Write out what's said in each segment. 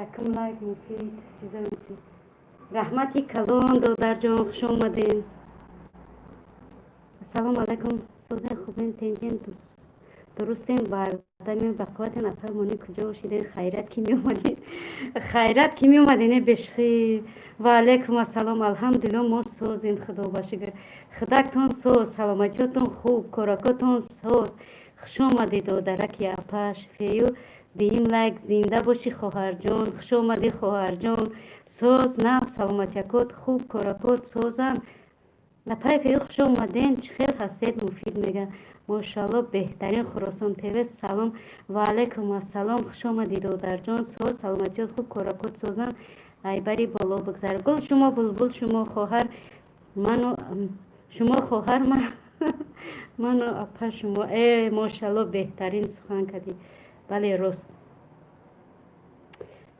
Якум лайк, муфид, чизои муфид. Раҳмати калон, додарҷон, хуш омадем. Ассалому алайкум, созен, хубен, тенҷен, дурустен, бардамем, бақувватен. Апа Мони, куҷо шиден? Хайрат, ки меомаден, хайрат, ки меомаден, э бешхи. Ва алайкум ассалом, алҳамдулилло, мо созем, худо ба шукр. Худактон соз, саломатиётон хуб, коракотон соз. Хуш омадӣ, додараки апаш Фею. Диим лайк, зинда бошӣ, хоҳарҷон. Хуш омадӣ, хоҳарҷон. Соз, нав, саломатиякот хуб, коракот созам. Апаи Фею, хуш омаден, чӣ хел ҳастед? Муфид мега, мошалло, беҳтарин. Хуросон ТВ, салом. Ва алайкум ассалом, хуш омадӣ, додарҷон. Соз, саломатиёт хуб, коракот созам, айбари боло бигзар. Гул шумо, булбул шумо, хоҳар ману шумо, хоҳар ману апа шумо. Э, мошалло, беҳтарин сухан кардӣ. Бале, рост.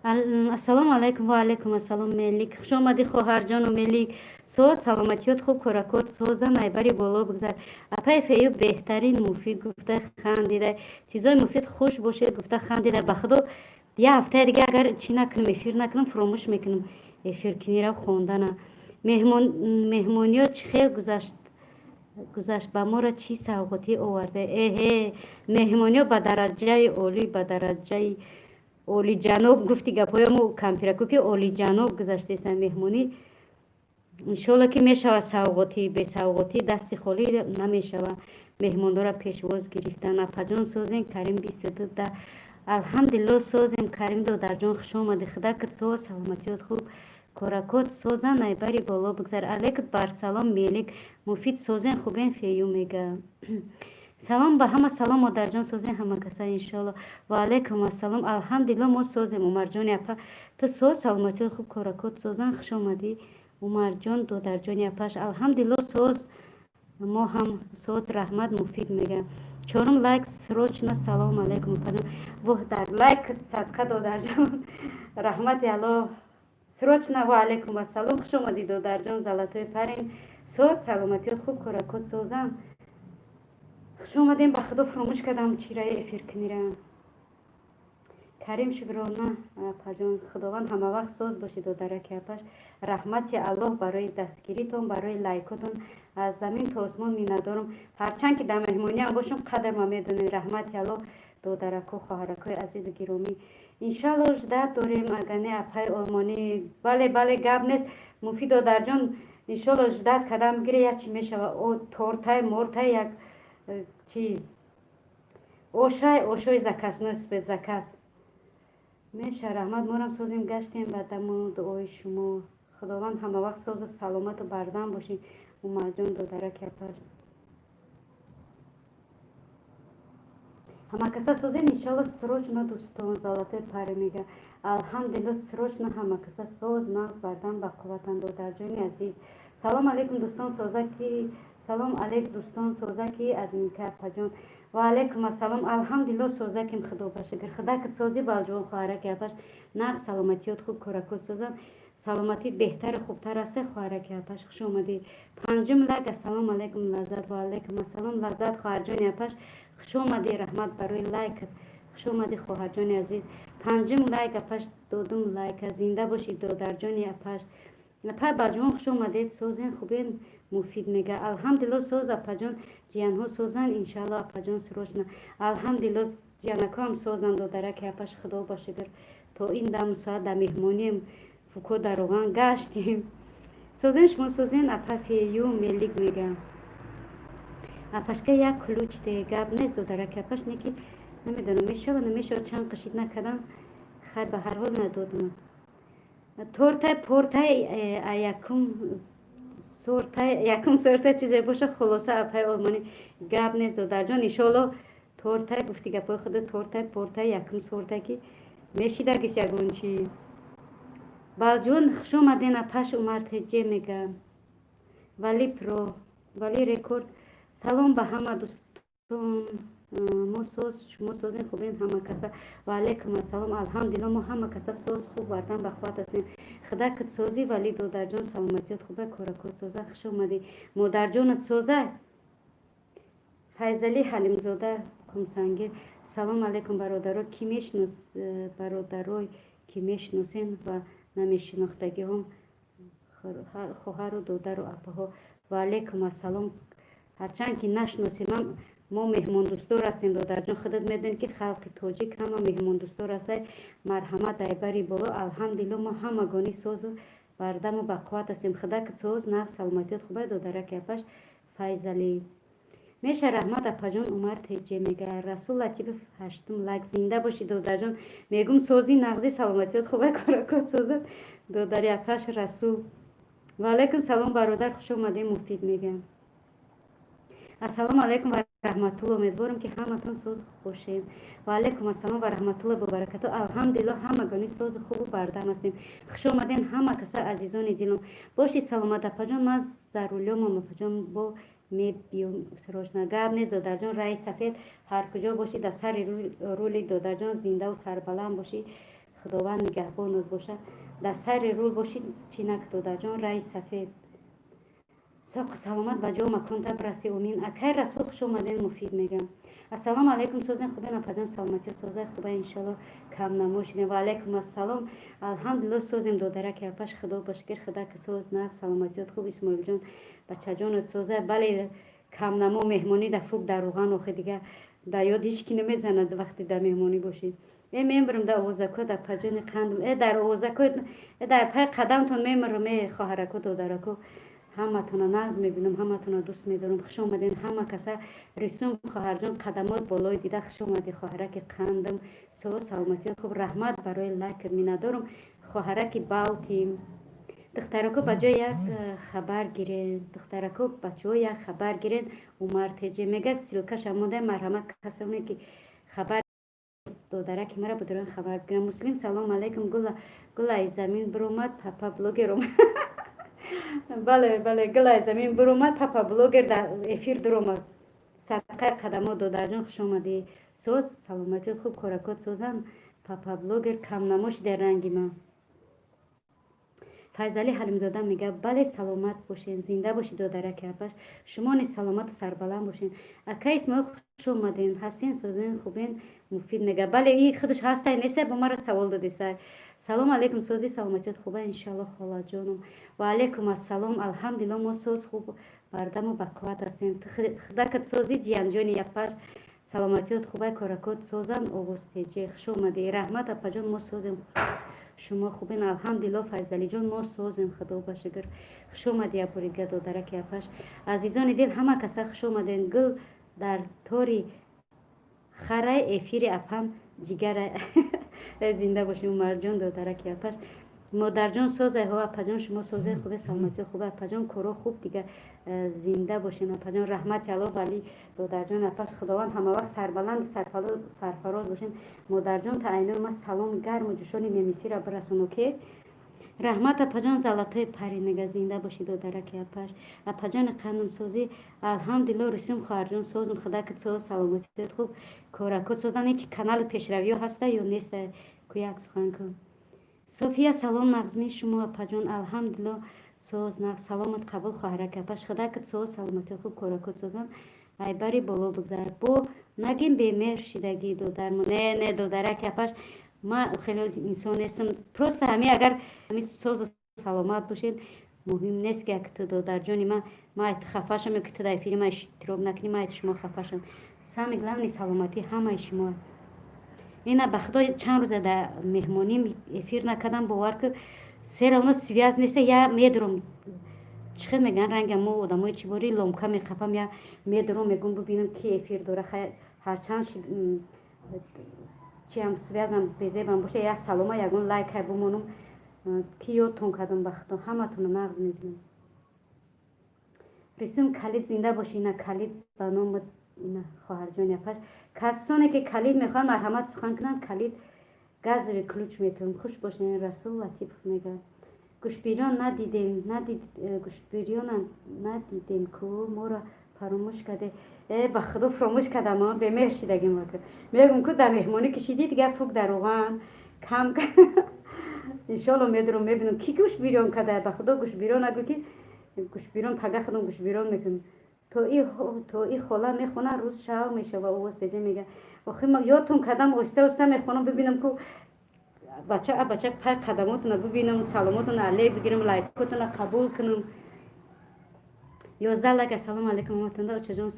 Ассалому алайкум. Ва алайкум ассалом, Мелик, хуш омадӣ, хоҳарҷону Мелик. Соз, саломатиёт хуб, коракот созам, айбари боло бигзар. Апаи Фею, беҳтарин, муфид гуфта хандида, чизои муфид, хуш бошед гуфта хандида. Ба худо, як ҳафтаи дига агар чӣ накунам, эфир накунам, фуромӯш мекунам эфиркунира, хондана. Меҳмониё чӣ хел гузашт? Ба моро чӣ савғотӣ оварда? Эҳе, меҳмониё ба дараҷаи олӣ, ба дараҷаи олиҷаноб, гуфти гапҳоямо кампираку, ки олиҷаноб гузаштеста меҳмонӣ. Иншолло, ки мешавад савғотӣ, бесавғотӣ дасти холӣ намешавад меҳмондора пешвоз гирифтан. Апаҷон, созем? Карим 22 да. Алҳамдулилло, созем. Карим додарҷон, хуш омадӣ. Худакат соз, саломатиёт хуб, коракот созан, айбари боло бигзар. Алейкум барсалом, Мелик. Муфид, созен, хубен? Фею мега, салом ба ҳама. Салом, модарҷон, созен ҳама каса, иншолло. Ва алайкум ассалом, алҳамдулилло, мо созем. Умарҷони апа, ту соз, саломатиёт хуб, коракот созан. Хуш омадӣ, Умарҷон, додарҷони апаш. Алҳамдулилло, соз, мо ҳам соз, раҳмат. Муфид мега, чорум лайк, срочно. Салому алайкум, апаҷон. Воҳ, дар лайк садқа, додарҷон, раҳмати Аллоҳ. Срочно. Ва алайкум ассалом, хуш омадӣ, додарҷон, золотой парень. Соз, саломатиёт хуб, коракот созан. Хуш омадем. Ба худо, фуромӯш кардам чираи эфиркунира. Карим, шукрона, апаҷон, худованд ҳамавақт соз бошед, додараки апаш. Раҳмати Аллоҳ барои дастгиритон, барои лайкотон, аз замин то осмон миннатдорам. Ҳарчанд ки дар меҳмониам бошам, қадрма медонед. Раҳмати Аллоҳ, додараку, хоҳаракҳои азизу гиромӣ. Иншалло, ждать дорем, агар не, апаи Олмонӣ. Бале, бале, гап нест, муфид додарҷон, иншолло, ждать кардам бигире, як чи мешава, тортай мортай, як чи ошай, ошои заказной, спецзаказ меша. Раҳмат, морам созем, гаштем ба даму дуои шумо. Худованд ҳамавақт созу саломату бардам бошед, Умарҷон, додараки апаш. Ҳамакаса созем, иншалло, срочно. Дӯстон, золотой парень мега, алҳамдулилло, срочно. Ҳамакаса соз, нағз, бардам, бақувватанд, додарҷони азиз. Салом алейкум, дӯстон, созаки. Салом алейк, дӯстон, созаки, админка апаҷон. Ва алейкум ассалом, алҳамдулилло, созаким, худо ба шукр. Худакат созӣ, балҷувон, хоҳараки апаш? Нағз, саломатиёт хуб, коракот созам, саломатит беҳтару хубтар аст, хоҳараки апаш. Хуш омадӣ. Панҷум лайк. Ассалому алайкум, Лаззат. Ва алайкум ассалом, Лаззат, хоҳарҷони апаш, хуш омадӣ. Раҳмат барои лайкат. Хуш омадӣ, хоҳарҷони азиз. Панҷум лайк, апаш, додум лайка. Зинда бошӣ, додарҷони апаш. Апай Балҷувон, хуш омадед. Созен, хубен? Муфид мега, алҳамдулилло, соз, апаҷон, ҷиянҳо созанд, иншаалло, апаҷон, срочно. Алҳамдулилло, ҷиянакҳоам созанд, додараки апаш, худо ба шукр. То ин дам соат дар меҳмонием, фуко дар роған гаштем. Созен, шумо созен, апа Фею? Мелик мега, апашка як ключ де. Гап нест, додараки апаш, неки намедонам, мешава, намешава, чанд қишид накардам. Хайр, ба ҳар ҳол надодам. Тортай портай, якум сортай, якум сортай чизе боша. Хулоса, апаи Олмонӣ, гап нест, додарҷон, иншоалло. Тортай гуфти, гапҳои худо, тортай портай, якум сортай ки мешидагис ягон чи. Балҷон, хуш омаден, апаш. Умар Теҷе мега, Вали Про, Вали Рекорд. Салом ба ҳама дӯстон, мо соз, шумо созен, хубен ҳама каса? Ва алайкум ассалом, алҳамдулилло, мо ҳама каса соз, хуб, бардан бахувват ҳастем. Худакат созӣ, Вали додарҷон? Саломатиёт хуба, коракот соза. Хуш омадӣ. Модарҷонат соза? Файзалӣ Ҳалимзода, Кумсангир. Салом алайкум, бародаро, кӣ мешинос, бародарой? Ки мешиносен ва намешинохтагиҳом, хоҳару додару апаҳо, ва алайкум ассалом. Ҳарчанд ки нашиносем, мо меҳмондӯстдор ҳастем, додарҷон. Худат медонед, ки халқи тоҷик ҳама меҳмондӯстдор ҳастай. Марҳамат, айбари боло. Алҳамдулилло, мо ҳамагонӣ созу бардаму бақувват ҳастем. Худак соз, нағз, саломатиёт хубай, додараки апаш Файзалӣ меша. Раҳмат, апаҷон. Умар Теҷе мега: Расул Латипов, ҳаштум лайк. Зинда бошӣ, додарҷон. Мегум, сози, нағзи, саломатиёт хубай, коракот созад, додари апаш Расул. Ва алайкум салом, бародар, хуш омадем. Муфид мегам: ассалому алайкум ва раҳматулло, умедворам, ки ҳаматон соз бошем. Ва алайкум ассалом ва раҳматулло ва баракату. Алҳамдулилло, ҳамагонӣ созу хубу бардам ҳастем. Хуш омадем, ҳама каса, азизони дилом. Боши саломат, апаҷон. Ман за рулёмам, апаҷон, бо мебиём срочно. Гап нест, додарҷон, раи сафед. Ҳар куҷо бошӣ, дар сари рули, додарҷон, зиндаву сарбаланд бошӣ, Худованд нигаҳбонат бошад. Дар сари рул бошӣ, чӣ нак, додарҷон, раи сафед. Соқу саломат ба ҷо маконта бираси, омин. Акай Расул, хуш омадем. Муфид мегам: ассалому алайкум, созен, хубен, апаҷон, саломатӣ созай, хуба, иншолло, кам намо шидем. Ва алайкум ассалом. Алҳамдулилло, созем, додараки апаш, Худо ба шукр. Худаки соз, нағз, саломатиёт хуб, Исмоилҷон, бачаҷонот созай. Бале, камнамо меҳмонӣ да фук дар руған, охи дига да ёд ҳеҷ ки намезанад, вақте дар меҳмонӣ бошӣ. Э, мемирам дар овозако, дар паҷони қандм, э, дар овозако, э, дар пай қадамтон мемирам. Э, хоҳарако, додарако, ҳаматона нағз мебинам, ҳаматона дӯст медорам. Хуш омаден, ҳама каса. Рисум, хоҳарҷон, қадамот болои дида. Хуш омадӣ, хоҳараки қандам. Соз, саломатиёт хуб. Раҳмат барои лайк, миннатдорум, хоҳараки Балтим. Духтарако, ба ҷои як хабар гирен, духтарако, бачаҳо, як хабар гирен. Умар Теҷе мегӯяд, ссылкаша монда. Марҳамат, касоне ки хабар додараки мара будуран, хабар бигирам. Муслим, салом алайкум. Гулаи замин биромад, папа блогер омад. Бале, бале, гулаи замин биромад, папа блогер дар эфир дуромад. Садқаи қадамо, додарҷон, хуш омадӣ. Соз, саломатӣ хуб, коракот созан. Папа блогер камнамо шида ранги ман. Файзалӣ Ҳалимзода мегӯяд: бале, саломат бошен. Зинда бошед, додараки апаш, шумо низ саломату сарбаланд бошен. Ака Исмоил, хуш омаден. Ҳастен, созен, хубен? Муфид мегӯяд: бале, и худаш ҳастай, нестай, бо мара савол додистай. Салом алейкум, сози, саломатият хуба, иншалло, холаҷонум. Ва алейкум ассалом. Алҳамдулилло, мо соз, хуб, бардаму бақувват ҳастем. Худакат сози, ҷиянҷони япаш, саломатиёт хубай, коракот созан. Овоз Теҷе, хуш омадӣ. Раҳмат, апаҷон, мо созем, шумо хубен? Алҳамдулилло, Файзалиҷон, мо созем, Худо ба шукр. Хуш омадӣ, апорига, додараки апаш. Азизони дил, ҳама каса хуш омаден. Гул дар тори харай, эфири апам ҷигара. Зинда бошем, Умарҷон, додараки апаш. Модарҷон, созай? Ҳо, апаҷон, шумо созай, хубе, саломатӣ хубе, апаҷон, коро хуб дига. Зинда бошем, апаҷон. Раҳмати Алло вали, додарҷон, апаш, Худованд ҳамавақт сарбаланду сарфароз бошем. Модарҷон, та айнои ма саломи гарму ҷӯшони немисира бирасону ке. Раҳмат, апаҷон. Золотой пари мега: зинда бошӣ, додараки апаш. Апаҷони қанунсозӣ? Алҳамдулилло, русум, хоҳарҷон, созум. Худакат соз, саломатият хуб, коракот созан. Ҳеҷ канали пешравиё ҳаста ё неста? Ку як сухан кун. София, салом. Нағзми шумо, апаҷон? Алҳамдулилло, соз, нағз. Саломат қабул, хоҳараки апаш. Худакат соз, саломатият хуб, коракот созан. Айбари боло бигзар. Бо нагин бемеҳр шидагӣ, додармо. Не, не, додараки апаш, ман хеле инсон нестам. Просто ҳами агар ҳами созу саломат бошед, муҳим нест, ки як ту, додарҷони ман, ман айти хафа шам ё ки ту дар эфири ман иштирок накунӣ, ман айти шумо хафа шам. Самый главный саломатӣ ҳамаи шумо. Ина, ба Худо, чанд рӯза дар меҳмонӣ эфир накардам, бовар ки, всё равно связь неста. Я медурам, чӣ хел мегӯянд, ранга мо одамои чӣ бори ломка меқапам, я медурам, мегӯм, бибинам, ки эфир дора. Ҳарчанд чиам, связам безебам боша, як салома, ягон лайкай бумонам, ки ёдтон кардам. Ба Худо, ҳаматонро нағз мебинам. Рисум, калид. Зинда бошӣ. Ина, калид ба номи ина, хоҳарҷони апаш. Касоне ки калид мехоҳанд, марҳамат, сухан кунанд. Калид, газовый ключ метавон. Хуш бошед. Расул Латипов мегӯяд: гӯшбирён надидем, надид, гӯшбирёна надидем ку, моро фаромӯш карде. Э, ба Худо, фаромӯш кардам, бемеҳр шидагим. Мегӯм ку, дар меҳмонӣ кишидӣ, дига фук дар роған кам. Иншолло, медурам, мебинам, ки гӯшбирён карда. Ба Худо, гӯшбирён нагӯ, ки гӯшбирён пага худам гӯшбирён мекунам. То и хола мехона, рӯз шав мешава. Овоз Теҷа мега: охи, ёдтон кардам, оҳиста оҳиста мехонам, бибинам ку. Бача бача пай қадамотона бибинам, саломотона алей бигирам, лайкотона қабул кунам. 11 лайк. Ассалому алайкум ҳаматонда, очаҷон,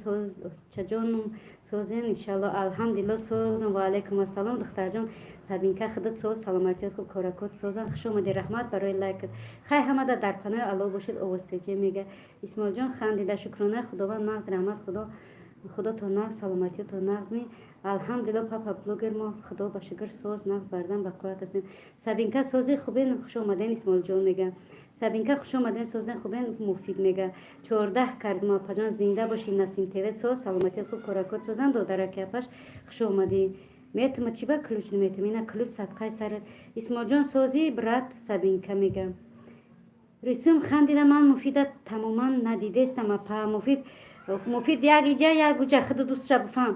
очаҷонум, созен? Иншалло, алҳамдулилло, созам. Ва алайкум ассалом, духтарҷон Сабинка, худат соз, саломатият хуб, коракот созан. Хуш омадӣ, раҳмат барои лайкат. Хай, ҳамада дар паноҳи Аллоҳ бошед. Овозтеҷе мега. Исмоилҷон хандида. Шукронаи Худованд, нағз, раҳмат. Худо, худото нағз, саломатиёто нағз ми? Алҳамдулилло, папа блогер мо, Худо ба шукр, соз, нағз, бардан ба қувват ҳастем. Сабинка, сози, хубен? Хуш омаден, Исмоилҷон мега. Сабинка, хуш омаден, созен, хубен? Муфид мега. 14 кардум, апаҷон, зинда бошӣ. Насим ТВ, соз, саломатият хуб, коракот созан? Додараки апаш, хуш омадӣ. Метума, чи ба ключ наметум? Ина ключ, садқаи сарат. Исмоилҷон, сози, брат? Сабинка мега. Рисум хандида. Ман Муфида тамоман надидестам, апа. Муфид, Муфид як иҷа, як уҷа, худу дӯстша бифаҳм.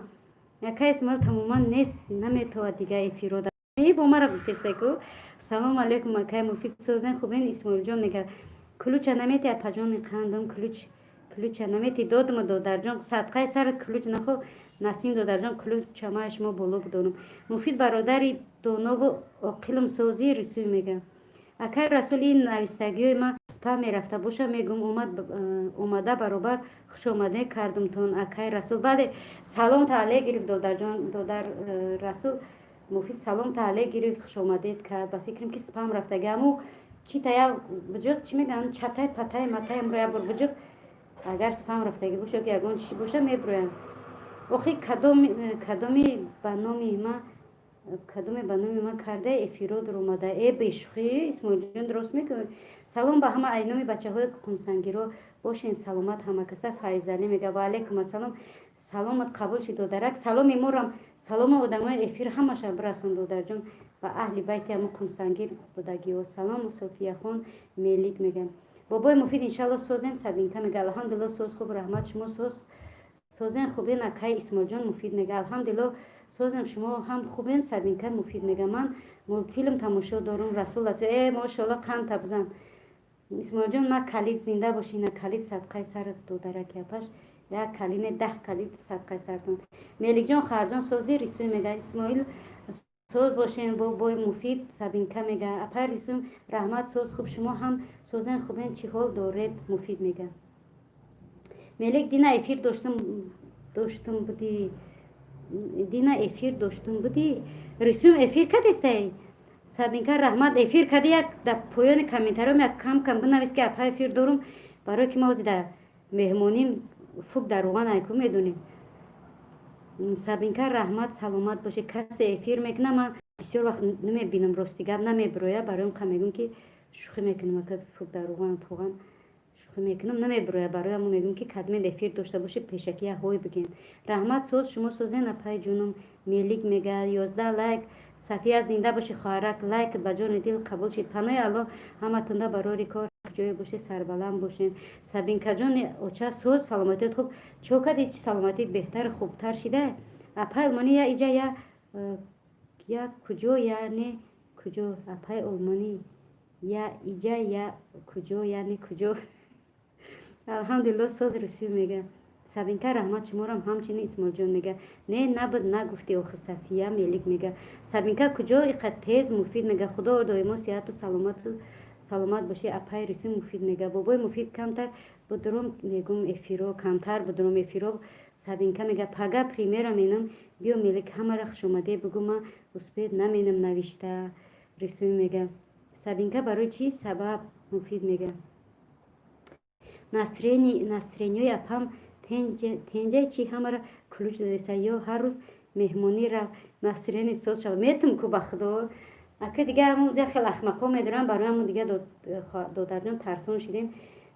Яка Исмоил тамоман нест, наметавад дига эфирода бо мара гуфтестаку. Салому алейкум, акай Муфид, созен, хубен? Исмоилҷон мега. Ключа намети, апаҷони қандам? Ключ, ключа намети? Додума, додарҷон, садқаи сарат, ключ нахо. Насим додарҷон, ключа ма шумо боло будонам. Муфид бародари донову оқилум, созӣ? Рисӯй мега. Акай Расул, ин навистагиҳои ман спам мерафта боша, мегум. Омад, омада баробар хушомаде кардумтон, акай Расул. Бале, салом таале гирифт, додарҷон, додар Расул. Муфид салом таале гирифт, хушомадед кард. Ба фикрам, ки спам рафтаги. Аму чи тая буҷиқ, чӣ мегӯянд, чатай патай матай амро як бор буҷиқ, агар спам рафтагӣ боша, ки ягон чизи боша, меброянд. Охи, кадоми ба номи ма, кадоме ба номи ман карда эфиро дуромада? Э, бешӯхӣ, Исмоилҷон, дуруст мекунӣ. Салом ба ҳама айноми бачаҳои қумсангиро, бошен саломат ҳамакаса. Файзалӣ мега. Ва алайкум ассалом, саломат қабул шид, додарак. Саломи морам, саломи одамои эфир ҳамаша бирасон, додарҷон, ба аҳли байти ҳамо қумсангир будагиҳо салом. Софияхон Мелик мегам. Бобои Муфид, иншалло, созен? Сабинка мега. Алҳамдулилло, соз, хуб, раҳмат. Шумо соз, созен, хубен, акай Исмоилҷон? Муфид мега. Алҳамдулилло, созем, шумо ҳам хубен? Сабинка Муфид мега. Ман мультфилм тамошо дорум. Расулат, э, мошалло, қанд табзан. Исмоилҷон, ма калид, зинда бошӣ. На калид, садқаи сарат, додараки апаш, як калине, 10 калид, садқаи сартон. Меликҷон, харҷон, сози? Рисӯй мега. Исмоил, соз бошен, бобои Муфид? Сабинка мега. Апай Рисӯм, раҳмат, соз, хуб, шумо ҳам созен, хубен? Чӣ ҳол доред? Муфид мега. Мелик, дина эфир доштум будӣ? Дина эфир доштум будӣ? Рисӯм, эфир кадистай? Сабинка, раҳмат. Эфир кади, як дар поёни комментариём як кам кам бинавис, ки апа, эфир дорум, барое ки ма ози дар меҳмоним, фук дар руған айку медонем. Сабинка, раҳмат, саломат бошед. Касе эфир мекуна, ман бисёр вақт намебинам, рости гап, намебироя. Барои он мегӯм, ки шӯхӣ мекунам, ака, фук дар руған пуған шӯхӣ мекунам, намебироя. Барои ҳамо мегӯм, ки кадмен эфир дошта бошед, пешакӣ ҳой бигӯем. Раҳмат, соз, шумо созен, апаи ҷунум? Мелик мега. 11 лайк. Сафия, зинда боши, хоҳарак, лайк ба ҷони дил қабул шид. Панои Аллоҳ ҳаматонда, барори кор, ҷое бошед, сарбаланд бошед. Сабинкаҷони оча, соз, саломатият хуб? Чо кади, чи саломатит беҳтар, хубтар шида? Апай олмонӣ, я иҷа, я куҷо, я не куҷо? Апай олмонӣ, я иҷа, я куҷо, я не куҷо? Алҳамдулилло, соз, русӣ мега. Сабинка, раҳмат, шуморам ҳамчунин. Исмоилҷон мега. Не, набуд, нагуфти охи. Сафия Мелик мега. Сабинка, куҷо иқа тез? Муфид мега. Худо доимо сиҳату саломату саломат бошӣ, апай рисӯ. Муфид мега. Бобои Муфид, камтар будурум, мегум, эфиро камтар будурум эфиро. Сабинка мега. Пага примера менам, биё. Мелик, ҳамара хушомадӣ бугӯ, ман успеть наменам навишта. Рисӯ мега. Сабинка, барои чӣ сабаб? Муфид мега. Настроениёи апам тенҷаи чи, ҳамара ключ дадеса, ё ҳар рӯз меҳмонӣ рав, настроение соз шава. Метум ку, ба Худо, ака, дига ҳамун хел ахмақҳо медорам. Барои ҳамун дига, додарҷон, тарсон шидем.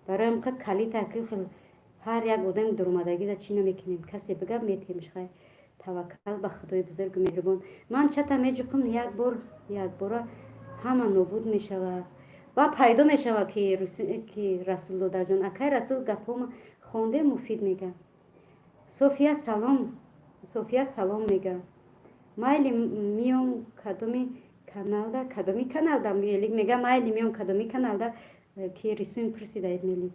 Барои ҳамн калита хел ҳар як одами дуромадагида чӣ намекунем, касе бигап, метемш. Хай, таваккал ба Худои бузургу меҳрубон. Ман чата меҷуқум, як бор якбора ҳама нобуд мешавад ва пайдо мешавад. Ки Расул, додарҷон, акай Расул, гапҳома хонде? Муфид мега. София, салом. София, салом мега. Майли, миём кадоми каналда, кадоми каналда? Мелик мега. Майли, миём кадоми каналда? Ки рисуем, пурсидаед, Мелик.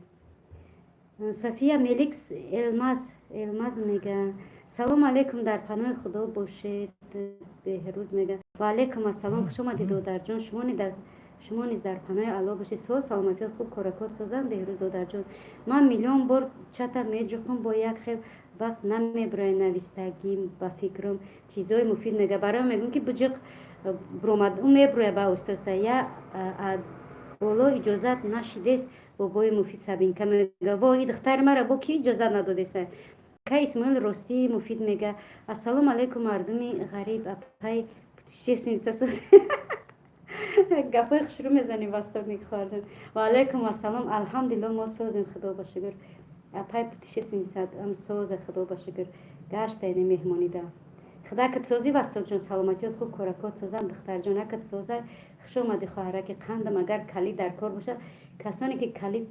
София, Мелик, Элмаз, Элмаз мега. Салому алейкум, дар паноҳи Худо бошед. Беҳрӯз мега. Ва алайкум ассалом, хуш омадед, додарҷон. Шумо низ дар паноҳи Аллоҳ бошед. Соз, саломатиёт хуб, коракот созанд. Беҳрӯз додарҷон, ман миллион бор чата меҷухам, бо як хел вақт намебирояд навистагим. Ба фикрам, чизҳои муфид мега. Барои мегӯм, ки буҷиқ буромад, ӯ мебирояд ба оста-оста. Я боло иҷозат нашидест, бобои муфид. Сабинка мега: во, и духтари мара бо ки иҷозат надодеста? Ка Исмоил ростӣ муфид мега. Ассалому алайкум, мардуми ғариб. Апай путешественница, гапҳои хушрӯ мезанем. Востокник хоҳарҷон, ва алайкум ассалом. Алҳамдулилло, мо созем, худо ба шукр. Апай путешественница соза, худо ба шукр, гаштайне меҳмонида. Худакат созӣ, Вастокҷон, саломатиёт хуб, коракот созам. Духтарҷон, акат соза. Хуш омадӣ, хоҳараки қандам. Агар калид дар кор бошад, касоне ки калид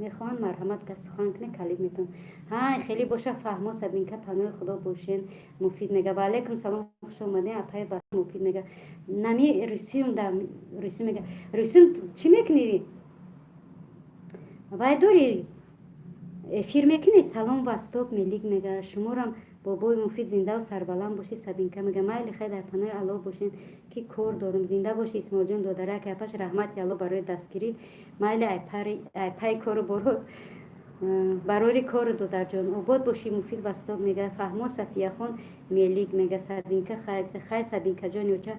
мехоҳанд, марҳамат, ка сухан кунед, калид метавон. Ҳа, хеле боша. Фаҳмо, Сабинка, паноҳи Худо бошен. Муфид мега: ва алайкум салом, хуш омадем, апай муфид мега. Нами русиюм да русӣ мега. Русиюм, чӣ мекунӣ? Вай дорӣ, эфир мекунӣ? Салом, Восток мелик мега. Шуморам, бобои муфид, зиндаву сарбаланд бошӣ. Сабинка мега: майли, хай, дар паноҳи Аллоҳ бошем, ки кор дорум. Зинда бошӣ, Исмоилҷон додарак. Апаш, раҳмати Аллоҳ барои дастгирӣ. Майли, айпай кору боро, барори кору, додарҷон, обод бошӣ. Муфид Восток мега. Фаҳмо, Сафияхон мелик мега. Сабинка хай. Сабинкаҷон, ёча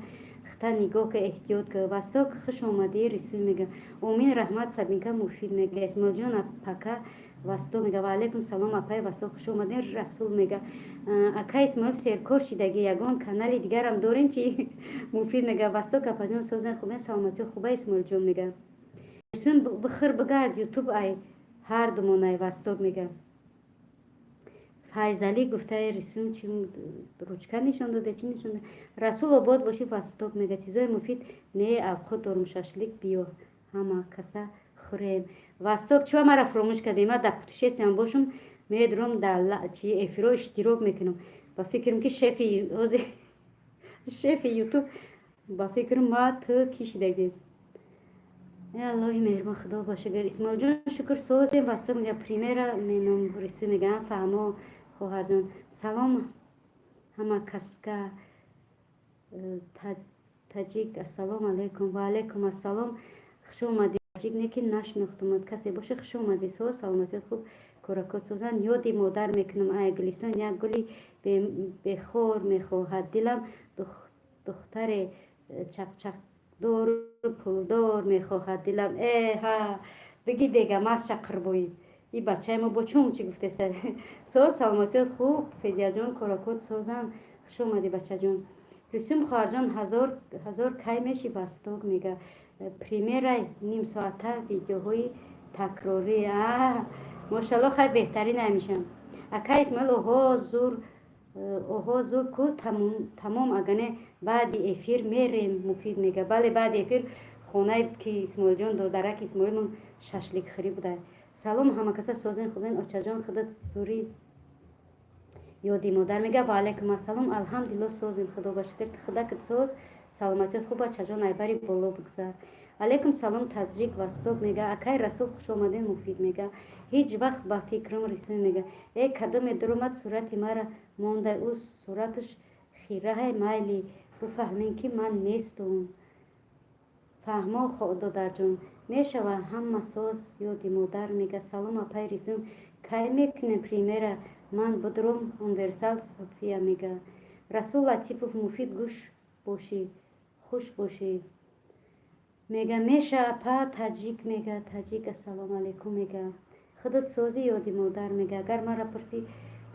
хта нигоҳ ка, эҳтиёт ка. Восток, хуш омадӣ. Рисӯй мега: омин, раҳмат. Сабинка муфид мега. Исмоилҷон, пака. Восток мега: ва алайкум салом, апаи Восток, хуш омадем. Расул мега: ака Исмоил, серкор шидагӣ, ягон канали дигарам дорем чи? Муфид мега: Восток апаҷон, созен, хубен, саломатӣ хуба. Исмоилҷон мега: бихир, бигард, ютуб ай ҳар думонай. Восток мега. Файзалӣ гуфтаи рисум чи ручка нишон дода, чӣ нишон дода? Расул, обод бошӣ. Восток мега: чизои муфид не, авхот дорум, шашлик биё, ҳама каса хӯрем. Восток, чӯа мара фуромӯш кардем? Ма дар путешествиям бошум, медурам, дар чи эфиро иштирок мекунам. Ба фикрам, ки шефи ютуб, ба фикрам, ма ту кишидагӣ. Э, Аллоҳи меҳрибон, худо ба шукр. Исмоилҷон, шукр, созем. Восток мега: примера меном. Рису мега. Фаҳмо, хоҳарҷон. Салом, ҳама каска. Таҷик, ассалому алайкум. Ва алайкум ассалом, хуш омадӣ. Таҷик не, ки нашинохтумад, касе боша. Хуш омадӣ. Соз, саломатият хуб, коракот созан. Ёди модар мекунам. Ай Гулистон як гули бехор мехоҳад дилам, духтаре чақчақдору пулдор мехоҳад дилам. Э ҳа, биги дега масша қирбоӣ. И бачаи мо бо чум чӣ гуфтеста? Соз, саломатият хуб, Федияҷон, коракот созан. Хуш омадӣ, бачаҷон. Русум, хоҳарҷон, ҳазор ҳазор кай меши? Восток мега: примерай нимсоата видеоҳои такрорӣ. Мошалло, хай, беҳтарин ҳамешам. Ака Исмоил, оҳо зур, оҳо зур ку, тамом. Агане баъди эфир мерем. Муфид мега: бале, баъди эфир хонае ки Исмоилҷон, додарак Исмоилмон шашликхӯрӣ буда. Салом, ҳамакаса, созен, хубен? Очаҷон, худат зури. Ёди модар мега. Ва алайкум ассалом. Алҳамдулилло, созем, худо ба шукр. Худакат соз, саломатият хуб, ачаҷон, айбари боло бигзар. Алайкум салом, таҷик. Восток мега: акай Расул, хуш омаден. Муфид мега: ҳеҷ вақт ба фикрам. Рисӯй мега: э, кадоме дуромад, сурати мара монда, ӯ сураташ хираҳай. Майли, бифаҳмем, ки ман нестум. Фаҳмо, додарҷон, мешава. Ҳама соз. Ёди модар мега. Салом, апай Ризум, кай мекунем примера? Ман будром универсал. София мега. Расул Латипов, муфид, гӯш бошӣ, хуш бошӣ мега. Меша, апа. Таҷик мега. Таҷик, ассалому алайкум мега. Худат созӣ? Ёди модар мега. Агар мара пурсӣ,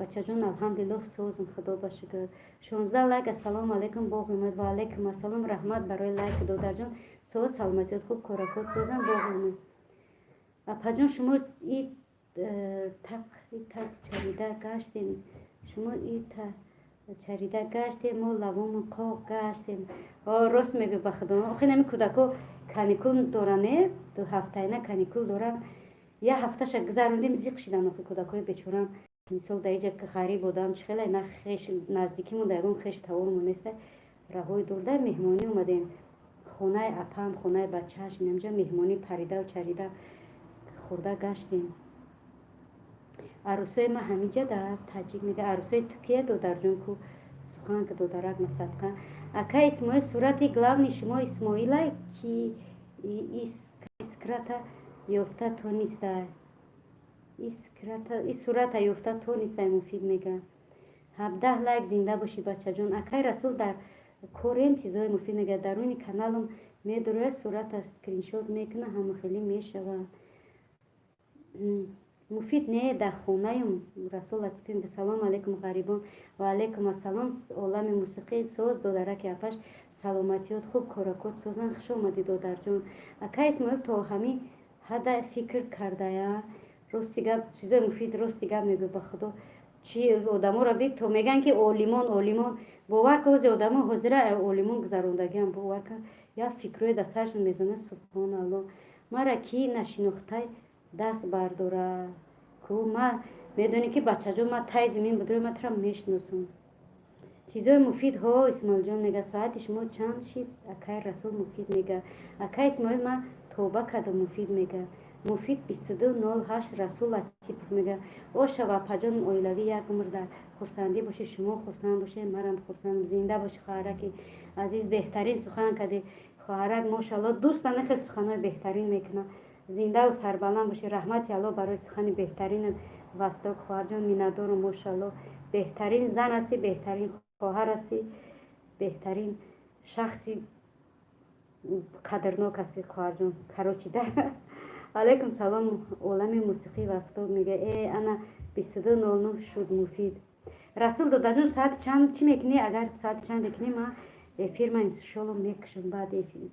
бачаҷон, алҳамдулиллоҳ, созм, худо ба шукр. 16 лайк. Ассалому алайкум, боғи умед. Ва алайкум ассалом, раҳмат барои лайк, додарҷон. Соз, саломатият хуб, коракот созам, боғи умед. Апаҷон, шумо и тақ чарида гаштем, шумо и чарида гаштем, мо лавомон қоқ гаштем. Рост мегӯй, ба худо. Охи нами кӯдако каникул доран, е 2 ҳафтаина каникул доран. Як ҳафташа гузарондем, зиқ шидан охи кӯдакҳои бечорам. Мисол, дар иҷа ғариб одам чӣ хеле, на хеш наздикимон, дар ягон хеш тавормон неста, раҳои дурда меҳмонӣ омадем, хонаи апам, хонаи бачааш, инамҷа меҳмонӣ паридаву чарида, хӯрда гаштем. Арӯсои ма ҳамиҷа да. Таҷик мега: арӯсои ту кия, додарҷон? Ку Сухан ки, додарак, масадқа. Ака Исмоил, сурати главный шумо Исмоила ки искрата ёфта тониста, искрата и сурата ёфта тонистай. Муфид мега, 17 лайк. Зинда бошӣ, бачаҷон. Акай Расул, дар корем. Чизои муфид мега, даруни каналам медурояд, сурата скриншот мекуна, ҳама хеле мешавад. Муфид, не, дар хонаем. Расул Латифи мега: «Салому алайкум, ғарибон». Ва алайкум ассалом. Олами мусиқӣ соз, додараки апаш, саломатиёт хуб, коракот созан. Хуш омадӣ, додарҷон. Ака Исмоил, то ҳамин ҳада фикр кардая. Рости гап, чизои муфид, рости гап мегӯ. Ба худо, чи одаморо биг, то мегӯянд, ки олимон, олимон. Бовар ка, ҳози одамо ҳозира олимон гузарондагиам. Бовар ка, як фикрое дар сарашон мезанад, субҳоналло. Мара ки нашинохтай, даст бардора ку. Ма медонӣ, ки, бачаҷон, ма тай зимин будро, ма тара мешиносам. Чизои муфид ҳо. Исмоилҷон мега: «Соати шумо чанд шид, акай Расул?» Муфид мега: «Акай Исмоил, ма тоба кардам». Муфид мега, муфид, 22:08. Расул Латипов мега: «Ошава, апаҷон, оилавӣ як умр дар хурсандӣ бошед. Шумо хурсанд бошед, марам хурсандам. Зинда бошӣ, хоҳараки азиз. Беҳтарин сухан кардӣ, хоҳарак, мошалло. Дӯстам мехе суханҳои беҳтарин мекунад. Зиндаву сарбаланд бошӣ. Раҳмати Алло барои сухани беҳтаринат, Васток хоҳарҷон. Миннатдорум, мошалло. Беҳтарин зан ҳастӣ, беҳтарин хоҳар ҳастӣ, беҳтарин шахси қадрнок ҳастӣ, хоҳарҷон. Короче да. Алайкум салом, олами мусиқӣ. Васток мега: «Э, ана 22:09 шуд». Муфид, Расул додаҷон, соати чанд чӣ мекунӣ? Агар соати чанд мекунӣ, ма эфирма иншолло мекушам. Баъди эфир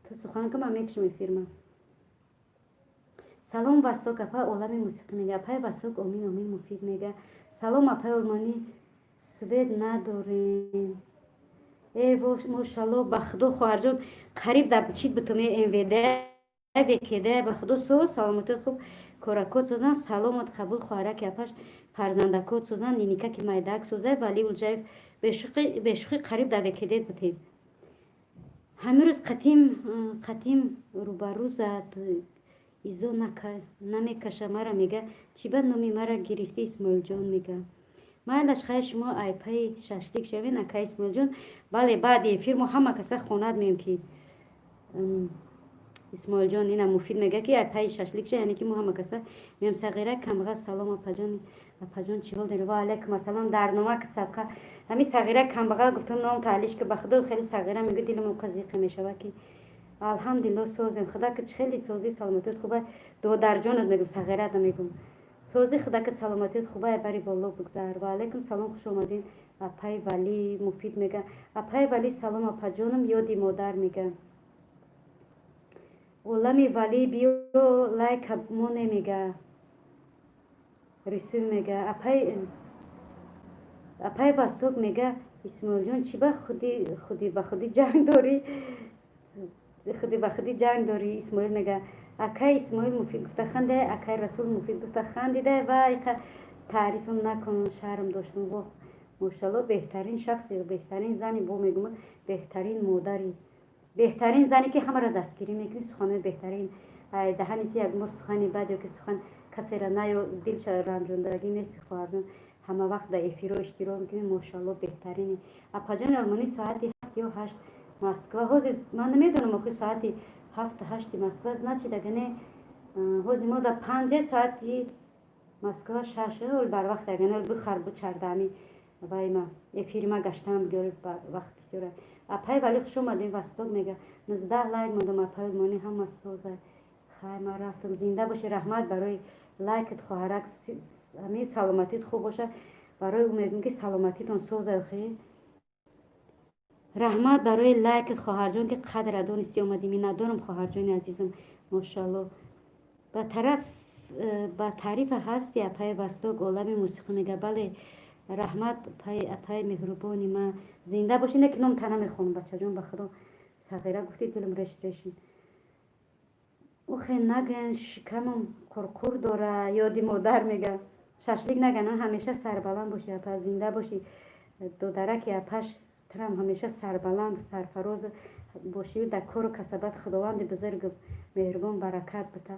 ту сухан ка, ман мекушам эфирма. Салом, Васток апа. Олами мусиқӣ мега: «Апай Васток, омин, омин». Муфид мега: «Салом, апай олмонӣ, свет надорем». Э, мошалло, ба худо, хоҳарҷон, қариб дар чит бутуме МВД ВКД. Ба худо, соз, саломатӣ хуб, коракот созан. Саломат қабул, хоҳараки апаш, фарзандакот созан, ниникаки майдаак созай. Вали Улҷаев, бешӯхӣ, қариб дар ВКД бутем. Ҳамин рӯз қатим қатим рӯбарӯ зад, изо намекаша. Мара мега: «Чӣ ба номи мара гирифтӣ, Исмоилҷон?» Мега: «Майлаш, хайр, шумо айпаи шашлик шавен, ака Исмоилҷон». Бале, баъди эфир мо ҳама каса хонад меем, ки Исмоилҷон, ина Муфид мега, ки айпаи шашлик ша, яъне ки мо ҳама каса меем. Сағира камбағал: «Салом, апаҷон, апаҷон, чӣ ҳол дорӣ?» Ва алайкум ассалом. Дар нома садқа ҳамин сағира камбағал гуфтам, ном таълиш ки. Ба худо, хеле сағира мегӯ, дилам зиқе мешавад, ки алҳамдулилло, созем. Худо ки хеле созӣ, саломатият хуба. Додарҷонат мегӯм, сағирата мегӯм, созӣ, худо ки саломатият хуба, бари боло бигзар. Ва алайкум салом, хуш омадин, апаи Валӣ. Муфид мега: «Апаи Валӣ, салом, апаҷонам, ёди модар». Мега: «Олами Валӣ, биё, лайка моне». Мега, Рисум мега: «Апаи Васток». Мега: «Исмоилҷон, чӣ ба худи худи ба худи ҷанг дорӣ, худи ба худи ҷанг дорӣ?» Исмоил мега: «Акай Исмоил». Муфид гуфта ханде, акай Расул. Муфид гуфта хандида ва иқа таърифам накун, шарм доштум. Во, мошалло, беҳтарин шахси, беҳтарин зани, бо мегӯм, беҳтарин модари, беҳтарин зане, ки ҳамаро дастгирӣ мекунӣ. Суханои беҳтарин даҳани ти, як бор сухани бад ё ки сухан касера наё дилша ранҷондагӣ нести, хоҳарҷон. Ҳама вақт дар эфирҳо иштирок мекунӣ, мошалло, беҳтарини. Апаҷони олмонӣ, соати 7 ё 8 Москва. Ҳозир ман намедонам, охи, соати 7-8 Москва, значит, ага не, ҳозир мо дар 5, соати Москва 6. Барвақт ага не, бихар бичардами вайма эфири ма гаштам гёр вақт бисёра. Апай Валӣ, хуш омадем. Васток мега: «19 лайк мондам, апай олмонӣ, ҳама соза». Хай, ман рафтам. Зинда бошӣ, раҳмат барои лайкат, хоҳарак. Ҳамин саломатит хуб боша. Барои ӯ мегӯм, ки саломатитон соза. Охи, раҳмат барои лайкат, хоҳарҷон, ки қадра донисти, омадӣ. Миннатдорам, хоҳарҷони азизам, мошалло. Ба тараф ба таърифа ҳасти, апаи Васток. Олами мусиқӣ мега: «Бале, раҳмат, апаи меҳрубони ма, зинда бошӣ». Не ки ном та намехонам, бачаҷон, ба худо, сағира гуфти, дилам реш решид. Ухе наган, шикамам қурқур дора. Ёди модар мега, шашлик наган. Ҳамеша сарбаланд бошӣ, апа, зинда бошӣ, додараки апаш. Трам ҳамеша сарбаланд, сарфароз бошӣ дар кору касабат. Худованди бузург меҳрубон баракат бита.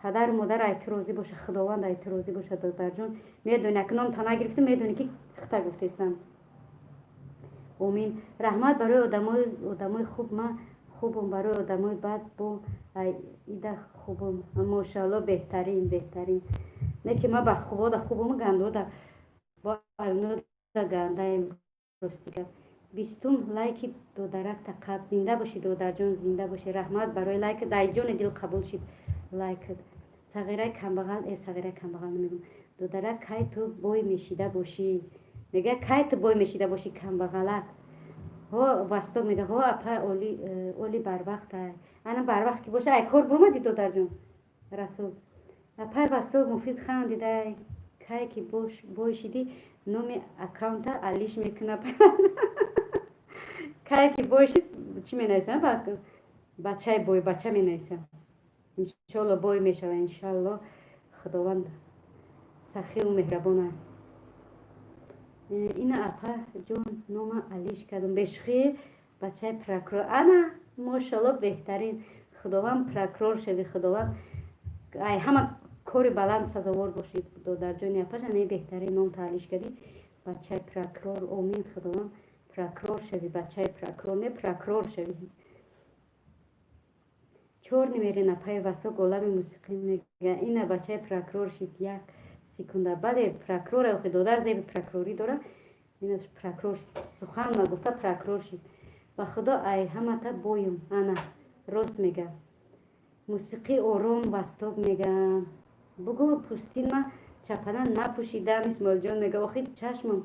Падару модар ай ту розӣ боша, Худованд ай ту розӣ боша, додарҷон. Медони, акнун та нагирифтӣ, медони, ки хита гуфтестам. Омин. Раҳмат барои одамои хуб. Ман хубум, барои одамои бад бо ида хубум. Мошаалло, беҳтарин, беҳтарин. Не ки ман ба хубода хубум, гандода бо айнода гандаем. Рости гап, 20-ум лайки додаракта қаб. Зинда бошӣ, додарҷон, зинда бошӣ. Раҳмат барои лайк, дай ҷони дил, қабул шид лайкат. Сағираи камбағал, э, сағираи камбағал намегӯм. Додарак, кай ту бой мешида бошӣ? Мега, кай ту бой мешида бошӣ, камбағалак? Ҳо, Васток мега, ҳо, апа, оли оли барвақт. Ана барвақт ки боша, ай кор буромадӣ, додарҷон Расул? Апай Васток муфид хандидай. Кай ки бой шидӣ, номи аккаунта алиш мекуна. Кай ки бой шид, чӣ менависам? Бачаи бой, бача менависам. Иншолло, бой мешава, иншалло. Худованд сахиву меҳрабона. Ина, апа ҷон, нома алиш кардам бешухӣ, бачаи прокурор. Ана, мошалло, беҳтарин. Худованд прокурор шави, Худованд ай ҳама кори баланд сазовор бошӣ, додарҷони апаш. Ана, беҳтарин ном таалиш кардӣ, бачаи прокурор. Омин, Худованд прокурор шави, бачаи прокурор не, прокурор шави. Чор мерен, апаи Васток, олами мусиқӣ мега. Ина, бачаи прокурор шид як секунда. Бале, прокурор охи, додар зеби прокурорӣ дора. Ина, прокурор шид, сухан нагуфта прокурор шид. Ба Худо, ай ҳамата боюм. Ана, рост мега. Мусиқӣ ором, Васток мега. Бугӯ, пӯстин ма чапана напӯшидам. Исмоилҷон мега, охи чашмам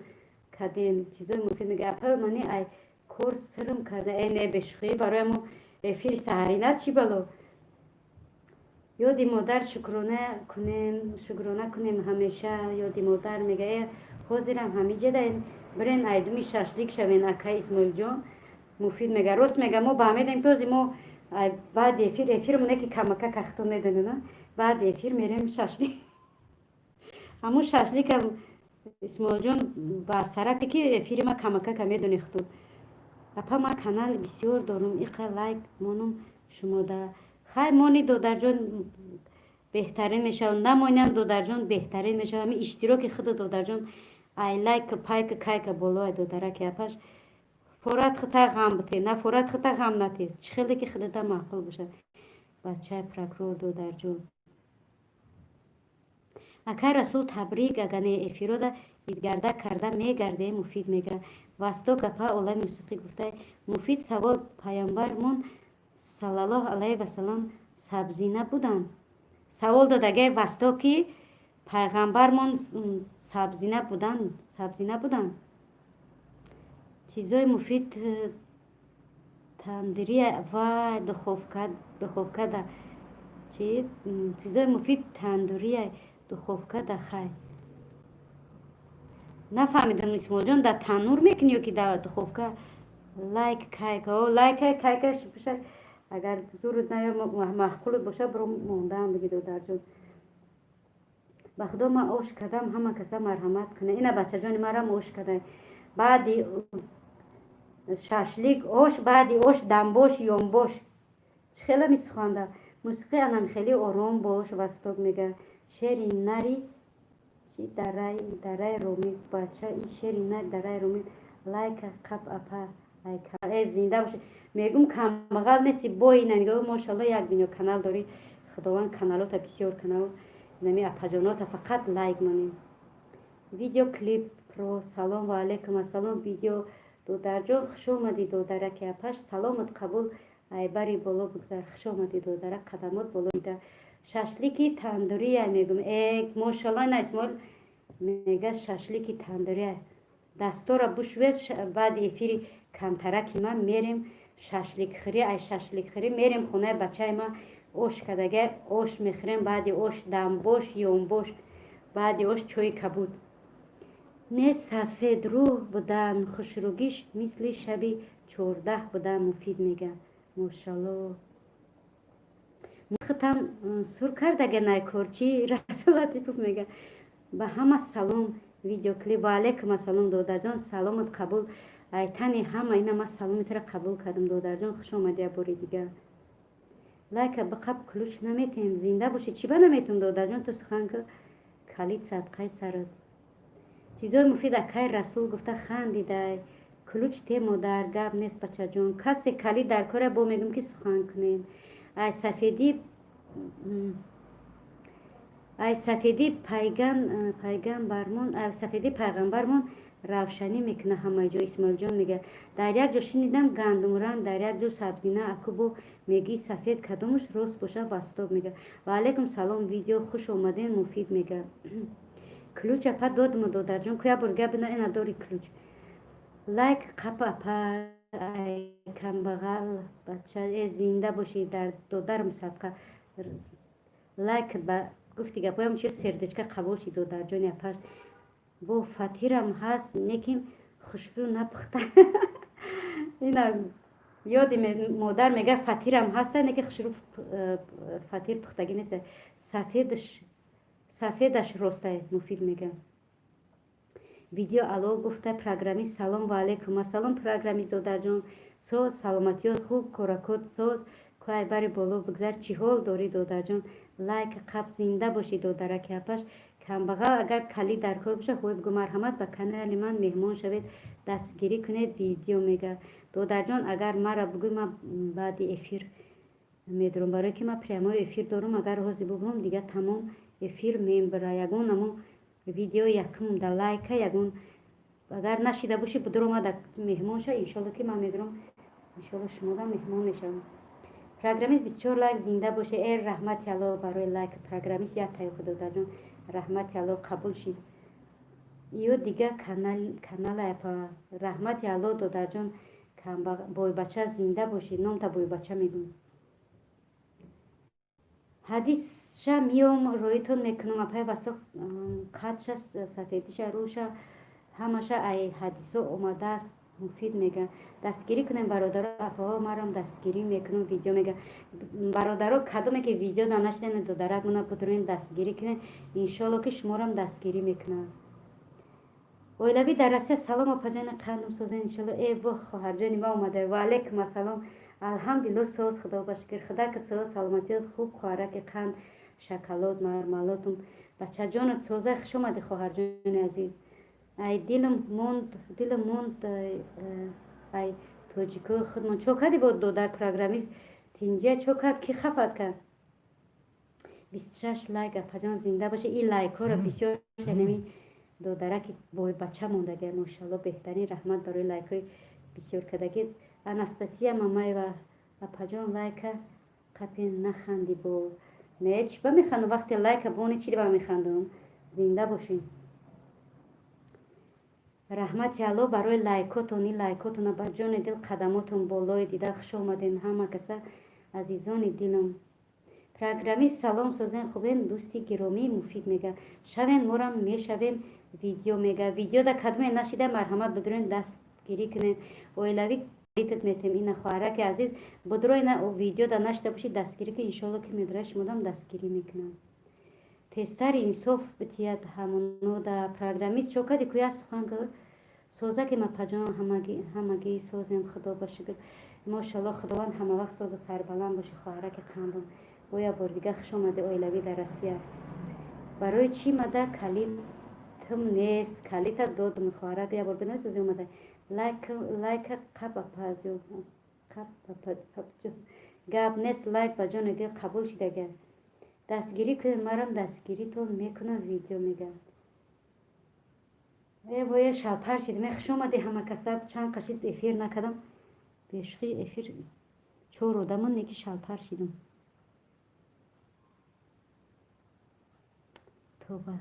кадем. Чизои муфид мега, апаи мани ай кор сирм карда. Э, не, бешухӣ, барои мо эфири саҳарина чӣ бало? Ёди модар шукрона кунем, шукрона кунем ҳамеша ёди модар, мега. Э, ҳозирам ҳамиҷада бирен, айдуми шашлик шавен, акай Исмоилҷон. Муфид мега, рост мега. Мо баҳмедем, ки ҳозир мо баъди эфир, эфирмоне ки камака кахто медонем, баъди эфир мерем шашлик. Ҳамун шашликам, Исмоилҷон, ба сараке ки эфири ма камакака медони худо. Апа, ма канал бисёр дорум, иқа лайк монум шумода. Хай, мони, додарҷон, беҳтарин мешавад. Намоням, додарҷон, беҳтарин мешавад. Ҳами иштироки худу, додарҷон, ай лайк, пайка, кайка боло. Ай додараки апаш, форат хита ғам бите, на форат хита ғам нате, чӣ хеле ки худата маъқул бошад. Бачаи прокурор, додарҷон. Акай Расул, табрик. Агане эфирода идгарда карда мегарде. Муфид мега, Васток апа, олами мусиқӣ гуфта. Муфид, савол: паёмбармон саллаллоҳу алайҳи васалам сабзина буданд? Савол додагай Васток, ки пайғамбармон сабзина буданд, сабзина буданд? Чизои муфид тандирия ва духовка, духовкада чи? Чизои муфид тандурия, духовкада. Хай, нафаҳмидам, Исмоилҷон, дар таннур мекунӣ ё ки дар духовка? Лайк кайка, лайка кайка бошад, агар зурут наё, маъқулут бошад, биро мондаам биги. Додарҷон, ба Худо, ман ош кардам, ҳама каса марҳамат кунад. Ина, бачаҷони марам ош карда. Баъди шашлик ош, баъди ош дамбош, ёнбош. Чӣ хела мисуханда. Мусиқӣ анам хеле ором бош, Васток мега. Шери нари чи дараи Ромит, бача, ин шери нари дараи Ромит. Лайка қап, апа. Э, зинда бошӣ, мегум, камбағал неси, бои нигоҳ, мошалло, як дунё канал дорӣ. Худованд каналота бисёр канал. Нами апаҷонота фақат лайк монем. Видеоклип про, салом ва алайкум ассалом, видео. Додарҷон, хуш омадӣ, додараки апаш, саломат қабул, айбари боло бигзар. Хуш омадӣ, додарак, қадамот боло дида. Шашлики тандурия мегум. Э, мошалло, ина Исмоил мега, шашлики тандурия. Дастора бушвед, баъди эфири камтараки ман мерем шашликхӯрӣ. Ай шашликхӯрӣ мерем хонаи бачаи ман, ош кардага, ош мехӯрем. Баъди ош дамбош, ёнбош, баъди ош чои кабуд. Не, сафедрӯ будан, хушрӯгиш мисли шаби 14 будан, Муфид мега. Мошалло, хитам сур кардага найкорчи. Расул Латипов мега, ба ҳама салом. Видеоклип, ва алайкум ассалом, додарҷон, саломат қабул. Айтани ҳама ина ман саломитро қабул кардам. Додарҷон, хуш омадӣ бори дигар. Лайка биқаб, ключ наметем. Зинда бошӣ. Чӣ ба наметем, додарҷон? Ту сухан ки калид садқаи сарат. Чизои муфид, акай Расул гуфта хандидай. Ключ те, модар, гап нест, бачаҷон. Касе калид дар кора, бо мегӯм, ки сухан кунем. Ай сафедӣ пайгамбармон, ай сафедӣ пайғамбармон равшанӣ мекунад ҳамаи ҷо. Исмоилҷон мега, дар як ҷо шинидам гандумранг, дар як ҷо сабзина, аку бо мегӣ сафед, кадомаш рост боша? Восток мега, ва алайкум салом, видео хуш омаден. Муфид мега, ключ апа додму, додарҷон, ку як бор гап ина дори ключ. Лайк қап, апа, ай камбағал бача. Э, зинда бошӣ, дар додарам садқа. Лайк ба гуфти гапоям чи сердечка қабул шид, додарҷони апаш. Бо фатирам ҳаст, лекин хушрӯ напухта. Ина ёди модар мега, фатирам ҳаста, неки хушрӯ фатир пухтагӣ нест, сафедаш, сафедаш ростай. Муфид мега, видео ало гуфта. Программист, салом, ва алайкум ассалом, программист додарҷон. Соз, саломатиёт хуб, коракот соз, кӯай бари боло бигзар. Чӣ ҳол дорӣ, додарҷон? Лайк қаб, зинда бошӣ, додараки апаш. Камбағал, агар калид дар кор боша, ҳой бигӯ, марҳамат, ба канали ман меҳмон шавед, дастгирӣ кунед. Видео мега, додарҷон, агар мара бигӯй, ман баъди эфир медурам, барое ки ман прямой эфир дорам. Агар ҳозир бигӯям, дига тамом эфир мебара. Ягон намо видео якум да лайка ягон агар нашида бошӣ, бидуромада меҳмон ша. Иншолло, ки ман медурам, иншолло, шумода меҳмон мешавам. Программист, 24 лайк, зинда боше. Э, раҳмати Алло барои лайк. Программист, як тайёқ, додарҷон, раҳмати Алло, қабул шид. Ё дига канала, апа, раҳмати Алло, додарҷон. Бойбача, зинда бошӣ, номта бойбача мегӯм. Ҳадисша миём, роитон мекунам, апай Вастоқ. Қадша, сафедиша, рӯша, ҳамаша ай ҳадисо омадааст. Муфид мега, дастгирӣ кунем, бародаро, апаҳо, марам дастгирӣ мекунам. Видео мега, бародаро, кадоме ки видео нанашидани, додарак мона будурен, дастгирӣ кунем, иншолло, ки шуморам дастгирӣ мекунам. Оилавӣ дар Россия, салом, апаҷони қандум, созен, иншолло. Э, во, хоҳарҷони ма омада. Ва алайкум ассалом, алҳамдулилло, соз, худо ба шукр, худо ки соз, саломатиёт хуб, хоҳараки қанд, шоколад, мармаладум, бачаҷонат соза. Хуш омадӣ, хоҳарҷони азиз. Ай, дилам монд, дилам монд, ай тоҷикои худмон. Чо кардӣ бо додар программист? Тинҷия чо кард, ки хафат кард? 26 лайк, апаҷон, зинда боша. Ин лайкҳоро бисёр нами додараки бойбача мондага, мошалло, беҳтарин. Раҳмат барои лайкҳои бисёр кардагӣ. Анастасия Мамаева, апаҷон, лайка қапе, наханди бо. Не, чӣ ба механдам? Вақте лайка бони, чӣ ба механдам? Зинда бошед. Раҳмати Алло барои лайкотон. Ин лайкотона ба ҷони дил, қадамотон болои дида. Хуш омаден, ҳама каса, азизони дилам. Программист, салом, созен, хубен, дӯсти гиромӣ. Муфид мега, шавен, морам мешавем. Видео мега, видеода кадоме нашида, марҳамат, бидурен, дастгирӣ кунед. Оилавӣ итат метем. Ина, хоҳараки азиз, будро, ина видеода нашида бошӣ, дастгирӣ ки, иншолло, ки медора, шумодам дастгирӣ мекунам. Тезтар инсоф битият ҳамонода. Программист, чо кади, куя сухан соза ки, мапаҷон? Ҳамагӣ созем, худо ба шукр, мошалло, худованд ҳамавақт созу сарбаланд бошӣ, хоҳараки қандум. Бо як бори дига хуш омадӣ, оилавӣ дар Россия. Барои чӣ мада калитм нест? Калита додум, хоҳарак, як бор бинасози омада. Лайка қап, апаҷон, гап нест, лайк ба ҷони дил қабул шидага. Дастгирӣ кунед, марам дастгиритон мекунам. Видео мегам. Э, воя, шалпар шидем. Хуш омадӣ, ҳама каса. Чанд қашид эфир накардам, бешухӣ эфир чор одамон неки, шалпар шидам. Тоба.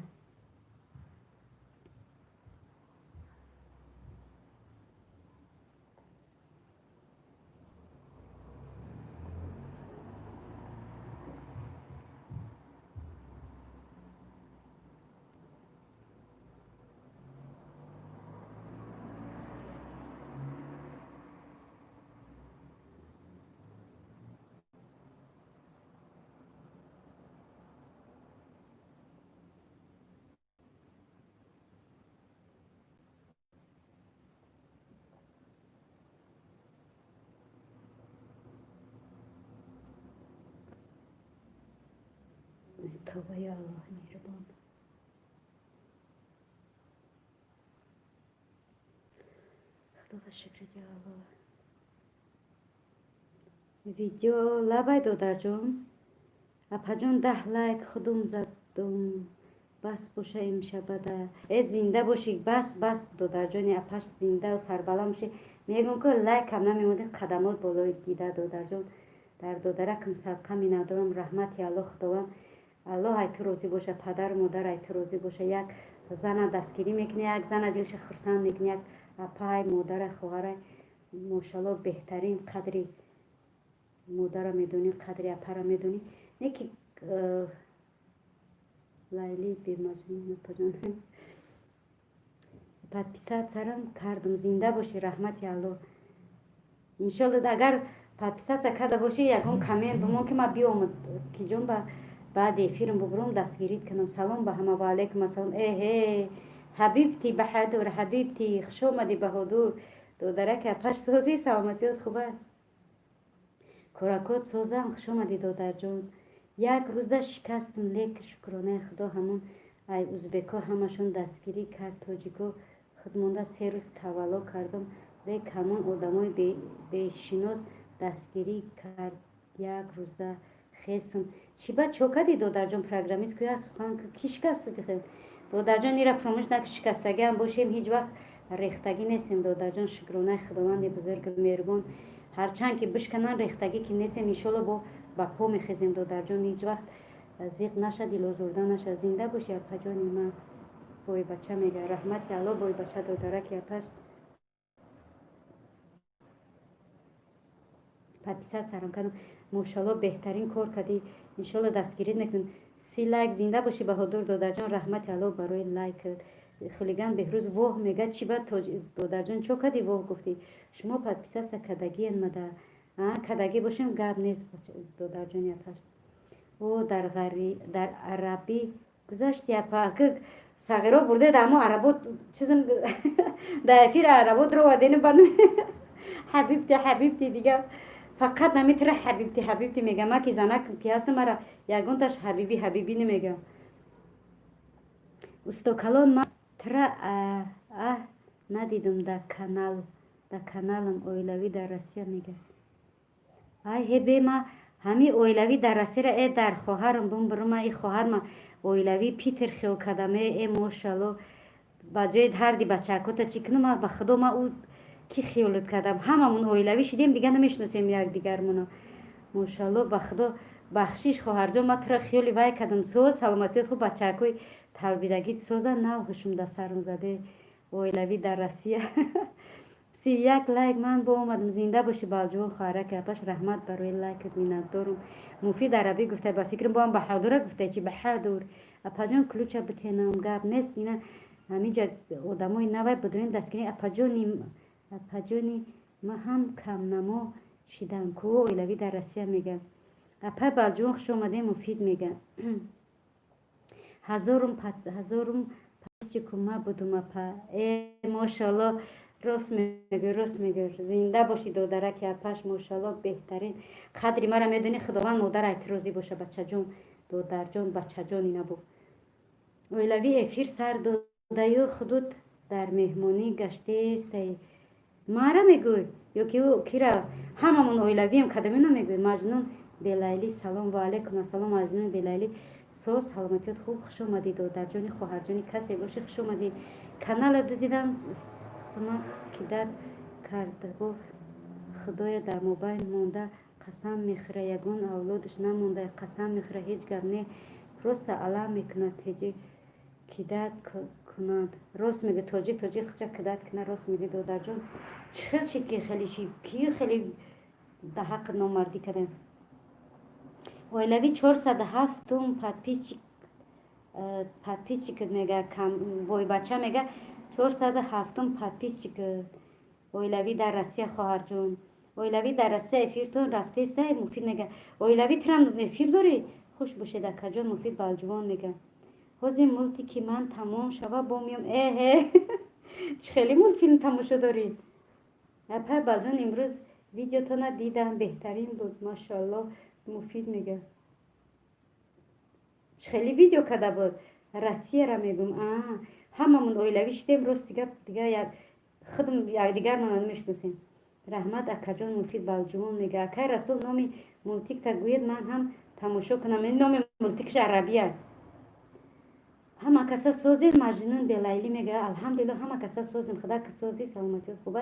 Тавба, ё Аллоҳ меҳрубон. Худо ба. Шукрити Аллоҳ. Видео лабай, додарҷон. Апаҷон, 10 лайк худум задум, бас боша имшабада. Э, зинда бошӣ. Бас, бас, додарҷони апаш, зиндау сарбаланд бошӣ. Мегӯм, ки лайкам намемонди, қадамот болои дида. Додарҷон, дар додаракам садқа миннатдорам. Раҳмати Аллоҳ, Худованд Аллоҳ ай ту розӣ боша, падару модар ай ту розӣ боша. Як зана дастгирӣ мекунӣ, як зана дилша хурсанд мекунӣ, як апай, модарай, хоҳарай. Мошалло, беҳтарин. Қадри модара медонӣ, қадри апара медонӣ. Не ки Лайли бемаҷнун. Апаҷон, подписаться рам кардам. Зинда бошӣ, раҳмати Аллоҳ. Иншолло, агар подписаться карда бошӣ, ягон коммент бимон, ки ман биём, киҷон, ба баъди эфирм бубурам, дастгирит кунам. Салом ба ҳама. Ва алайкум ассалом. Эҳе, ҳабибти Баҳадур, ҳабибти, хуш омадӣ, Баҳодур. Додараки апаш, созӣ, саломатиёт хуба, кӯракот созам. Хуш омадӣ, додарҷон. Як рӯза шикастм, лек шукронаи Худо, ҳамон ай узбекҳо ҳамашон дастгирӣ кард, тоҷико худ монда. 3 рӯз тавалло кардам, лек ҳамон одамои бешинос дастгирӣ кард. Як рӯза хестам. Чӣ ба чо кардӣ, додарҷон? Программист кӯя сухан ки шикастӣ? Додарҷон, ира фаромӯш наки, шикастагиам бошем, ҳеҷ вақт рехтагӣ нестем, додарҷон. Шукронаи Худованди бузургу меҳрубон. Ҳарчанд ки бишкананд, рехтагӣ ки нестем. Иншолло, бо ба по мехезем, додарҷон. Ҳеҷ вақт зиқ наша, дилозурда наша. Зинда бошӣ, апаҷони ман. Бойбача мега. Раҳмати Алло, бойбача, додараки апаш. Подписаться рам кардам. Мошалло, беҳтарин кор кардӣ. Иншолло, дастгирит мекунем. 30 лайк. Зинда бошӣ, Баҳодур додарҷон, раҳмати Алло барои лайк. Хулиган Беҳрӯз воҳ мега. Чӣ ба, додарҷон, чо кардӣ, воҳ гуфтӣ? Шумо подписаться кардагиен мада? Кардагӣ бошем, гап нест, додарҷони апаш. О, дар арабӣ гузашти, апа. Сағиро бурдед, аммо аработ чизм дар эфир аработ ро вадени ба ҳабибти, ҳабибти. Дига фақат наметара ҳабибти, ҳабибти мегам. Ма ки занак ки ҳастам, мара ягонташ ҳабиби, ҳабибӣ намегам. Устокалон, ман тра аҳ надидум дар канал, дар каналам. Оилавӣ дар Россия мега. Ай ҳебе, ма ҳами оилавӣ дар Россияра э дар хоҳарам бум бурума. И хоҳарма оилавӣ Питер хел кардам. Э, мошалло, ба ҷои ҳарди бачаакота чӣ кунам? Ба Худо, ма ӯ ки хиёлат кардам. Ҳамамон оилавӣ шидем, дига намешиносем якдигармоно. Мошалло, ба Худо, бахшиш, хоҳарҷон, ма тура хиёли вай кардам. Соз, саломатиёт хуб, бачаакои талбидагӣ соза. Нав ҳушум да сарм заде. Оилавӣ дар Россия. 31 лайк. Ман бо омадам. Зинда бошӣ, Балҷувон, хоҳараки апаш. Раҳмат барои лайкат, миннатдорум. Муфид арабӣ гуфта, ба фикрам, боам Баҳодура гуфта. Чи, Баҳадур апаҷон, ключ а битенам, гап нест. Ина ҳаминҷа одамои навай будурин дастгирӣ. Апаҷони, апаҷони ма ҳам камнамо шидан ку. Оилавӣ дар Россия мега. Апай Балҷувон, хуш омадем. Муфид мега. Ҳазорум, ҳазорум подписчик у ма будум, апа. Э, мошалло, рост мегӯ, рост мегӯ. Зинда бошӣ, додараки апаш. Мошалло, беҳтарин. Қадри мара медонӣ, Худованд модар айти розӣ боша, бачаҷон, додарҷон, бачаҷон. Ина бу оилавӣ эфир сар додаю худут дар меҳмонӣ гаштестай. Мара мегӯй ё ки кира? Ҳамамон оилавием, кадамино мегӯй? Маҷнун Белайлӣ, салом. Ва алайкум ассалом, Маҷнун Белайлӣ. Соз, саломатиёт хуб. Хуш омадӣ, додарҷони, хоҳарҷони, касе бошӣ, хуш омадӣ. Канала дузидан, сума кидать кардабо. Худоя, дар мобайн монда, қасам мехӯра, ягон авлодаш намонда, қасам мехӯра. Ҳеҷ гап не, просто алам мекунад, теҷи кидать кунад. Рост мегӯ, тоҷик тоҷик хуча кидать кунад. Рост мегӯ, додарҷон. Чӣ хел шид, ки хеле шид, ки хеле да ҳаққи номардӣ кардем? Оилавӣ 407-ум подписчик, подписчик мега. Бойбача мега, 407-ум подписчик. Оилавӣ дар Россия, хоҳарҷон. Оилавӣ дар Россия, эфиртон рафтеста? Муфид мега. Оилавӣ, тирам эфир дорӣ? Хуш бошед, акаҷон. Муфид Балҷувон мега. Ҳозир мультик и ман тамом шава, бо миём. Эҳе, чӣ хеле мультфилм тамошо дорӣ? Апай Балҷон, имрӯз видеотона дидам, беҳтарин буд, машоалло. Муфид мега. Чӣ хеле видео карда буд? Россияра мегӯм. Ҳамамон оилавӣ шидем, рости гап, дига як Худм якдигармона мешиносем. Раҳмат, акаҷон Муфид Балҷувон мега. Акай Расул, номи мультикта гӯед, ман ҳам тамошо кунам. Номи мультикш арабия. Ҳама каса созед. Маҷнун Белайлӣ мега: алҳамдулилла, ҳама каса созем, худо ки сози, саломатиёт хуба.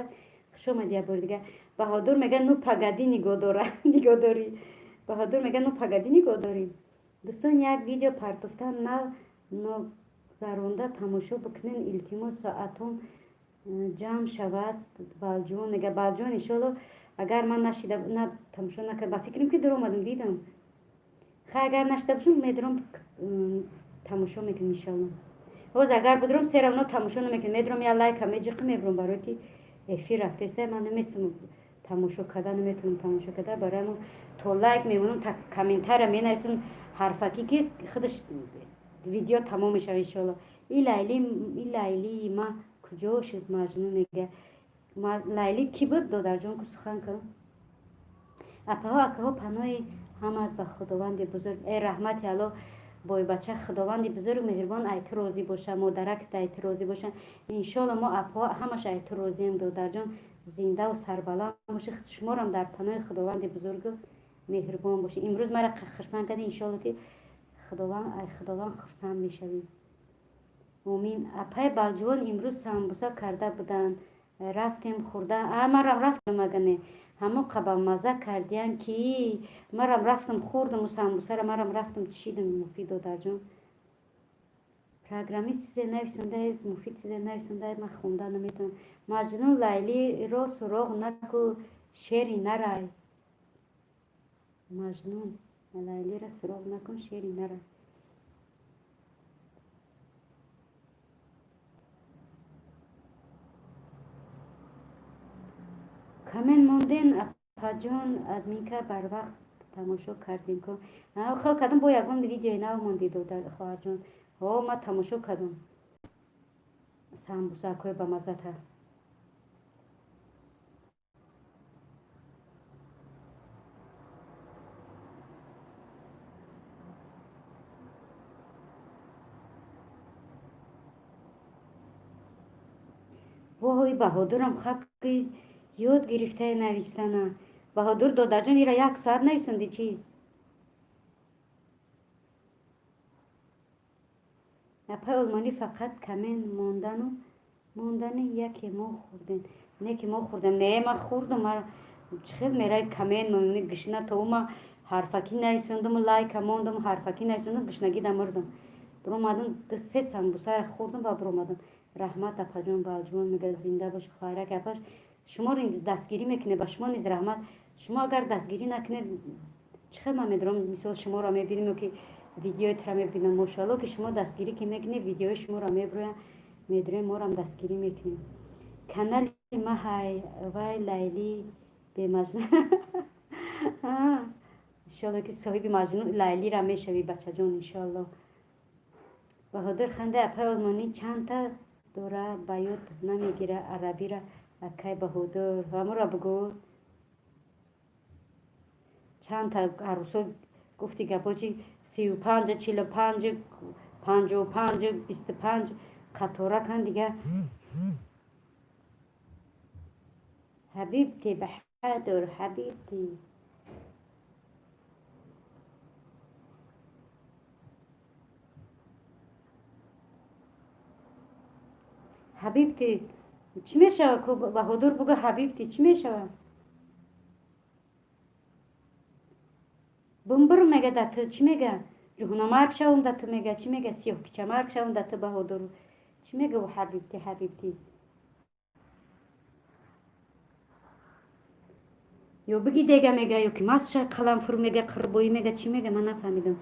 Хуш омадӣ як бори дига. Баҳодур мега: ну погоди, нигоҳ дора, нигоҳ дорӣ. Баҳодур мега: ну погоди, нигоҳ дорӣ. Дӯстон, як видео партофта нав ногзаронда тамошо бикунен, илтимос, соатон ҷамъ шавад. Балҷувон мега. Балҷувон, иншоалло, агар ман нашида на тамошо накард, ба фикрам ки дуромадам, дидам. Хай, агар нашида бошам, медурам, тамошо мекунем, иншоалло. Ҳоз агар будурам, всё равно тамошо намекунем, медурам, я лайка меҷиқи, мебурам, барое ки эфир рафтеста, ман наместам тамошо карда, наметавонам тамошо карда. Барои то лайк мемонам, та комментария менависам ҳарфакӣ, ки худаш видео тамом мешавад, иншоалло. И Лайли, и Лайлии ма куҷо шуд? Маҷнун мега. Лайли кӣ буд, додарҷон, ку сухан кун. Апаҳо, акаҳо, паноҳи ҳамат ба Худованди бузург. Э, раҳмати Алло, бойбача, Худованди бузург меҳрибон ай ту розӣ боша, модаракт ай ту розӣ боша. Иншоалло, мо апаҳо ҳамаш ай ту розием, додарҷон. Зиндаву сарбаланд бошӣ. Шуморам дар паноҳи Худованди бузургу меҳрибон бошӣ. Имрӯз мара хурсанд кардӣ, иншоалло, ки Худованд, ай Худованд хурсанд мешавӣ. Омин. Апаи Балҷувон имрӯз самбуса карда буданд, рафтем хӯрда. А, марам рафтам, агане ҳамо қабамаза кардиян, ки марам рафтам, хӯрдаму самбусара марам рафтам, чишидам. Муфид додарҷон, программист чизе нависонда, Муфид чизе нависонда, ман хонда наметавонам. Маҷнун, Лайлиро суроғ наку, шери нарай. Маҷнун, Лайлиро суроғ накун, шери нарай. Коммент монден, апаҷон, админка, барвақт тамошо кардем ку. Хел кардам, бо ягон видеои нав монди, додар, хоҳарҷон. Ҳо, ман тамошо кардам самбусакҳои бамаззата. Воҳои, Баҳодурам хаб ёд гирифтаи навистана. Баҳодур додарҷон, ира як соат нависонди чӣ? Апаи Олмонӣ, фақат коммент мондану мондани яке мо хӯрдем, не ки мо хӯрдем. Не, ман хӯрдам. Чӣ хел мераи коммент мемонӣ, гишна то ма ҳарфакӣ нависондуму лайка мондум, ҳарфакӣ нависондум, гишнагӣ дамурдам, биромадам, се самбусара хӯрдам ва биромадам. Раҳмат, апаҷон. Балҷувон мега: зинда боши, хоҳараки. Апаш, шуморо дастгирӣ мекунед, ба шумо низ раҳмат. Шумо агар дастгирӣ накунед, чӣ хел ман медорам? Мисол, шуморо мебинем, ки видеои тура мебинам, мошоалло, ки шумо дастгирӣ ки мекунед, видеои шуморо мебироям, медорем, морам дастгирӣ мекунем. Канали маҳай вай Лайли бемаҷнун. Иншоалло, ки соҳиби маҷнун Лайлира мешавӣ, бачаҷон, иншоалло. Баҳодур ханда. Апаи Олмонӣ чандта дора, ба ёд намегира арабира. Акай Баҳодур, ҳамуро бугӯ, чандта арӯсо гуфти, гапо чи? 35, 45, 55, 25 қатора кан дига. Ҳабибти, Баҳадур, ҳабибти. Ҳабибти чӣ мешава? Баҳодур, бугӯ, ҳабибти чӣ мешава? Бумбур мега да ту, чӣ мега? Ҷуҳунамарг шавам да ту мега, чӣ мега? Сиёҳкичамарг шавам да ту. Баҳодур, чӣ мега ҳабибти, ҳабибти? Ё биги дега мега, ё ки масша қаламфур мега, қирбоӣ мега, чӣ мега? Ман нафаҳмидам.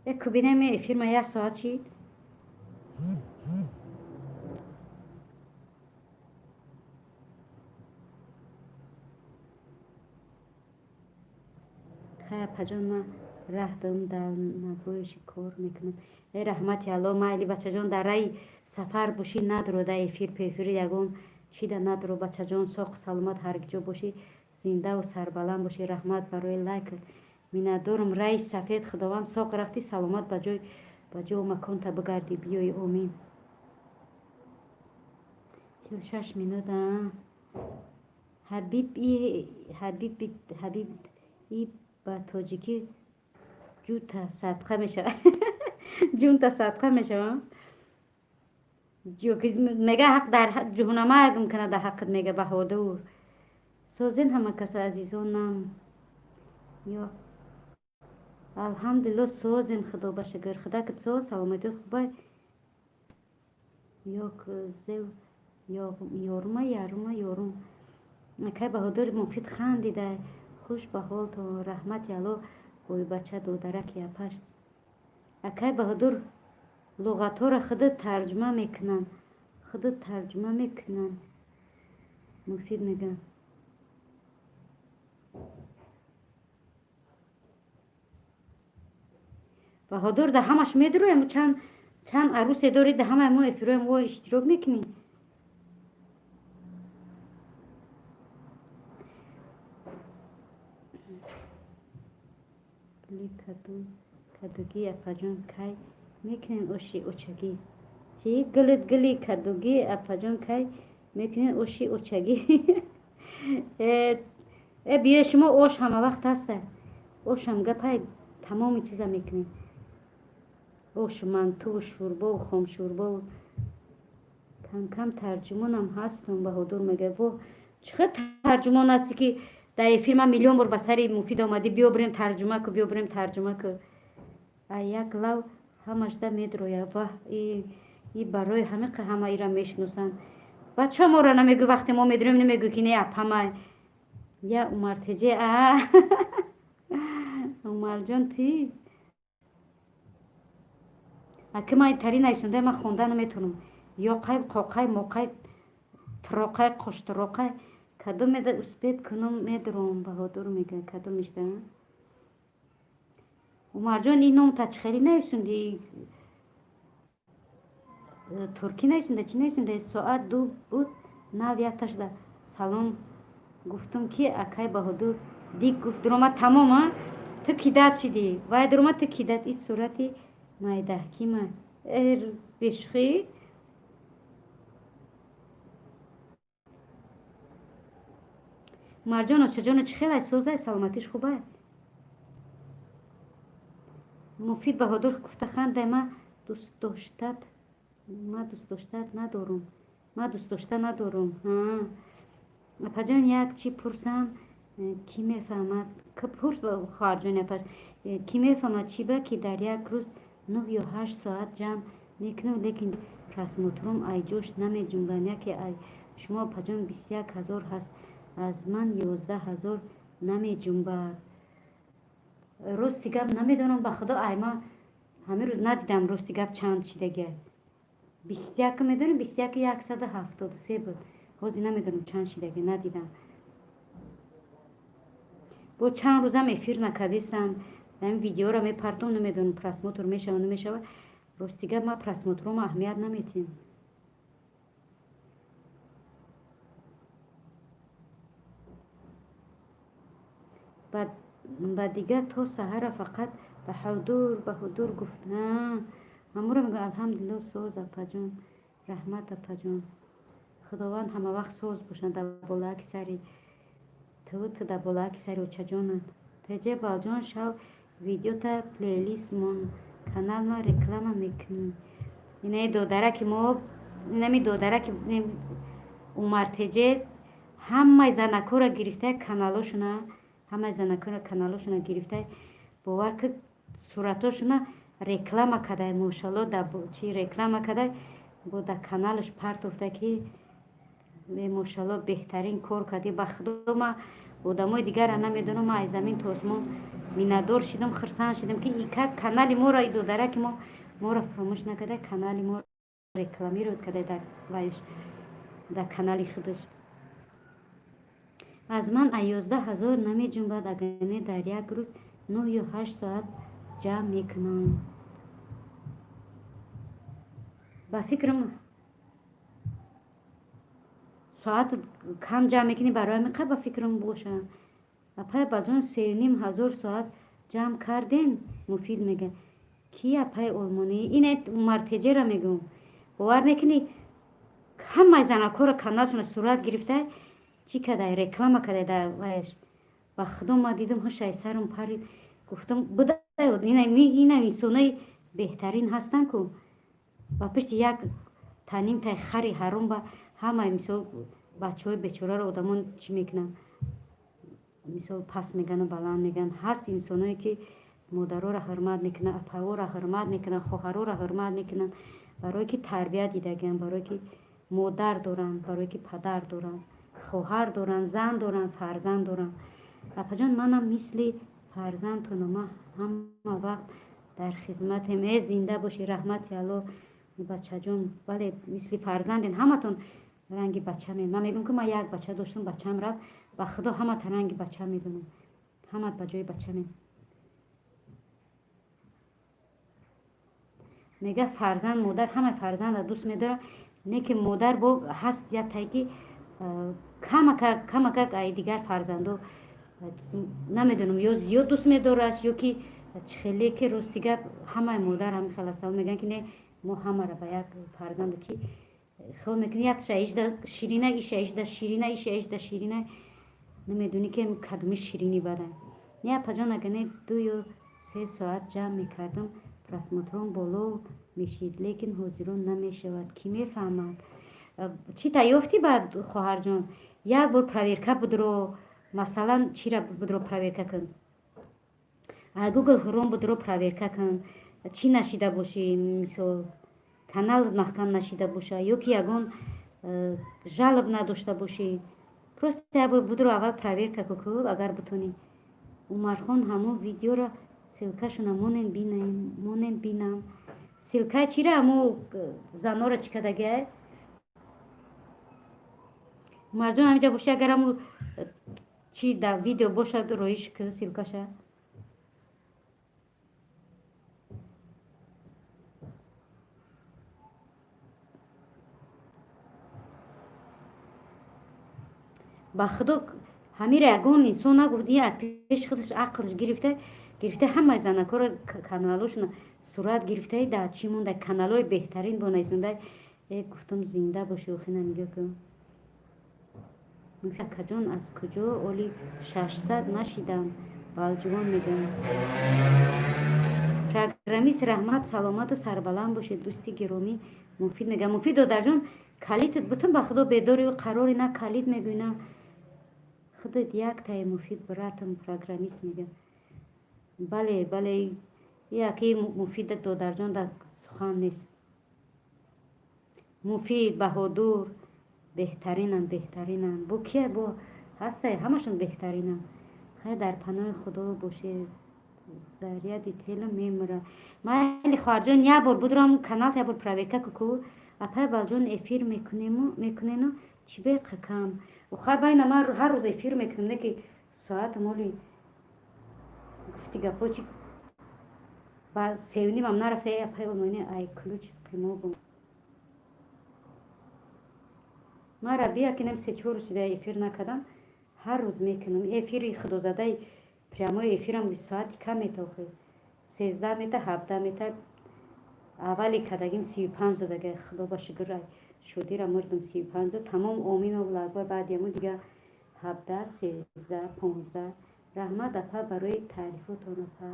Э, кубинем, эфирма як соат шид. Хай, апаҷон, ман раҳ дорам, дар набоиши кор мекунам. Э, раҳмати Алло, майли, бачаҷон, дар раи сафар бошӣ, надро да эфир пефири ягон чида надро, бачаҷон. Соқ саломат ҳаргиҷо бошӣ, зиндаву сарбаланд бошӣ. Раҳмат барои лайк, миннатдорам. Раи сафед, Худованд соқ рафтӣ, саломат ба ҷой. Ба ҷо маконта бигарди, биёи, омин. 46 минут. Ҳабиб, ҳабиб и ба тоҷикӣ ҷута садқа мешавад, ҷунта садқа мешавад. Мега, ҳақ дар ҷуҳунама мумкина дар ҳаққат, мега. Баҳодур, созен ҳама каса, азизонам. Ё алҳамдулилло, созем, худо ба шукр. Худакат соз, саломатиёт хубай. Ёк зев ёрума, ярума, ёрум. Акай Баҳодур, Муфид хандида. Хуш ба ҳолтон, раҳмати Алло. Бойбача додараки апаш. Акай Баҳодур, луғатҳоро худат тарҷума мекунанд, худат тарҷума мекунанд. Муфид мегӯяд. Баҳодур, да ҳамаш медуроем. Чанд чанд арусе доред, да ҳамаи мо эфирои мо иштирок мекунӣ. Гули каду, кадугӣ, апаҷон, кай мекунем оши очагӣ? Чӣ? Гулит, гули кадугӣ, апаҷон, кай мекунем оши очагӣ? Э, биё, шумо ош ҳама вақт ҳаста. Ошам гапай, тамоми чиза мекунем: ошу, мантуву, шӯрбову хомшӯрбову. Камкам тарҷумонам ҳастам. Баҳодур мегӯяд: во, чӣ хел тарҷумон ҳастӣ, ки дар эфир ман миллион бор ба сари Муфид омадӣ: биё бирем, тарҷума ку, биё бирем, тарҷума ку. А як лав ҳамашда медроя. Ваҳ, и барои ҳамиқа ҳама ира мешиносанд. Баъд чаро моро намегӯ? Вақте мо медроем, намегӯ, ки не, апамай я Умартеҷе. А, Умарҷон, ти аки ман тари нависонда, ман хонда наметавонам. Ёқай, қоқай, моқай, тироқай, қоштироқай, кадом меда успеть кунам, медурам. Баҳодур мегӯяд: кадомишда? Умарҷон, ин номта чӣ хеле нависонди? Туркӣ нависонда, чӣ нависонда? Соат 2 буд, нав якташда салом гуфтум, ки акай Баҳодур дик гуфт, дуромад, тамом. А ту кидат шидӣ, вай дуромад, ту кидат. И сурати майдаҳкима, бешухӣ. Марҷон, очаҷоно, чӣ хелай, созай, саломатиш хубай? Муфид Баҳодур гуфта хандай: ма дӯстдоштат, ма дӯстдоштат надорум, ма дӯстдошта надорум. Апаҷон, як чӣ пурсам, кӣ мефаҳмад? Пурс, хоҳарҷони апаш. Кӣ мефаҳмад, чӣ ба ки дар як рӯз 9 ё 8 соат ҷамъ мекунам, лекин просмотрум айҷош намеҷунбам? Яке ай шумо, апаҷон, 21 000 ҳаст, аз ман 11 000 намеҷунбад. Рости гап, намедонам, ба худо, ай ма ҳамин рӯз надидам. Рости гап, чанд шидагия? 21 медонем, 21 173 буд. Ҳозир намедонам, чанд шидагия, надидам. Бо чанд рӯзам эфир накардистам. Ҳамин видеоро мепартом, намедонам, просмотр мешава, намешава. Рости гап, ма просмотрома аҳамият наметиҳам. Ба дигар то саҳара фақат Баҳодур, Баҳодур гуфт. Ҳамуро мегӯям. Алҳамдулилло, соз, апаҷон, раҳмат, апаҷон. Худованд ҳамавақт соз бошад дар болоаки сари ту, ту дар болоаки сари очаҷонат. Теҷе балҷон, шав видеота плейлист мон, каналма реклама мекунӣ. Инаи додараки мо, инами додараки Умартеҷе ҳамаи занакҳоро гирифта, каналошуна, ҳамаи занакҳоро, каналошуна гирифта, бовар ки, суратошуна реклама кадай, мошалло, чи реклама кадай, бо дар каналаш партофта, ки мошалло, беҳтарин кор кардӣ. Ба худо, ма одамои дигарра намедонам, ма аз замин то осмон миннатдор шидам, хурсанд шидам, ки ика канали моро, и додараки мо моро фаромӯш накарда, канали мо рекламировать карда дар вайш, дар канали худаш. Аз ман а 11 000 намеҷунбад, агар не дар як рӯз 9 ё 8 соат ҷамъ мекунам. Ба фикрам, соат кам ҷамъ мекунӣ, барои ҳамин ба фикрам боша. Апай баҷон, 3500 соат ҷамъ кардем. Муфид мега. Ки апаи олмонӣ? Ина Умартеҷера мегӯм. Бовар мекунӣ, ҳамаи занакҳоро каналшона сурат гирифта, чӣ кадай, реклама кадай дар ваяш. Ба худо, ма дидам, ҳушай сарам парид. Гуфтам, будай, ина инсонои беҳтарин ҳастанд ку. Ба пишти як танимтай хари ҳаром ба ҳамаи, мисол, бачаҳои бечораро одамон чӣ мекунанд, мисол, пас мегану баланд меган. Ҳаст инсоное, ки модароро ҳурмат мекунанд, апаҳоро ҳурмат мекунанд, хоҳароро ҳурмат мекунанд, барое ки тарбия дидагианд, барое ки модар доранд, барое ки падар доранд, хоҳар доранд, зан доранд, фарзанд доранд. Апаҷон, манам мисли фарзандтонам, ман ҳама вақт дар хизматем. Э, зинда бошӣ, раҳмати Алло, бачаҷон. Бале, мисли фарзанден ҳаматон, ранги бачамен. Ман мегӯям, ки ман як бача доштам, бачам рафт. Ба худо, ҳамата ранги бача медонам, ҳамат ба ҷои бачамен. Мега, фарзанд, модар ҳама фарзанда дӯст медорад, не ки модар бо ҳаст як тай, ки камакак камакак ай дигар фарзандо, намедонам, ё зиёд дӯст медорад, ё ки чӣ хеле, ки рости гап, ҳамаи модар ҳамин хел ҳастанд. Мегӯянд, ки не, мо ҳамаро ба як фарзанда чӣ хел мекунем, якша ижда ширина, иша ижда ширина, иша ижда ширина, намедонӣ, ки кадоми ширини бадан. Не, апаҷон, агар не 2 ё 3 соат ҷамъ мекардам, просмотрон боло мешид, лекин ҳозирон намешавад. Кӣ мефаҳмад? Чӣ та ёфтӣ баъд, хоҳарҷон? Як бор проверка будро, масалан, чира будро проверка кун, Google Chrome будро проверка кун, чӣ нашида бошӣ, мисол, канал маҳкам нашида боша ё ки ягон жалоб надошта бошӣ. Просто як бор будро аввал проверка ку, агар бутонӣ. Умархон, ҳамон видеоро ссылкашона монем, бинем, монем, бинам. Ссылкаи чира? Ҳамо занора чӣ кардагиай? Умарҷон, ҳамиҷа бошӣ, агар ҳамо чи дар видео бошад, роиш ку ссылкаша. Ба худо, ҳамира ягон инсон нагуфт. Ин пеши худаш ақлш гирифта гирифта, ҳамаи занакҳоро каналошона сурат гирифтаи, дар чӣ монда, каналҳои беҳтарин бонависонда. Э, гуфтам, зинда бошӣ. Охина нигоҳ кун, акаҷон, аз куҷо оли 600 нашидам? Балҷувон мегӯям. Программист, раҳмат, саломату сарбаланд бошед, дӯсти гиромӣ. Муфид мегӯям, Муфид додарҷон, калитат бутун, ба худо, бедори қарори на калит мегӯй, на худат яктае. Муфид братам программист мегӯям. Бале, бале, яке Муфид додарҷон дар сухан нест. Муфид, Баҳодур беҳтаринанд, беҳтаринанд. Бо кия бо ҳастай, ҳамашон беҳтаринанд. Хайр, дар паноҳи худо бошед. Заряди тело мемурад. Майли, хоҳарҷон, як бор будурам канал, як бор проверка ку. Апай Балҷон, эфир мекунену чӣ беқакам? Хай, байна ман ҳар рӯз эфир мекунам, не ки соатам оли гуфти гапҳо чи ба севнимам нарафта. Апай олмони, ай ключ қимобум мара бия, ки нем се-чор рӯз шуда эфир накардам. Ҳар рӯз мекунам эфири худозадаи прямой эфирам соати кам метохи, 13 мета, 17 мета. Аввали кардагим 35 додага. Худо ба шукр, шодира мурдам, 35 дод, тамом. Омин, Аллоҳу акбар. Баъди ҳамун дига 17, 13, 15. Раҳмат, апа, барои таърифотон. Апа,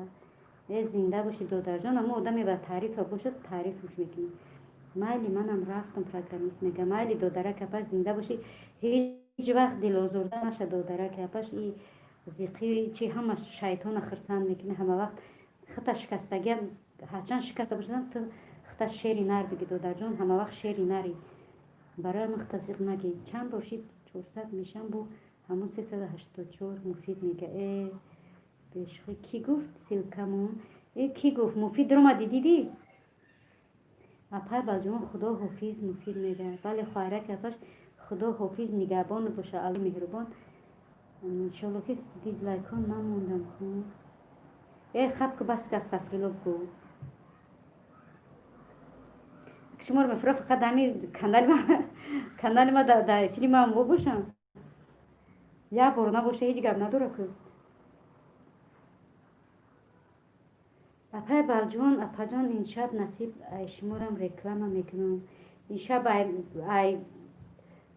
э, зинда бошӣ, додарҷон. Амо одаме ба таърифа бошад, таърифуш мекунӣ. Майли, манам рафтам. Программист мега, майли, додарак апаш, зинда бошӣ, ҳеҷ вақт дилозурда наша, додарак апаш. И зиқи чи ҳама шайтона хирсанд мекунӣ. Ҳама вақт хита шикастагиам ҳарчанд шикаста бошад, ту хита шери нар биги, додарҷон. Ҳама вақт шери нари, барои ман хита зиқ нагӣ. Чанд бошид, 400 мешам, бу ҳамун 384. Муфид мега, э, бешухӣ. Кӣ гуфт ссылкамон? Э, кӣ гуфт? Муфид ромадӣ, дидӣ? Апай Балҷон, худо ҳофиз. Муфид мега, бале, хоҳараки апаш, худо ҳофиз, нигаҳбон боша, Алло меҳрубон. Иншолло, ки дизлайкҳо намондам. Ху, э, хаб ку, бас ка, астағфирулло гӯ. Шуморо мефура, фақат ҳами канали ма дар эфири ман бошам, як бор набоша, ҳеҷ гап надора ку. Апай Балҷон, апаҷон, ин шаб насиб ай шуморам реклама мекунам. Ин шаб ай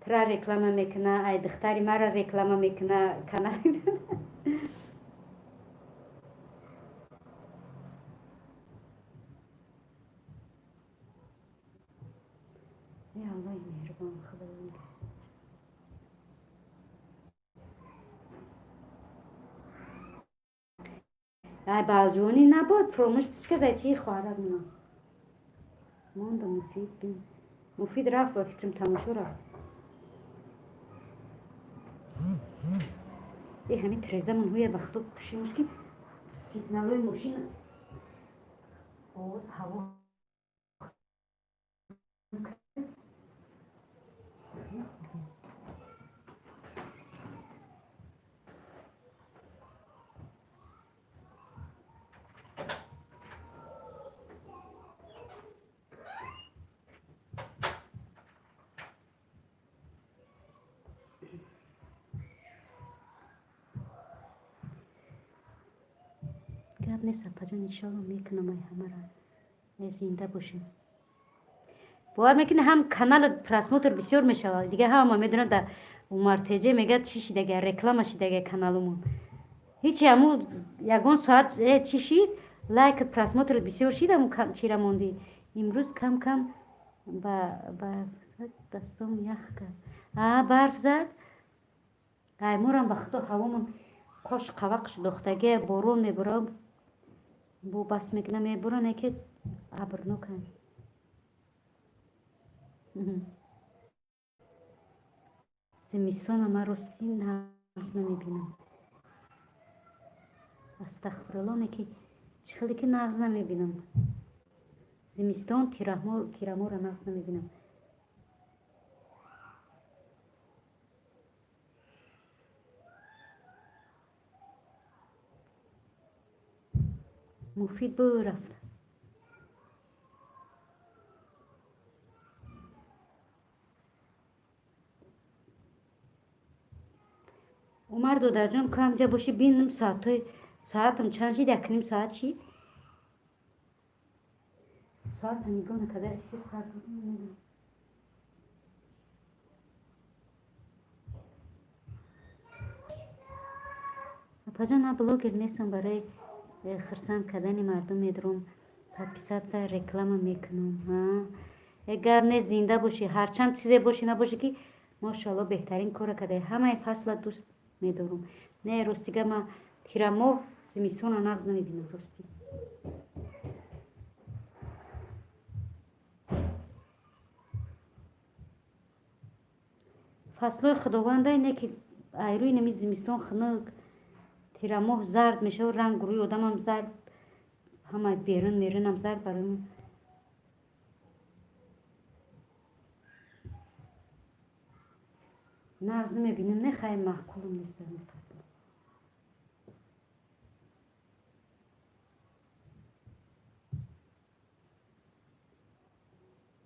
тра реклама мекуна, ай духтари мара реклама мекуна канал. Эй Аллоҳи меҳрубон, Худованд. Ай Балҷонӣ набуд, фуромӯш карда чи хоҳарак мона. Монда Муфид бин. Муфид рафт, ба фикрам тамошо рафт. Э ҳамин тирезамон ҳоя ба худо кушимуш ки сигналои мошин овоз ҳаво. Гап нест, апаҷон, иншоалло мекунам ай ҳамара. Зинда бошем. Бовар мекунӣ, ҳам канал просмотр бисёр мешавад. Дига ҳама медонад, дар Умар Теҷе мегӯяд, чӣ шидага, реклама шидага каналумон. Ҳечи ҳаму ягон соат чӣ шид, лайк, просмотр бисёр шид, ҳаму чира мондӣ. Имрӯз кам кам ба барф зад, дастом ях кард. А барф зад? Ай морам ба худо ҳавомон қош қавақ шудохтагия, борон мебурад, бо бас мекунам, мебурад, не ки абрноканд. Зимистона ман ростӣ нағз намебинам. Астағфирулло, не ки чӣ хеле ки нағз намебинам. Зимистон тирамоҳро нағз намебинам. Муфид бурафт. Умар додарҷон, камҷа бошӣ, бинам соатҳои соатам чанд шид, 1:30 соат шид. Соата нигоҳ накарда эфир сар додам, намедонам. Апаҷон, ман блогер нестам, барои хурсанд кардани мардум медурам, подписаться, реклама мекунам. Э гап не, зинда бошӣ, ҳарчанд чизе бошӣ набошӣ ки мошоалло беҳтарин корро кардаӣ. Ҳамаи фасла дӯст медорам. Не, ростига ман тирамоҳ зимистонро нағз намебинам, ростӣ. Фаслҳои худованда ине ки айрӯи нами зимистон хунук, тирамоҳ зард мешавад, ранг рӯи одамам зард, ҳама берун мерунам зард барои ман. Нағз намебинам, не хай маъқулам нест дар ин фасл.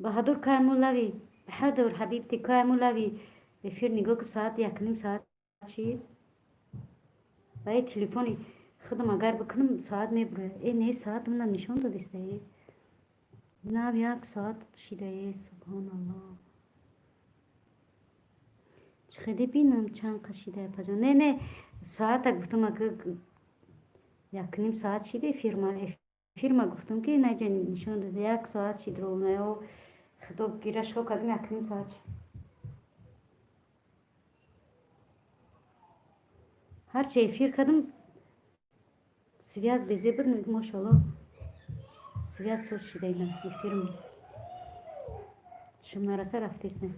Баҳадур Каймулави, Баҳадур ҳабибти Каймулави, эфир нигоҳ ки соат 1:30 соат шид. Ба э телефони худам агар бикунам, соат мебурад. Э не, соат мана нишон додиста э. Нав як соат шида э, субҳоналлоҳ. Чӣ хеле бинам чанд қашида, апаҷон. Не, не, соата гуфтам, ага 1:30 соат шида эфирма. Эфирма гуфтам ки наҷа нишон дода як соат шид ровно. Худо гираш хо кардам, 1:30 соат шид. Ҳарчи эфир кардам, связь безе буд, мошоалло связь соз шида ина эфирм. Чишм нараса рафтест не.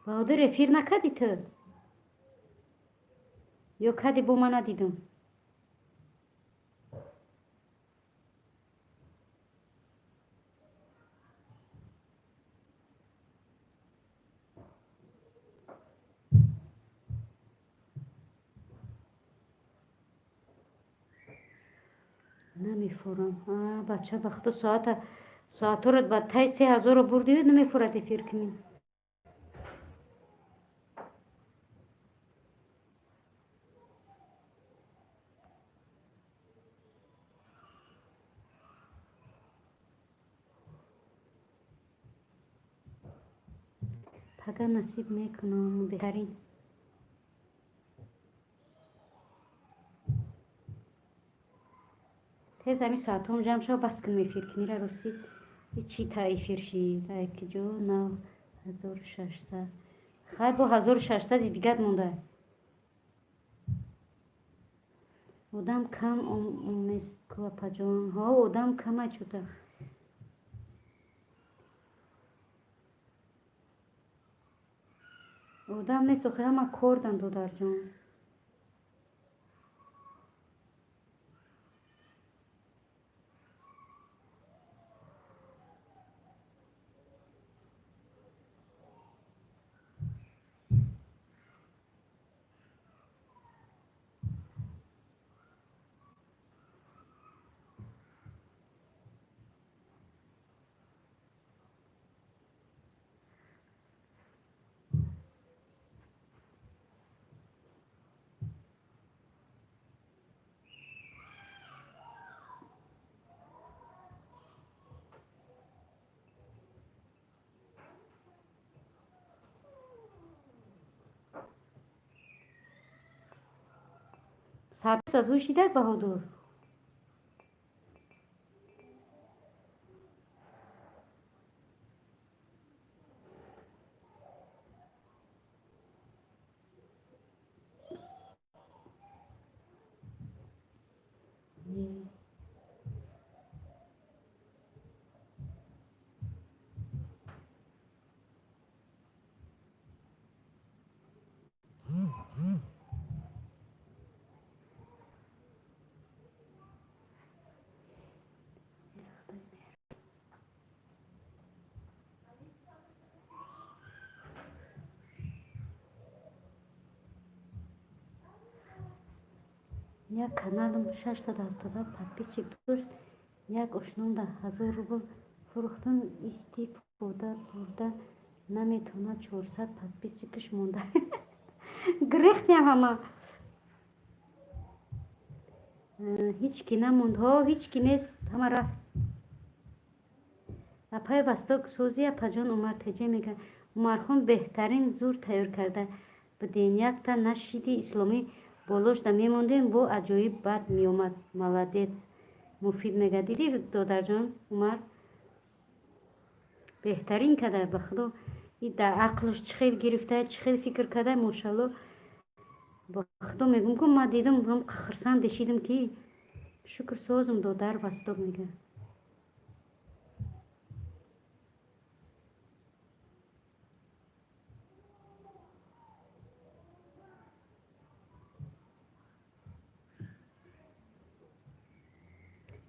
Баҳодур, эфир накардӣ ту? Ё кардӣ, бо ман надидам? Намефурам, бача, ба худо, соата соатҳоро ба тай 3000-ро бурдию намефурад эфир кунӣ. Пага насиб мекунам. Беҳтарин. Тез ҳами соатҳом ҷамъ шав, бас кунем эфир кунира. Ростӣ, чӣ та эфир шид? Айкиҷо нав 1600. Хай, бо 1600-и дигар монда. Одам кам омест ку, апаҷон. Ҳо, одам кама чута. Одам нест охи, ҳама кордан, додарҷон. Сабзат ҳушидак, Баҳодур. Як каналам 677 подписчик дошт. Як ошномда 1000 рубл фурӯхтам, истифода бурда наметавонад, 400 подписчикаш монда. Гирехтиам ҳама. Ҳеҷ ки намонд. Ҳо, ҳеҷ ки нест, ҳама рафт. Апаи Восток сози, апаҷон. Умар Теҷе мега: Умархон, беҳтарин, зур тайёр карда буден. Якта нашиди исломӣ болошда мемондем, бо аҷоиб бад меомад. Молодец. Муфид мега: дидӣ, додарҷон, Умар беҳтарин када. Ба худо, и дар ақлш чӣ хел гирифта, чӣ хел фикр када, мошалло. Ба худо мегӯм ку, ма дидам, ҳам хирсанд дешидам, ки шукр. Созум, додар. Восток мега.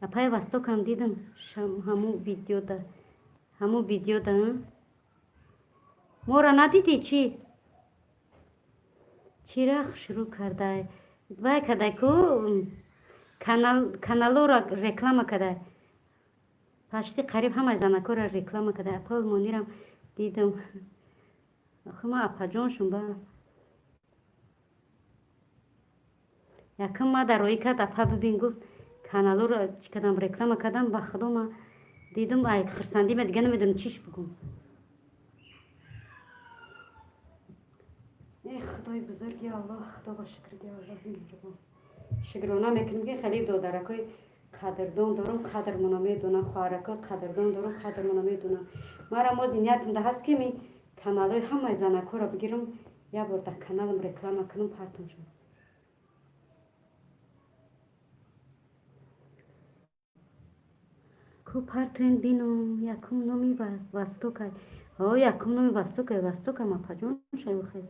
Апаи Востокам дидам ҳамун видеода. Моро надидӣ, чӣ? Чира шурӯъ кардай? Вай кадай ку, каналоро реклама кадай. Пашти қариб ҳамаи занакҳоро реклама кадай. Апаи Олмонирам дидам. Охи, ма апаҷоншум ба якум ма дар роӣ кард. Апа, бибин, гуфт, каналоро чӣ кардам, реклама кардам. Ба худо, ма дидум, ай хирсандима дига намедонам чиш бигӯм. Э, худои бузурги Аллоҳ, худо ба шукрги Аллоҳи меҳрубон. Шукрона мекунем, ки хеле додаракҳои қадрдон дорам, қадрмона медонам, хоҳаракҳои қадрдон дорам, қадрмона медонам. Мара мози ниятам да ҳаст, ки ми каналҳои ҳамаи занакҳоро бигирам, як бор дар каналам реклама кунам, партам шуд. Ку партоен бинум. Якум номи Востокай. Ҳо, якум номи Востокай. Востокам апаҷон шайохе.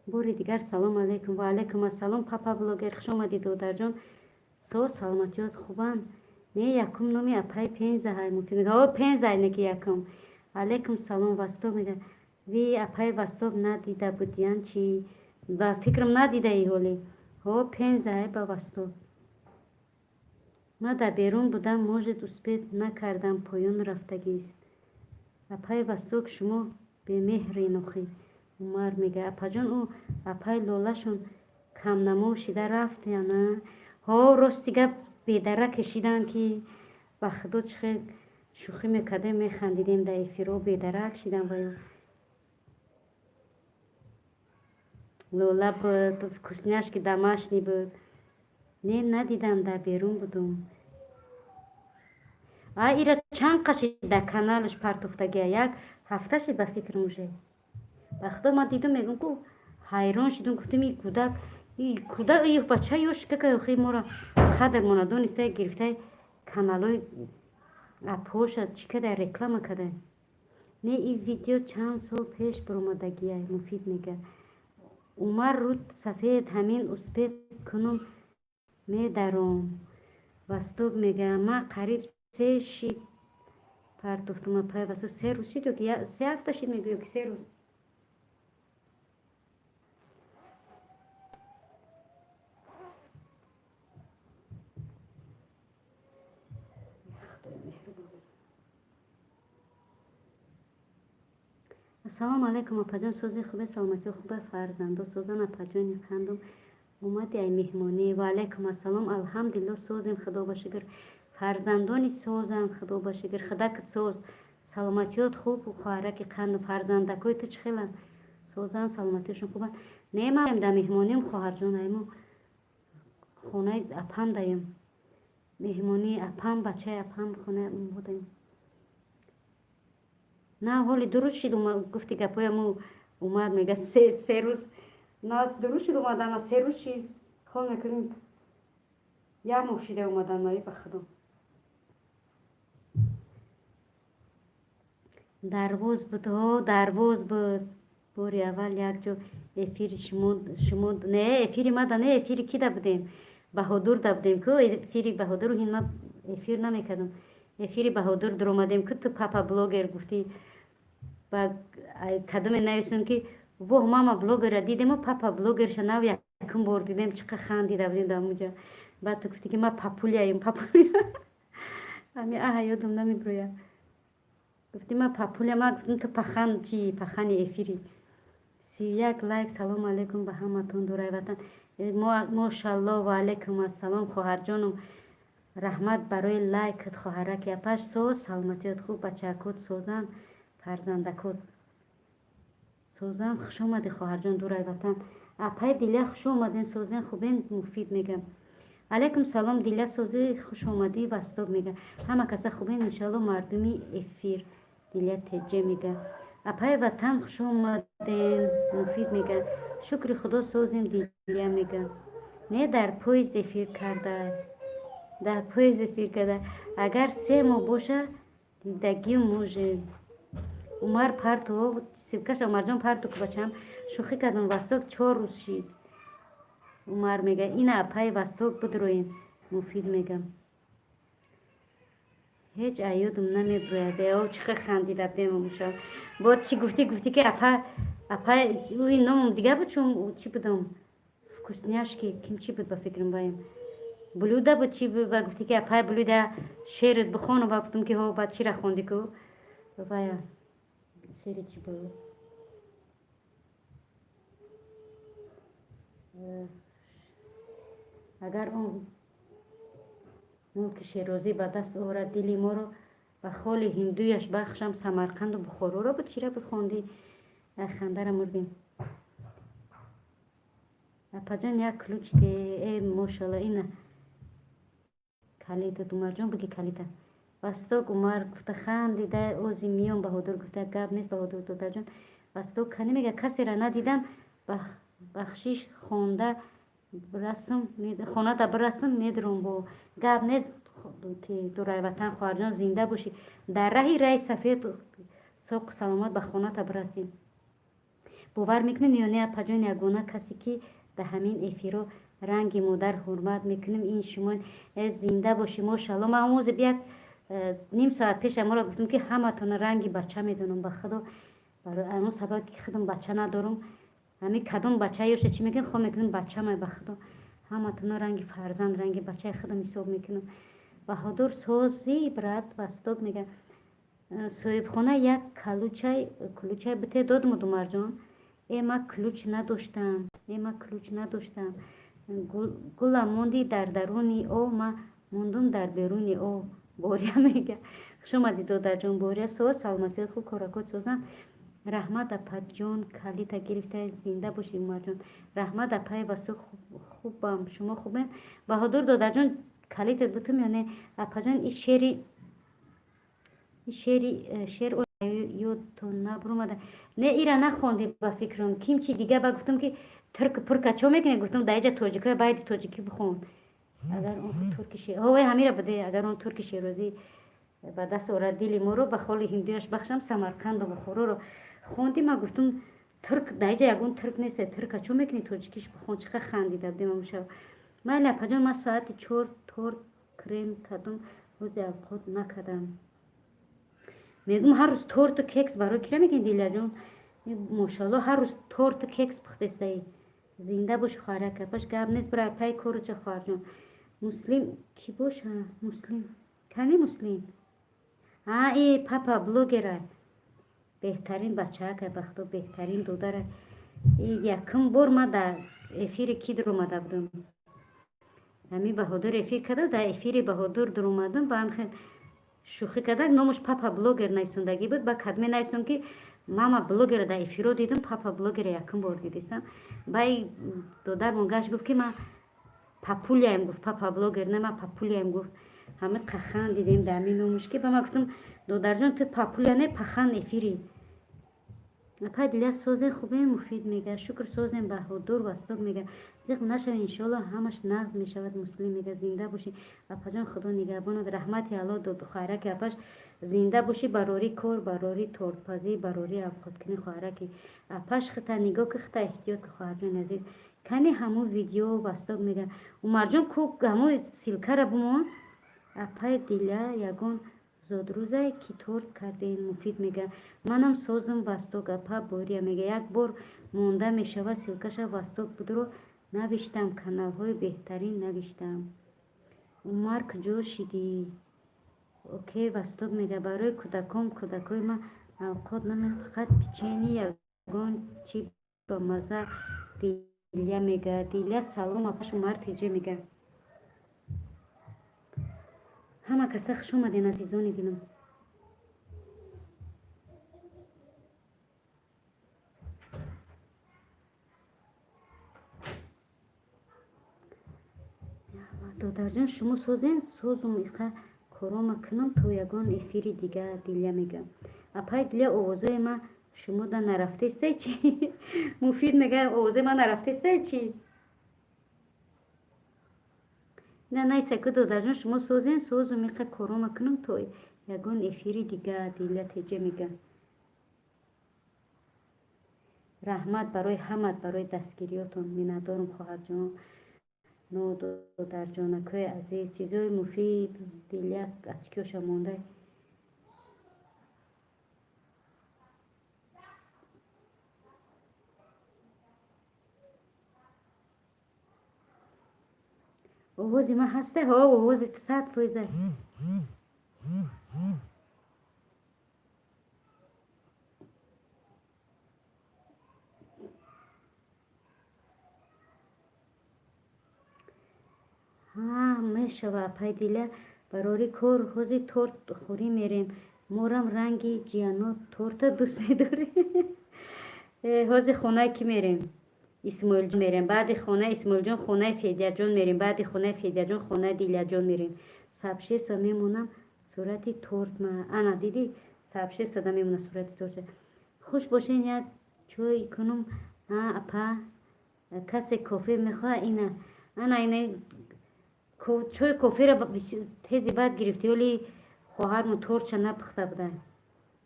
Бори дигар салом алейкум. Ва алейкум ассалом, папа блогер, хуш омадӣ, додарҷон. Со саломатиёт хубанд? Не, якум номи апаи Пенза ҳай, мумкин. Ҳо, Пенза не ки якум. Алейкум салом, Восток мега. Ви апаи Восток надида будиян чӣ? Ба фикрам, надидаи ҳоле. Ҳо, Пенза ба Восток. Ман дар берун будам, может, успеть накардам, поён рафтагист. Апаи Восток, шумо бемеҳрен охи. Умар мега: апаҷон, ӯ апаи Лолашон камнамо шида рафт я на? Ҳо, рости гап, бедара кашиданд, ки ба худо чӣ хел шӯхӣ мекардем, механдидем дар эфирҳо, бедарак шидам. Ва ё Лола буд, вкусняшки домашний буд. Не, надидам, дар берун будум. А ира чанд қашид дар каналаш партофтагия, як ҳафта шид ба фикрам уже. Ба худо, ман дидум, мегӯм ку, ҳайрон шудум, гуфтум: и кӯдак, и кӯдак, и бача ёш кака, охи моро қадр мона дониста, гирифта, каналҳои апоша чӣ када, реклама када. Не, и видео чанд сол пеш баромадагия. Муфид мега: Умар, руд сафед, ҳамин успеть кунум, медаром. Восток мега: ман қариб се шид партофтум. Апай Восток, 3 рӯз шид ё ки 3 ҳафта шид мегӯ, ё ки 3 рӯз? Худои меҳрубон. Ассалому алайкум, апаҷон, сози, хубе, саломатиё хубе, фарзандо созан? Апаҷони қандум, омади ай меҳмонӣ? Ва алайкум ассалом, алҳамдулилло, созем, худо ба шукр, фарзандони созанд, худо ба шукр. Худакат соз, саломатиёт хуб, хоҳараки қандум? Фарзандакои ту чӣ хеланд, созанд, саломатиёшон хубанд? Не, ман дар меҳмониам, хоҳарҷон, айму хонаи апам даем, меҳмонии апам, бачаи апам, хонаи будаем. На, ҳоли дуруст шид, гуфти гапҳояму. Умар мега: 3 рӯз. На, дуруст шид, омадам, 3 рӯз шид, хол мекунем, як моҳ шида омадан маи, ба худо. Дарвоз буд, ҳо, дарвоз буд. Бори аввал якҷо эфири шумо, не, эфири мада, не, эфири кида будем? Баҳодурда будем ку, эфири Баҳодуру ҳин ма эфир намекардам. Эфири Баҳодур дуромадем ку, ту папа блогер гуфтӣ, ба кадоме нависем, ки воҳ, мама блогера дидему, папа блогерша нав якум бор дидем, чӣ қа хандида будем дар онҷа. Баъд ту гуфтӣ, ки ма папуляем, папуля. Ами аҳа, ёдам намебирояд. Гуфтӣ: ма папуля. Ма гуфтам: ту пахан чи, пахани эфири. 31 лайк. Салому алайкум ба ҳаматон, дурай ватан. Мошалло, ва алайкум ассалом, хоҳарҷонум, раҳмат барои лайкат, хоҳараки. Апаш соз, саломатиёт хуб, бачаакот созанд, фарзандакот созанд? Хуш омадӣ, хоҳарҷон, дурай ватан. Апай Диля, хуш омаден, созен, хубен? Муфид мегам: алайкум салом, Диля, созӣ, хуш омадӣ. Восток мега: ҳама каса хубен, иншалло, мардуми эфир. Диля Теҷе мега: апай Ватан, хуш омаден. Муфид мега: шукри худо, созем. Диля мега: не, дар поезд эфир карда, дар поезд эфир карда. Агар 3 моҳ боша, дидагим может. Умар парту ссылкаша, Умарҷон, парту ку, бачам, шӯхӣ кардам. Восток, 4 рӯз шид. Умар мега: ина апаи Восток бидроен. Муфид мега: ҳеҷ аёдам намебирояд. Э, чӣ қа хандида будем омуша. Бо чӣ гуфтӣ? Гуфтӣ, ки апа, апа, ӯи номам дигар буд, чун чӣ будам, вкусняшки ким чӣ буд, ба фикрам баем блюда буд, чӣ буд. Ба гуфтӣ, ки апай блюда, шеърат бихону. Ба гуфтам, ки ҳо, баъд чира хондӣ ку, вая шеъри чӣ буд? Агар он мулки Шерозӣ ба даст орад, дили моро ба холи ҳиндуяш бахшам, Самарқанду Бухороро буд, чира буд, хондӣ, хандара мурдем. Апаҷон, як ключ де. Э, мошалло, ина калитат, Умарҷон, буги калита. Восток, Умар гуфта хандида, ози миён. Баҳодур гуфта: гап нест, Баҳодур додарҷон. Восток кани мега: касера надидам, бахшиш, хонда расм, хонада бирасм, медурам. Бо гап нест, дурайватан, хоҳарҷон, зинда бошӣ, дар раҳи раи сафед соқу саломат ба хоната бирасӣ. Бовар мекунед ё не, апаҷон, ягона касе, ки дар ҳамин эфиро ранги модар ҳурмат мекунем, ин шумо. Зинда бошӣ, мошалло. Ман омӯзи як ним соат пеш аморо гуфтам, ки ҳаматона ранги бача медонам, ба худо, барои ано сабаб, ки худам бача надорам. Ҳамин кадом бача ёша чӣ мекунем, хо мекунем, бачамай, ба худо. Ҳаматуно ранги фарзанд, ранги бачаи худам ҳисоб мекунам. Баҳодур сози, брат, Восток мега. Соҳибхона як калучай кулучай бите додмуд, Умарҷон. Э, ма ключ надоштам, э, ма ключ надоштам. Гула монди дар даруни о, ма мондум дар беруни о. Бория мега. Хуш омадӣ, додарҷон Бория. Соз, саломатиҳои хуб, коракот созам. Раҳмат, апаҷон, калита гирифта, зинда бошӣ, Умарҷон. Раҳмат, апаи Восток, хубам, шумо хубем? Баҳодур додарҷон, калитат бутум ё не? Апаҷон, и шери шери шер ёдтон набуромада. Не, ира нахондӣ ба фикрам. Ким чи дига ба гуфтам, ки турк пурка чо мекунӣ? Гуфтам, дар иҷа тоҷикоя байди тоҷикӣ бихон. Агар он турки ҳовай ҳамира буде, агар он турки шерозӣ ба даст орад дили моро, ба холи ҳиндуяш бахшам Самарқанду Бухороро. Хонди, ма гуфтам, турк дар иҷа ягон турк нест, турка чо мекунӣ, тоҷикиш бихон. Чиқа хандида будем амшаб. Майли, апаҷон, ман соати 4 торт крем кардум, ҳози авқот накардам. Мегум, ҳар рӯз торту кекс барои кира мекунӣ, Дилаҷон? Мошалло, ҳар рӯз торту кекс пухтестаи. Зинда боши, хоҳарак. Апаш, гап нест, бира пай коруча, хоҳарҷон. Муслим кӣ боша? Муслим кани? Муслим, а, и папа блогера, беҳтарин бачаакай, бахто, беҳтарин додара. Якум бор ма дар эфири ки дуромада будам? Ҳамин Баҳодур эфир карда, дар эфири Баҳодур дуромадам, ба ҳам хел шӯхӣ карда, номаш папа блогер нависондагӣ буд. Ба кадме нависом, ки мама блогера дар эфиро дидам, папа блогера якум бор дидистам. Баи додармон гашт, гуфт, ки ман папуляем, гуфт, папа блогер не, ман папуляем, гуфт. Ҳами қахан дидем дар ҳамин номуш, ки ба ман гуфтам, додарҷон, ту папуля не, пахан эфири. Апай Дилия, созем, хубем? Муфид мега, шукр, созем. Баҳодур Восток мега, зиқ нашав, иншоалло, ҳамаш назм мешавад. Муслим мега, зинда бошӣ, апаҷон, худо нигаҳбонат. Раҳмати Алло, хоҳараки апаш, зинда бошӣ. Барори кор, барори тортпазӣ, барори авқоткунӣ, хоҳараки апаш. Хита нигоҳ ки, хита эҳтиёт ки, хоҳарҷони азиз. Кани ҳамун видео? Восток мега, Умарҷон ку, ҳамун ссылка ра бумон. Апай Диля, ягон зодрӯзае ки торт кардем? Муфид мега, манам созам. Восток апа Бория мега, як бор монда мешавад ссылка ша. Восток будро навиштам, каналҳои беҳтарин навиштам. Умар, куҷо шидӣ? Окей, Восток мега, барои кӯдаком, кӯдакои ман авқот наме, фақат печенье, ягон чи ба мазза. Дилия мега, Дилия, салом, апаш. Умар теҷе мега. Ҳама каса хуш омаден, азизони дилам. Додарҷон, шумо созен? Созум, иқа корома кунам то ягон эфири дига. Дилия мега, апай Дилия, овозои ма шумо да нарафтестай чи? Муфид мега, овозои ма нарафтестай чи? На, найсаку, додарҷон, шумо созен? Созум, иқа корома кунам то ягон эфири дига. Дилия теҷа мега, раҳмат барои ҳамат, барои дастгириётон миннатдорум, хоҳарҷон, но додарҷонакҳои азиз. Чизои муфид, Дилия очки ёша монда. Овози ман ҳаста? Ҳо, овози 100%. Ҳа, мешава, апай Диля, барори кор. Ҳози торт хӯрӣ мерем, морам ранги ҷияно торта дӯст медорем. Ҳози хонаи кӣ мерем? Исмоилҷон мерем, баъди хонаи Исмоилҷон хонаи Федяҷон мерем, баъди хонаи Федяҷон хонаи Диляҷон мерем. Сообщество мемонам сурати торт ма. Ана, дидӣ, сообщество да мемона сурати торт. Хуш бошен, як чой кунум. Апа, касе кофе мехоҳад? Ина, ана, ина чой коферо тези баъд гирифтӣ, оли хоҳармон тортша напухта буда,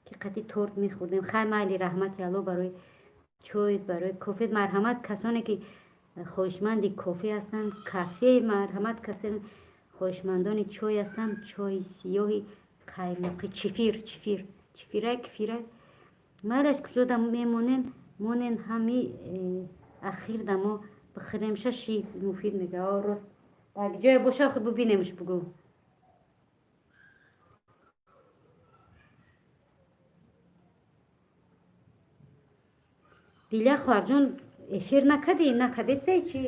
ки қати торт мехӯрдем. Хай, майли, раҳмати Алло барои чой, барои кофе. Марҳамат, касоне ки хоҳишманди кофе ҳастанд, кафе, марҳамат. Касе хоҳишмандони чой ҳастанд, чойи сиёҳи қаймоқи, чифир, чифир, чифирай, кифирай, майлаш. Куҷода мемонен, монен. Ҳами ахир дамо Бихӯремша шид, Муфид мега. О, рост, дар ҷое боша, охир бубинемш, бугӯ. Диля хоҳарҷон, эфир накардӣ? Накардестай чӣ?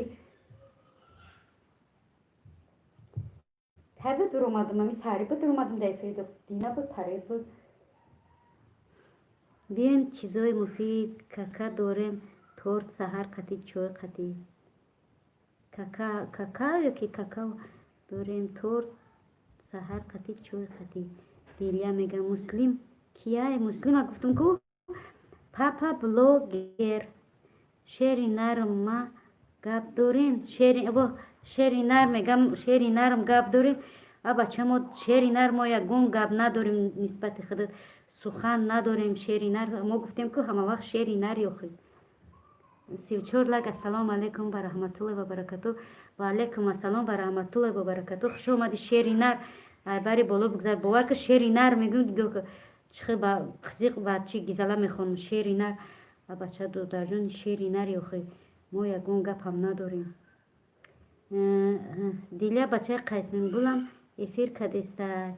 Кай буд дуромадам? Ами саҳарӣ буд дуромадам дар эфири Дина буд, парер буд. Биёем, чизои муфид. Кака дорем, торт саҳар қатӣ, чой қатӣ. Какао ёки какао дорем, торт саҳар қатӣ, чой қатӣ, Дилия мега. Муслим кияй? Муслима гуфтум ку, папа блогер. Шери нарм, ма гап дорем. Шери нарм мегам, шери нарм, гап дорем. А бача, мо, шери нар, мо ягон гап надорем, нисбати худат сухан надорем. Шери нар, мо гуфтем ку ҳама вақт шери нар ёхӣ. 34 лайк. Ассалому алайкум ва раҳматуллоҳи ва баракату. Ва алайкум ассалом ва раҳматуллоҳи ва баракату. Хуш омадӣ, шери нар, айбари боло бигзар. Бовар ки, шери нар мегӯм, чихе ба қизиқ ба чи гизала мехонам. Шери нар, а бача, додарҷон, шери нар ёхӣ, мо ягон гапам надорем. Диля, бачаи Қайсингулам эфир кадеста,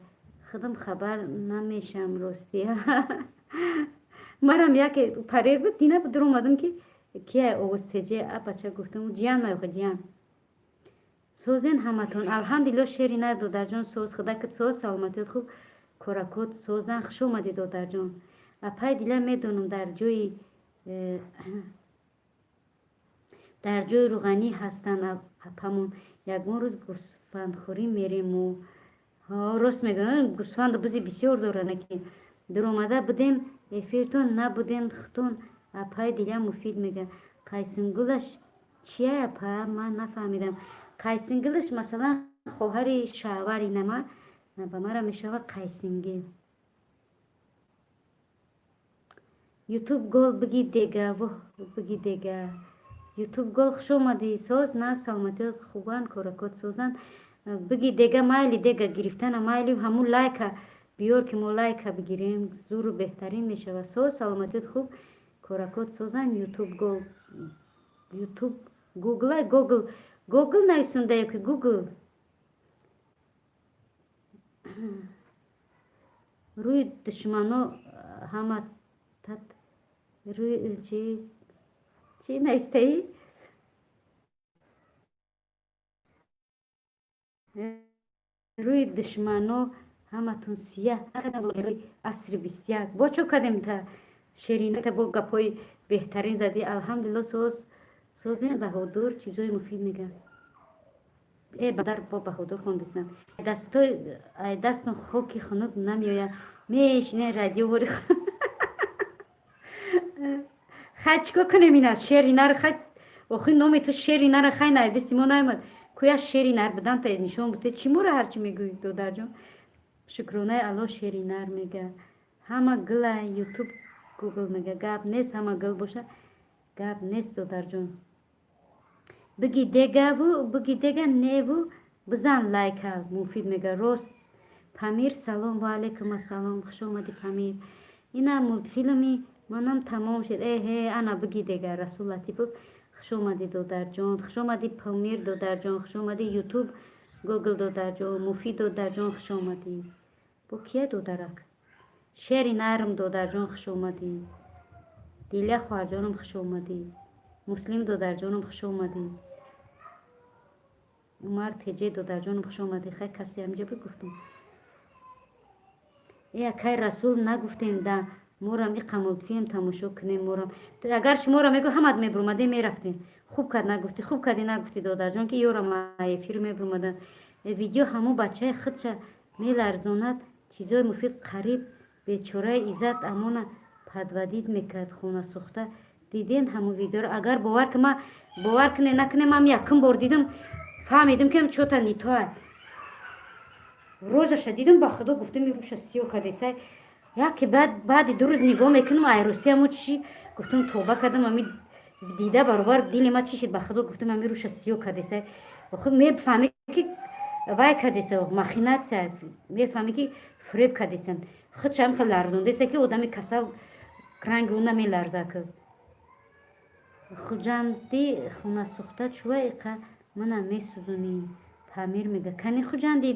худам хабар намешам. Ростӣ, марам яке парер буд, дина дур омадам ки кия овоз теже. А бача, гуфтам, ҷиян маёхи, ҷиян. Созен ҳаматон? Алҳамдулилло, шери нар, додарҷон, соз, худакат соз, саломатиёт хуб, коракот созан. Хуш омадӣ, додарҷон. Апай Диля, медонам, дар ҷои рӯғанӣ ҳастанд апамон. Ягон рӯз гӯсфандхӯрӣ мерему. Рост мегӯям, гӯсфанду бузи бисёр доранд. Ки дуромада будем, эфиртон набудем хутон. Апай Диля, Муфид мега. Қайсингулаш чия, апа? Ман нафаҳмидам. Қайсингулаш, масалан, хоҳари шавари нама ба мара мешавад қайсингил. Ютуб гол, биги дега, воҳ, биги дега. Ютуб гол, хуш омадӣ. Соз на, саломатӣ хубанд, коракот созанд. Биги дега, майли, дега гирифтана майли, ҳамун лайка биёр, ки мо лайка бигирем, зуру беҳтарин мешавад. Соз, саломатият хуб, коракот созанд. Ютуб гол, Ютуб гугла, гугл, гугл нависонда ёки гугл. Рӯи душмано ҳама тат рӯи чи чӣ навистаӣ? Рӯи душмано ҳаматон сияҳ. Асри 21 бо чо кардем та шерината, бо гапҳои беҳтарин задӣ. Алҳамдулилло, соз, созен. Баҳодур чизои муфид мега. Э, бадар бо Баҳодур хондистам. Дастои ай дастон хоки хунук намеояд, мешине радио вори. Хай, чикор кунем ина шери нар? Хай, охи номи ту шери нара, хай, найдисти мо наомад кӯя. Шери нар будан та нишон буте. Чӣ мора ҳарчи мегӯӣ, додарҷон? Шукронаи Алло. Шери нар мега, ҳама гила. Ютуб гугл мега, гап нест, ҳама гил боша, гап нест. Додарҷон, биги дегаву, биги дега неву, бизан лайка. Муфид мега, рост. Памир, салом. Ва алайкум ассалом, хуш омадӣ, Памир. Ина мультфилми манам тамом шуд. Эҳе, ана биги дега. Расул Латипов, хуш омадӣ, додарҷон. Хуш омадӣ, Памир додарҷон. Хуш омадӣ, Ютуб гугл додарҷон. Муфид додарҷон, хуш омадӣ. Бо кия, додарак? Шери нарм додарҷон, хуш омадӣ. Диля хоҳарҷонам, хуш омадӣ. Муслим додарҷонам, хуш омадӣ. Умар Теҷе додарҷонам, хуш омадӣ. Хай, касе ҳамҷа бигуфтум. Э, акай Расул, нагуфтем да морам иқа мультфилм тамошо кунем. Морам агар шуморо мегӯ, ҳамат мебурмадем, мерафтем. Хуб кард нагуфтӣ, хуб кардӣ нагуфтӣ, додарҷон, ки ёрам эфир мебурмадан. Видео ҳамон бачаи худша меларзонад. Чизои муфид. Қариб бечораи Иззат амона подводить мекард, хонасӯхта. Диден ҳамон видеоро? Агар бовар ки, ма бовар куне накуне, ман якум бор дидам, фаҳмидам, ки чё-то не то. Рожаша дидам, ба худо, гуфтам, рӯша сиёҳ кардесай. Яке баъди 2 рӯз нигоҳ мекунам, айростӣ ҳамо чӣ гуфтам, тоба кардам. Ами дида баробар дили ма чӣ шид, ба худо, гуфтам, ами рӯша сиёҳ кардесай. Охир мефаҳмӣ, ки вай кардеса, махинация, мефаҳмӣ, ки фиреб кардестан. Худша ҳам хел ларзондеса, ки одами касал ранги ӯ намеларза ки. Хуҷандӣ хунасӯхта чува иқа мана месӯзонӣ? Памир мега. Кани Хуҷандӣ,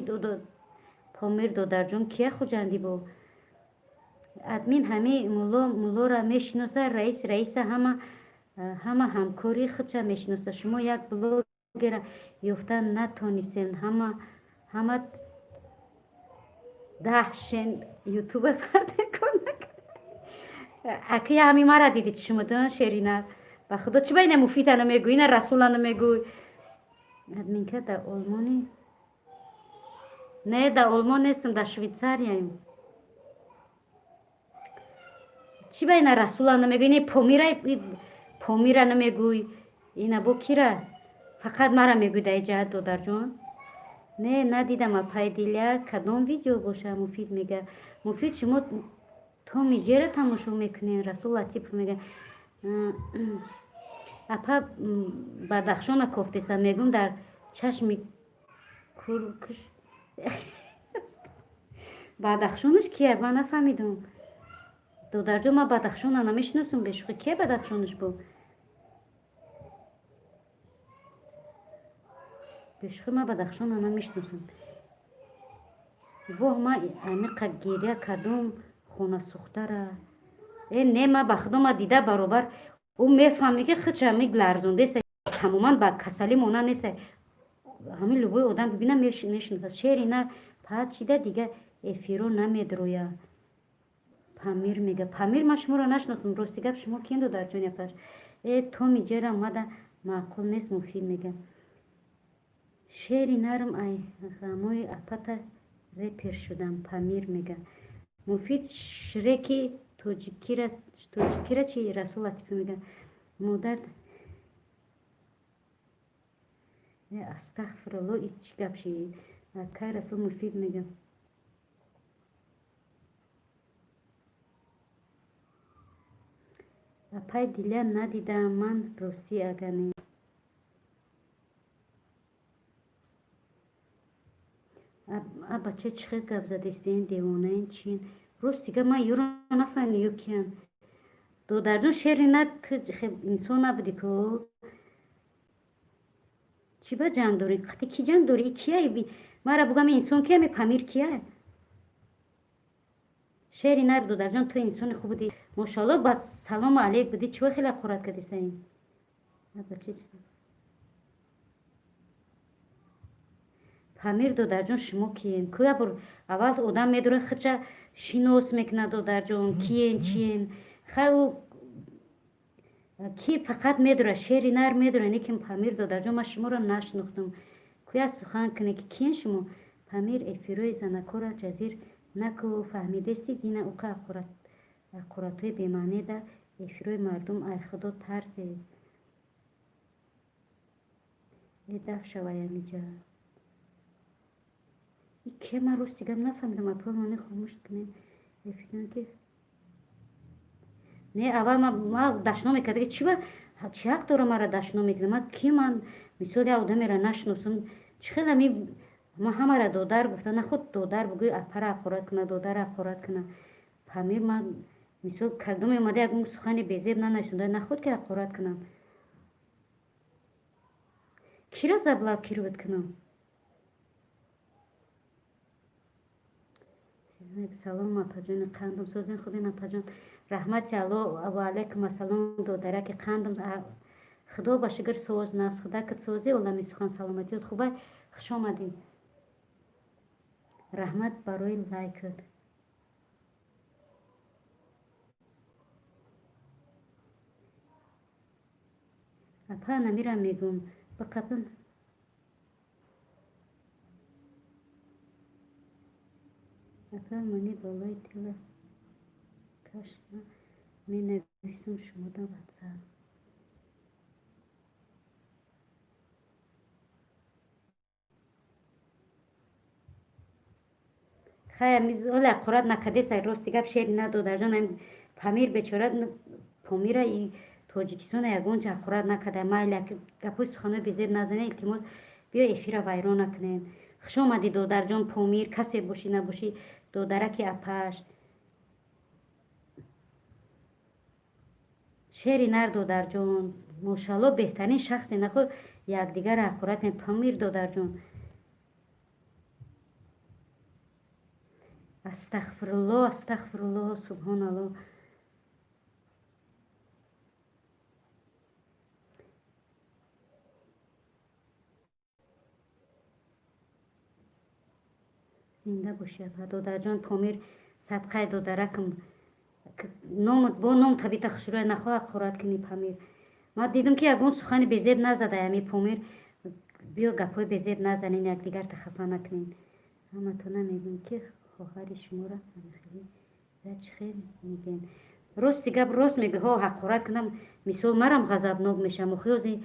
Помир додарҷон, кия Хуҷандӣ бо? Админ ҳами мулло муллора мешиноса, раис раиса, ҳама ҳама ҳамкори худша мешиноса. Шумо як блогера ёфта натонистен, ҳама ҳама даҳшен ютубер кор. Акия ҳами мара дидид шумо шерина. Ба худо, чӣ ба ина Муфида намегӯй, ина Расула намегӯй? Админка дар Олмони? Не, дар Олмон нестам, дар Швейтсарияем. Чӣ ба ина Расула намегӯй, ина Помира, Помира намегӯй, ина бо кира фақат мара мегӯй дар иҷа, додарҷон? Не, надидам, апай Диля, кадом видео боша? Муфид мега. Муфид, шумо Томи Ҷера тамошо мекунед? Расул Латипов мега. Апа, Бадахшона кофтеса мегум, дар чашми куркуш. Бадахшонаш кия? Ман нафаҳмидам, додарҷон. Ман Бадахшона намешиносам, бешӯхӣ. Кия Бадахшонаш бо? Бешӯхӣ, ман Бадахшона намешиносам. Воҳ, ман аниқа гиря кардум хонасӯхтара. Э, не, ман ба худо, ман дида баробар ӯ мефаҳме, ки худша ҳами ларзондеста, тамоман ба касалӣ монанд неста. Ҳамин любой одам бибина, мешиносад. Шери на паҳат шида, дига эфиро намедроя. Памир мега. Памир, ман шуморо нашинохтам, рости гап. Шумо кием, додарҷони апаш? Э, Томи Ҷера мада маъқул нест. Муфид мега. Шери нарм, ай ғамои апата репер шудам. Памир мега. Муфид, Шреки тоҷикира, тоҷикира чи? Расул Латифа мега. Модар, астағфирулло, и чӣ гап шид? Акай Расул, Муфид мега. Апай Диля, надидаам ман, ростӣ, агар не. А бача, чӣ хел гап задистен? Девонаен чин? Рости гап, ман ёро нафаҳмидам, ё киян. Додарҷон, шери на, ту инсон набудӣ ку? Чӣ ба ҷанг дорӣ? Қати кӣ ҷанг дорӣ? Кия? Мара бугам, инсон кия? Ме Памир кия? Шери нар, додарҷон, ту инсони хуб будӣ, мошоалло, ба салому алейк будӣ. Чиво хеле ҳақорат кардистаин? Памир, додарҷон, шумо киен? Кӯя бор аввал одам медора, худша шинос мекунад. Додарҷон, киен, чиен? Хай, ӯ ки фақат медора, шери нар медора, лекин Памир, додарҷон, ман шуморо нашинохтам. Кӯя сухан кунед, ки киен шумо? Памир, эфирои занакора ҷазир наку, фаҳмидести? Дина уқа ҳақоратҳои бемаъне да эфирои мардум, ай худо тарсе. Э, даф шаваямиҷа. И ке? Ман рости гап нафаҳмидам. Апои мани хомӯш кунем эфирон ки. Не, аввал ма дашном мекард. Чи ба, чӣ ҳақ дорам мара дашном мекунам? Ман ки? Ман мисол як одамеро нашиносам, чӣ хел ами ма ҳамара додар гуфта наход, додар бугӯй, апара ҳақорат куна, додара ҳақорат куна. Памир, ман мисол кадоме омада, ягон сухани безеб нанашунда, наход ки ҳақорат кунам. Киро заблокировать кунам? Салом, апаҷони қандум, созин, хубин, апаҷон? Раҳмати Алло, ва алайкум ассалом, додараки қандум. Худо ба шукр, соз, нафс худакат сози, олами сухан, саломатиёт хубай. Хуш омадӣ, раҳмат барои лайкат. Апа, намирам, мегӯм, бақапам. Апа, мани болои тила каш, менависум шумода ватсап. Хай, оле ҳақорат накардеста, рости гап, шери надодарҷон. Памир бечора, Помира Тоҷикистона ягон ҷа ҳақорат накарда. Майли, гапҳои суханои безеб назанед, илтимос. Биё, эфира вайрон накунем. Хуш омадӣ, додарҷон Помир, касе бошӣ набошӣ, додараки апаш. Шери нар, додарҷон, мошалло, беҳтарин шахсе. Нахо якдигарро ҳақорат. Памир, додарҷон, астағфирулло, астағфирулло, субҳоналло. Зинда бошӣ, апа. Додарҷон Помир, садқаи додаракам, номат бо ном табита хушрӯя. Нахоҳ ҳақорат кунӣ, Памир. Ман дидам, ки ягон сухани безеб назада ами Помир. Биё, гапҳои безеб назанен, якдигарта хафа накунен. Ҳаматона мегӯем, ки хоҳари шуморо хеле чӣ хел мегӯем. Рости гап рост мегӯ. Ҳо, ҳақорат кунам, мисол, марам ғазабнок мешавам. Охиёзи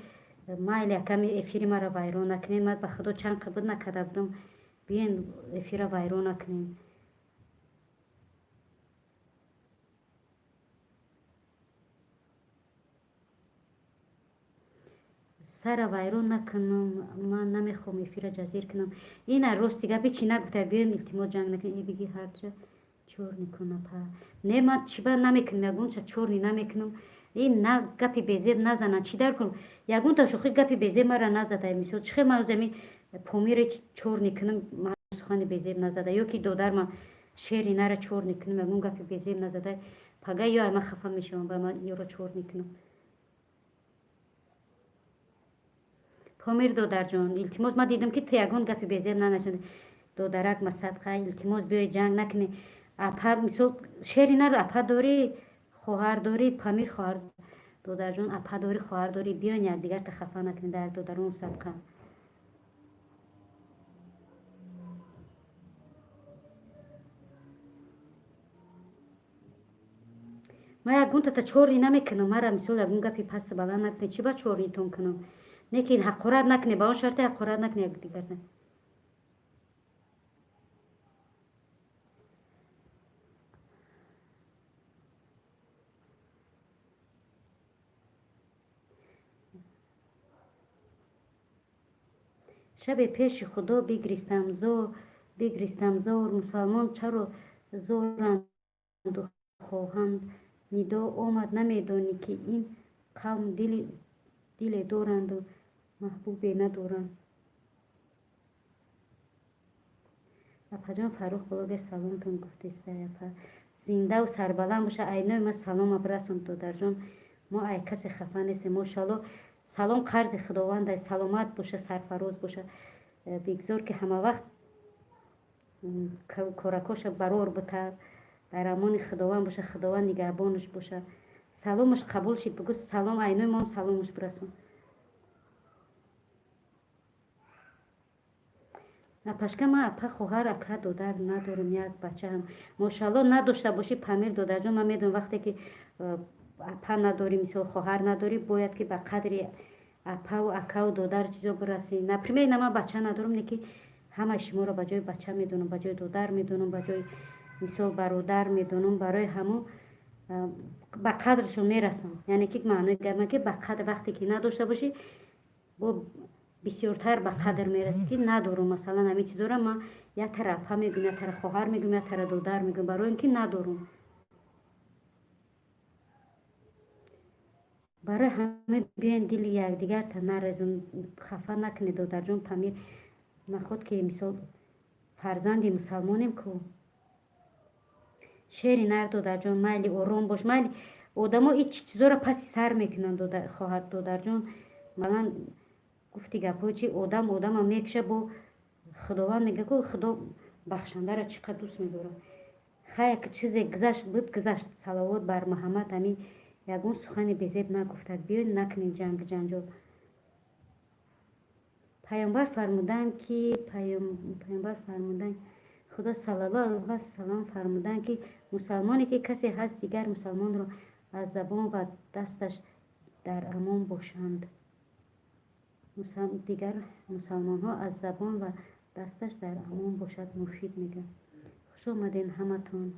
майли, аками эфири маро вайрон накунед. Ман ба худо чанд қабул накарда будам. Биёен, эфира вайрон накунем. Сара вайрон накунам. Ман намехоҳам эфира ҷазир кунам. Ина, рости гап, ҳечи нагуфта. Биёен, илтимос, ҷанг накунем. Биги ҳарҷа чёрный кун, апа. Не, ман чиба намекунам, ягонча чёрный намекунам. Ин на гапи безеб назананд. Чӣ дар кунам? Ягонта шӯхӣ гапи безеб мара назада. Мисол, чӣ хел ман озами Помире чёрный кунам, сухани безеб назада, ё ки додарма шери нара чёрный кунам, ягон гапи безеб назада. Пага ё ама хафа мешавам, ба ман ёро чёрный кунам. Помир, додарҷон, илтимос, ман дидам, ки ту ягон гапи безеб нанашуд. Додарак ма, садқа, илтимос, биёй, ҷанг накунӣ. Апа, мисол, шери нар, апа дорӣ, хоҳар дорӣ. Памир, хоҳар, додарҷон, апа дорӣ, хоҳар дорӣ. Биён, якдигарта хафа накунӣ, дар додарон садқа. Ман ягонтата чёрный намекунам. Мара, мисол, ягон гапи пасту баланд накунӣ. Чӣ ба чёрный тон кунам? Лекин ҳақорат накунӣ, ба он шарте ҳақорат накунӣ якдигарта. Шабе пеши Худо бигристам зор, бигристам зор. Мусалмон чаро зоранду хоҳанд? Нидо омад: намедонӣ, ки ин қавм диле доранду маҳбубе надоранд? Апаҷон Фаррух блогер саломтон гуфтестай. Апа, зиндаву сарбаланд боша. Айнои ма салома бирасон, додарҷон. Мо ай касе хафа нестем, мошалло. Салом қарзи Худованда. Саломат боша, сарфароз боша. Бигзор, ки ҳамавақт коракоша барор бута, дар амони Худованд боша, Худованд нигаҳбонаш боша. Саломаш қабул шид, бигӯ салом. Айнои мом саломаш бирасон. Апашка, ман апа, хоҳар, ака, додар надорам, як бачаам. Мошалло, надошта бошӣ, Памир додарҷон. Ман медонам, вақте ки апа надорӣ, мисол, хоҳар надорӣ, бояд ки ба қадри апаву акаву додар чизо бирасӣ. Например, ина ман бача надорам, не ки ҳамаи шуморо ба ҷои бача медонам, ба ҷои додар медонам, ба ҷои, мисол, бародар медонам. Барои ҳамун ба қадрашон мерасам. Яъне ки маънои гапма, ки ба қадр вақте ки надошта бошӣ, бо бисёртар ба қадр мерасӣ, ки надорум. Масалан, ҳамин чизоро ман як тара апа мегӯм, як тара хоҳар мегӯм, як тара додар мегӯм, барои ин ки надорум. Барои ҳама биёен, дили якдигарта нарезон, хафа накунед, додарҷон Памир. Наход ки, мисол, фарзанди мусалмонем ку. Шери нар, додарҷон, майли, ором бош, майли. Одамо ин чизоро паси сар мекунанд, хоҳар, додарҷон. Малан, гуфти гапҳои чи, одам одама мекша, бо Худованд мега ку, Худо бахшандара чӣ қадр дӯст медорад. Хай, чизе гузашт буд, гузашт. Салавот бар Муҳаммад. Ҳамин ягон сухани безеб нагуфтад. Биёед, накунед ҷангу ҷанҷол. Паёмбар фармуданд ки, паёмбар фармуданд, Худо саллаллоҳу алайҳи васалам фармуданд, ки мусалмоне ки касе ҳаст, дигар мусалмонро аз забон ва дасташ дар амон бошанд. Дигар мусалмонҳо аз забон ва дасташ дар амон бошад. Муфид мегӯяд. Хуш омадед ҳаматон.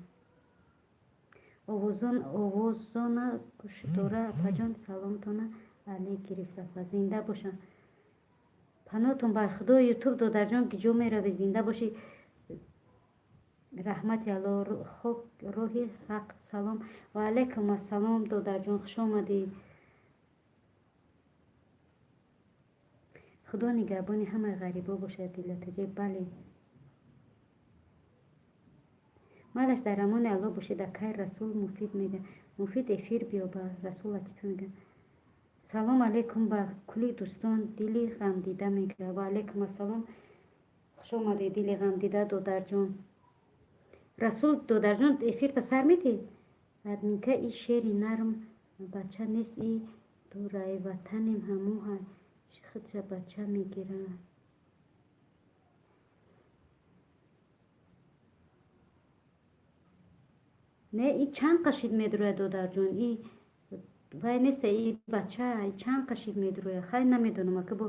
Овозона гӯшдора, апаҷон, саломтона алек гирифт. Апа, зинда бошанд. Паноҳтон бар Худо. Ютуб, додарҷон, ки ҷо меравӣ? Зинда бошӣ. Раҳмати Алло, хок роҳи ҳақ. Салом. Ва алайкум ассалом, додарҷон, хуш омадӣ. Худо нигаҳбони ҳамаи ғарибо бошад, Дилатаҷе. Бале, майлаш, дар амони Алло бошед, акай Расул. Муфид мега, муфид эфир биё ба Расул Латифа мега. Салом алейкум ба кулли дӯстон, дили ғамдида мега. Ва алейкум ассалом, хуш омадӣ, дили ғамдида, додарҷон. Расул додарҷон, эфирта сар медиҳӣ? Админка, и шери нарм бача нест, и дурайватанем ҳаму худша бача мегирад. Не, и чанд қашид медурӯяд, додарҷон, и вай неста, и бача и чанд қашид медурӯяд. Хай, намедонам, ака, бо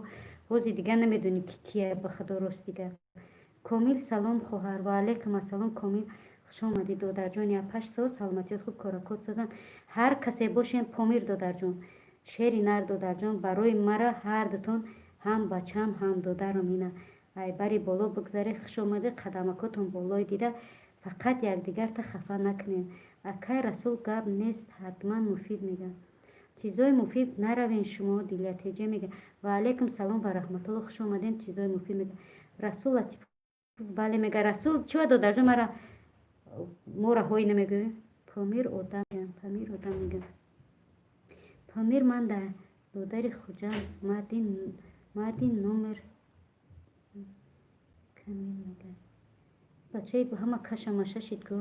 ҳози дига намедонӣ, ки кия, ба худо, рост дига. Комил, салом, хоҳар. Ва алайкум ассалом, Комил, хуш омадӣ, додарҷон. Япаш соз, саломатиёт хуб, коракот созанд. Ҳар касе бошем, Помир додарҷон, шери нар додарҷон, барои мара ҳардутон ҳам бачам, ҳам додарам. Ина айбари боло бигзаре. Хуш омадӣ, қадамакотон болои дида, фақат якдигарта хафа накунед. Акай Расул, гап нест, ҳатман муфид мега. Чизои муфид наравен шумо, Дилятеҷа мега. Ва алайкум салом ва раҳматулло, хуш омадем. Чизои муфид мега Расул Латиф. Бале, мега Расул. Чива, додарҷон, мара мо раҳоӣ намегӯем? Помир одам, Памир одам мега. Помир, ман дар додари Хуҷанд, марди номер Камил мега. Бачаи ҳама каша-маша шид го.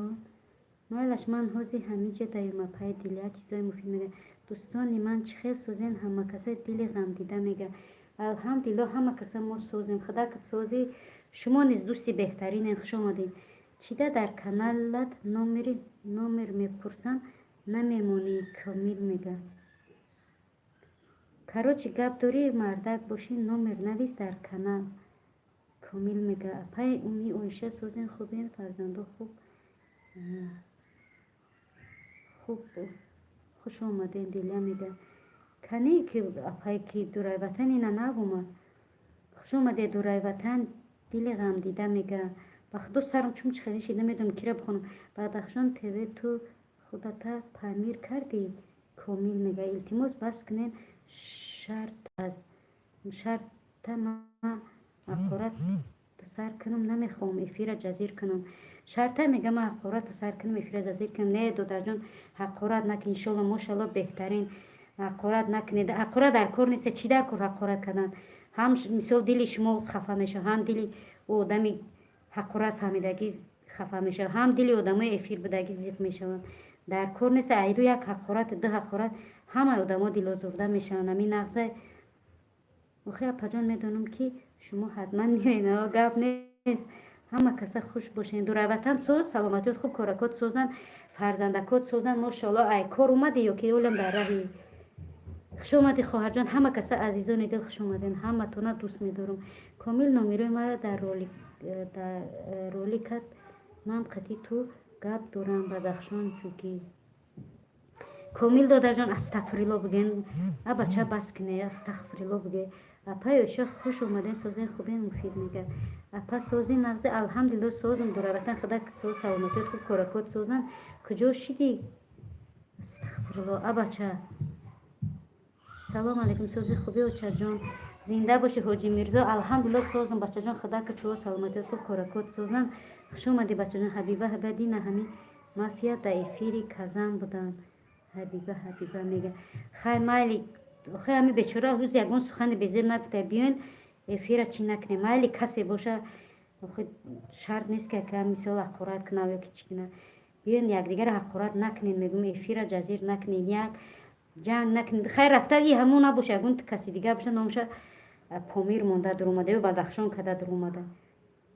Майлаш, ман ҳози ҳамиҷа даём, апаи Дилия. Чизои муфид мега. Дӯстони ман, чӣ хел созен ҳама каса? Дили ғамдида мега. Алҳамдулилло, ҳама каса мо созем, худакат созӣ. Шумо низ дӯсти беҳтаринен, хуш омадед. Чида дар каналат номер мепурсам, намемонӣ, Комил мега. Короче, гап дорӣ, мардак бошӣ, номер навис дар канал, Комил мега. Апаи Уми Оиша, созен, хубен, фарзандо хуб? Хуб, хуш омаден, Дилия мега. Кани ки апай ки дурайватан ина навомад. Хуш омадед, дурайватан, дили ғамдида мега. Ба худо, сарам чум чихелӣ шид, намедонам кира бихонам. Бадахшон ТВ, ту худата Памир кардӣ, Комил мега. Илтимос, бас кунен, шарт аз шарта ма ҳақорат сар кунам, намехоҳам эфира ҷазир кунам. Шарта мега, ма ҳақората сар кунам, эфира ҷазир кунам. Не, додарҷон, ҳақорат накун, иншолло, мошалло, беҳтарин. Ҳақорат накунед, ҳақорат дар кор нест. Чӣ дар кор ҳақорат кардан? Ҳам мисол дили шумо хафа мешавад, ҳам дили ӯ одами ҳақорат фаҳмидагӣ хафа мешавад, ҳам дили одамои эфир будагӣ зиқ мешаванд. Дар кор нест. Айру як ҳақорат, ду ҳақорат, ҳамаи одамо дилозурда мешаванд. Ами нағза. Охи, апаҷон, медонам, ки шумо ҳатман меоед, гап нест. Ҳама каса хуш бошед. Дурайватан соз, саломатиёт хуб, коракот созанд, фарзандакот созанд, мошоалло. Ай кор омадӣ ё ки олам дар раҳи? Хуш омадӣ, хоҳарҷон. Ҳама каса, азизони дил, хуш омадем, ҳаматона дӯст медорам. Комил, номерои мара дар роликат, ман қати ту гап дорам. Бадахшон ҷугӣ. Комил додарҷон, астағфирилло биген, а бача, бас кине, астағфирилло биге. Апаи Оиша, хуш омаден, созен, хубен? Муфид мега. Апа, сози, нағзи? Алҳамдулилло, созум. Дураватан, худа соз, саломатиёт хуб, коракот созанд. Куҷо шидӣ? Астағфирулло, а бача. Салом алейкум, сози, хуби, очаҷон? Зинда бошӣ, Ҳоҷи Мирзо. Алҳамдулилло, созум, бачаҷон, худака соз, саломатиёт хуб, коракот созанд. Хуш омадӣ, бачаҷон. Ҳабиба, ҳабиба, дина ҳами мафия да эфири Казан буданд. Ҳабиба, Ҳабиба мега. Хай, майли, хай, ҳами бечора ҳуз ягон сухани безеб нагуфта. Биёен, эфира чӣ накунем. Майли, касе боша, шарт нест, ки ака мисол ҳақорат кунав ё ки чӣ куна. Биёен, якдигарро ҳақорат накунем, мегӯм, эфира ҷазир накунем, як ҷанг накунем. Хайр, рафта и ҳамон набоша, ягон каси дига боша, номаша Помир монда дуромада ё Бадахшон када дуромада.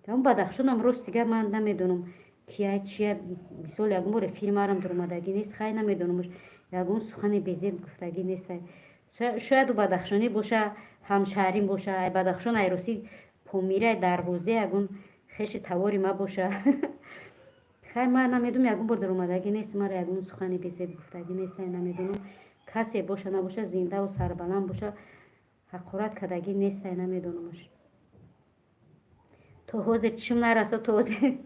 Ҳамн Бадахшонам, рост дига, ман намедонам, кия, чия. Мисол, ягон бор эфири марам дуромадагӣ нест. Хай, намедонамш, ягон сухани безеб гуфтагӣ нест. Шояд ӯ бадахшонӣ боша, ҳамшаҳрим боша, ай Бадахшон, ай рости Помира, Дарвозе, ягон хеши тавори ма боша. Хай, ман намедонам, ягон бор даромадагӣ нест, мара ягон сухани безеб гуфтагӣ нест. Намедонам, касе боша, набоша, зиндаву сарбаланд боша, ҳақорат кардагӣ нест, намедонамаш. То ҳозир чишм нарасад, то ҳозир.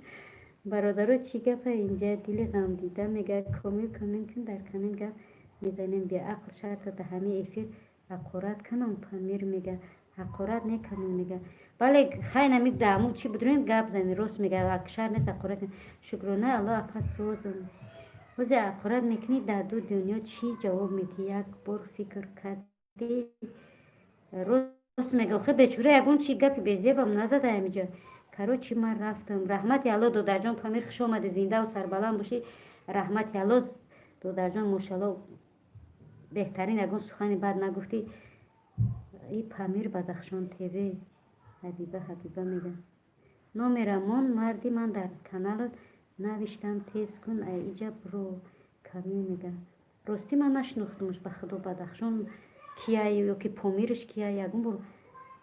Бародаро, чӣ гапа инҷа? Дили ғамдида мега: Комил, комил кун, дар камин гап мезанем. Беақл, шарта да ҳамин эфир ҳақорат канам. Памир мега: ҳақорат не, Камил мега. Бале, хай, нами даму чӣ будурем, гап зани. Рост мега, шар нест ҳақорат. Шукрона Алло, апа, созам. Ҳозе ҳақорат мекунӣ, дар ду дунё чӣ ҷавоб медиҳӣ? Як бор фикр кардӣ? Рост мега. Охи, бечора, ягон чи гапи безебам назада ҳамиҷа. Короче, ман рафтам. Раҳмати Алло, додарҷон Памир, хуш омадӣ, зиндаву сарбаланд бошӣ. Раҳмати Алло, додарҷон, мошалло, беҳтарин, ягон сухани бад нагуфтӣ. И Памир Бадахшон ТВ. Ҳабиба, Ҳабиба мега: номерамон марди, ман дар каналат навиштам, тез кун, иҷа бро. Камил мега: ростӣ, ман нашинохтумш, ба худо. Бадахшон кия ё ки Помирш кия, ягон бор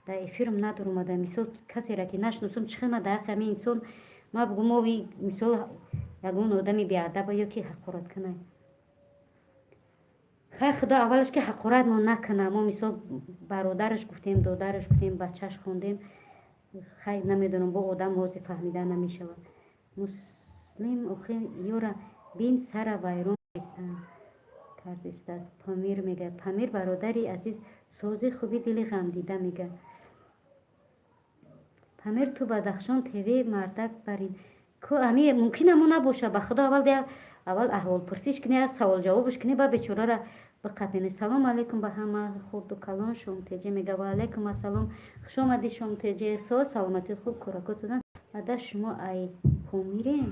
дар эфирам надорумада. Мисол, касеро ки нашиносам, чӣ хел ма дар ҳаққи ҳамин инсон ма бугум, ови мисол, ягон одами беадаба ё ки ҳақорат кунай? Хай, худо аввалаш ки ҳақоратмон накуна. Мо, мисол, бародараш гуфтем, додараш гуфтем, бачаш хондем. Хай, намедонам, бо одам ҳозир фаҳмида намешавад. Муслим, охи, ёра бин, сара вайрон кардистааст. Памир мега: Памир, бародари азиз, сози, хуби? Дили ғамдида мега: Памир, ту Бадахшон ТВ мардак барин ку. Ами мумкин амо набоша, ба худо. Аввал аввал аҳволпурсиш кунӣ, саволҷавобш кунӣ, ба бечорара биқапени. Салом алейкум ба ҳама, хурду калон. Шомтеҷе мега: ваалайкум ассалом, хуш омадӣ, Шомтеҷе. Соз, саломатӣ, хуб, кӯракотудан. Ада, шумо ай Помирен?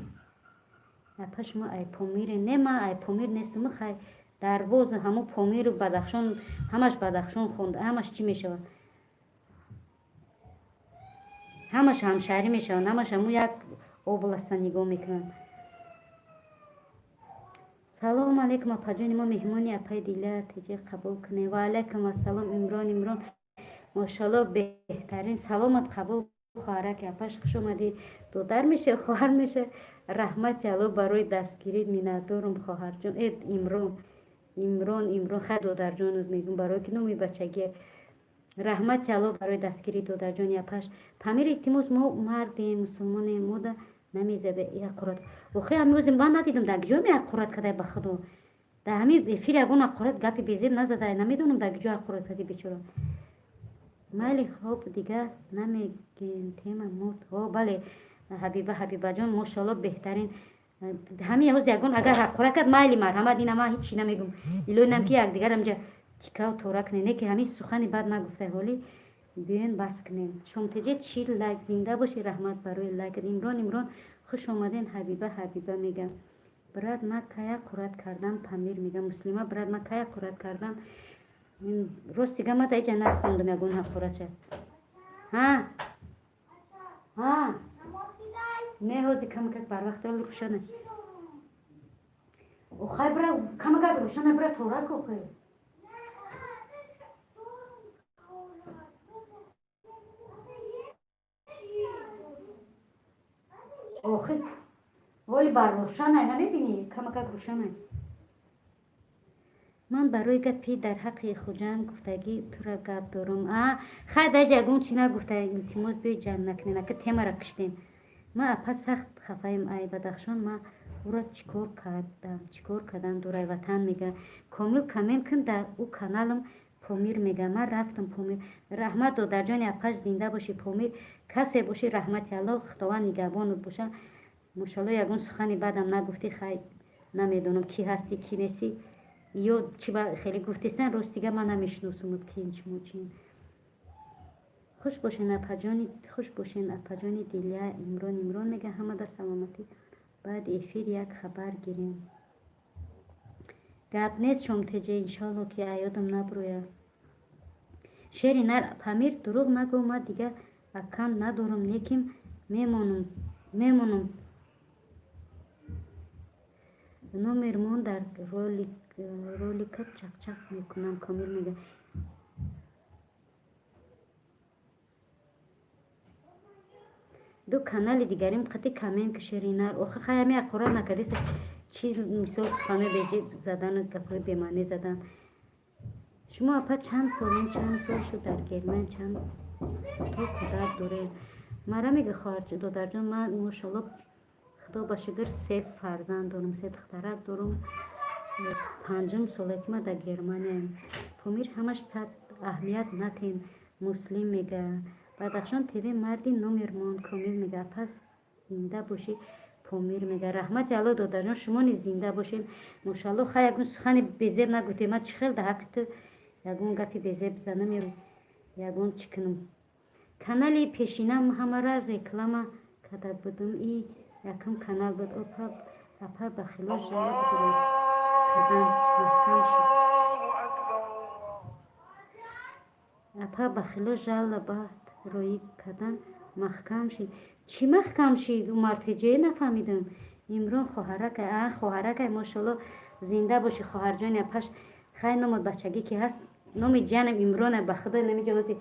Апа, шумо ай Помирен? Не, ман ай Помир нестам. Хай, дарбоз ҳамо Помиру Бадахшон, ҳамаш Бадахшон хонда, ҳамаш чӣ мешавад, ҳамаш ҳамшаҳрӣ мешаванд, ҳамаш ҳамун як областа нигоҳ мекунанд. Салому алейкум, апаҷони мо, меҳмони апаи Диля теҷе қабул кунем. Ваалайкум ассалом, Имрон, Имрон, мошалло, беҳтарин. Саломат қабул, хоҳараки апаш, хуш омадӣ. Додар меша, хоҳар меша. Раҳмати Алло барои дастгирӣ, миннатдорум, хоҳарҷон. Э, Имрон, Имрон, Имрон, хай, додарҷонот мегӯм, барои ки номи бачагия. Раҳмати Алло барои дастгирӣ, додарҷони апаш. Памир, илтимос, мо мардем, мусулмонем, мода намезабе ҳақорат. Охи, ҳамин ман надидам, дар куҷо ҳақорат кардай, ба худо. Дар ҳамин эфир ягон ҳақорат, гапи безеб назадай. Намедонам, дар куҷо ҳақорат кардӣ, бечора. Майли, хоб, дига намегем, тема мурд. О, бале, Ҳабиба, Ҳабибаҷон, мошалло, беҳтарин. Ҳамин ҳоз ягон агар ҳақорат кард, майли, марҳамат, ина ман ҳечи намегум. Илоҳи нам ки якдигар ҳамҷа тикаву тора кунем, не ки ҳамин сухани бад нагуфтай. Ҳолӣ биёен, бас кунем. Шомтеҷе, 40 лайк, зинда бошӣ, раҳмат барои лайк. Имрон, Имрон, хуш омаден. Ҳабиба, Ҳабиба мегам: брат, ман кай ҳақорат кардам? Памир мегам: Муслима, брат, ман кай ҳақорат кардам? Рости га, ма дар иҷа нахондам ягон ҳақоратша. Ҳа, ҳа, не, ҳози камакак барвақт рӯшана. Охай, бира, камакак рӯшана, бира, тора кохе. Охи, воли бар рӯшанай, намебинӣ, камакак рӯшанай. Ман барои гапи дар ҳаққи Хуҷанд гуфтагӣ тура гап дорам. А, хай, даҷа ягон чи нагуфта. Илтимос, биёй, ҷанг накунем, ака, темара киштем. Ман, апа, сахт хафаем ай Бадахшон. Ман ӯро чӣ кор кардам, чӣ кор кардам? Дурай ватан мега: Комил, коммент кун дар ӯ каналам. Помир мега: ман рафтам. Помир, раҳмат, додарҷони апаш, зинда бошӣ. Помир касе бошӣ, раҳмати Аллоҳ, Худованд нигаҳбонат боша. Мошалло, ягон сухани бадам нагуфтӣ. Хай, намедонам, кӣ ҳастӣ, кӣ нестӣ, ё чӣ ба хеле гуфтестан. Ростига, ман намешиносумуд, ки шумо чин. Хуш бошен, апаҷони, хуш бошен, апаҷони Дилия. Имрон, Имрон мега: ҳамада саломатӣ, баъди эфир як хабар гирем. Гап нест, Шомтеҷе, иншоалло, ки аёдам набурӯяд. Шери нар. Памир, дурӯғ нагӯ, ман дига аккаунт надорам, лекин мемонам, мемонам. Номермон дар ролика чақчақ мекунам. Комил мега: ду канали дигарим қати коммент. Шеринар, охи, хай, ҳами ҳақорат накардист, чи мисол суханои беҷи задану гапҳои бемаънӣ задан. Шумо, апа, чанд солен, чанд сол шуд дар Герман, чанд то кӯдак доред? Мара мега, хоҳар, додарҷон, ман, мошалло, худо Худо ба шукр, се фарзанд дорам, се духтарак дорам. Панҷум соле ки ма дар Германияем. Помир ҳамаш сад аҳамият натем, Муслим мега. Бадахшон ТВ марди номер монд, Комил мега. Пас зинда бошӣ, Помир мега. Раҳмати Алло, додарҷон, шумо низ зинда бошед. Мошалло, хай, ягон сухани безеб нагуфтем. Ман чӣ хел дар ҳаққи ту ягон гапи безеб занам ё ягон чӣ кунам? Канали пешинам ҳамара реклама карда будум, и якум канал буд. Опа, апа, бахило жалоб кардан маҳкам шуд. Апа, бахило жалоба роӣ кардан маҳкам шид. Чӣ маҳкам шид, Умартиҷое, нафаҳмидам. Имрон хоҳаракай, а хоҳаракай, мошалло, зинда бошӣ, хоҳарҷони апаш. Хай, номот бачагӣ ки ҳаст, номи ҷанам Имрона. Ба худо, намиҷа ҳози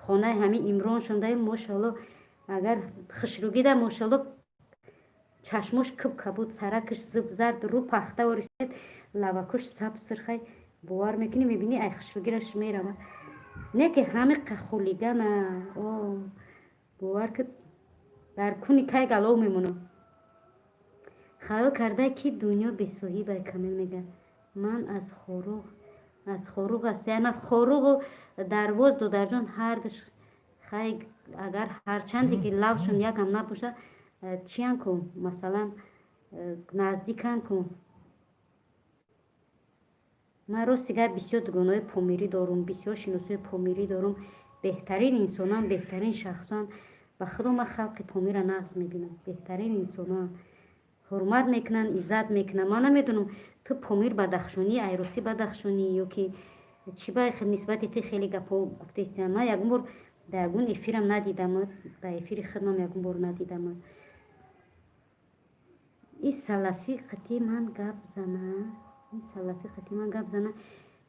хонаи ҳамин Имрон шундаи, мошалло, агар хушрӯгида, мошалло, чашмош киб кабуд, саракаш зиб зард, рӯ пахта орисед, лавакуш саб сирхай. Бовар мекунӣ, мебинӣ, ай хушрӯгираш меравад. Не ки ҳами хулигана, о, бовар ки дар куни кай галов мемонам. Хаёл карда ки дунё бесоҳибай, Камил мега. Ман аз Хоруғ, аз Хоруғ аст, яна Хоруғу Дарвоз, додарҷон, ҳардуш. Хай, агар ҳарчанде ки лавшон якам набошад, чиян ку, масалан, наздикан ку. Ман рости гап бисёр дугонаҳои помирӣ дорум, бисёр шиносои помирӣ дорум. Беҳтарин инсонан, беҳтарин шахсон. Ба худо, ман халқи Помира нағз мебинам, беҳтарин инсонан, ҳурмат мекунанд, иззат мекунанд. Ман намедонам, ту Помир бадахшонӣ, айросӣ бадахшонӣ ё ки чӣ, ба нисбати ту хеле гапҳо гуфтаистиям. Ман ягон бор дар ягон эфирам надидам, дар эфири худмам ягон бор надидам. И салафӣ қати ман гап зана, ин салафӣ қати ман гап зана.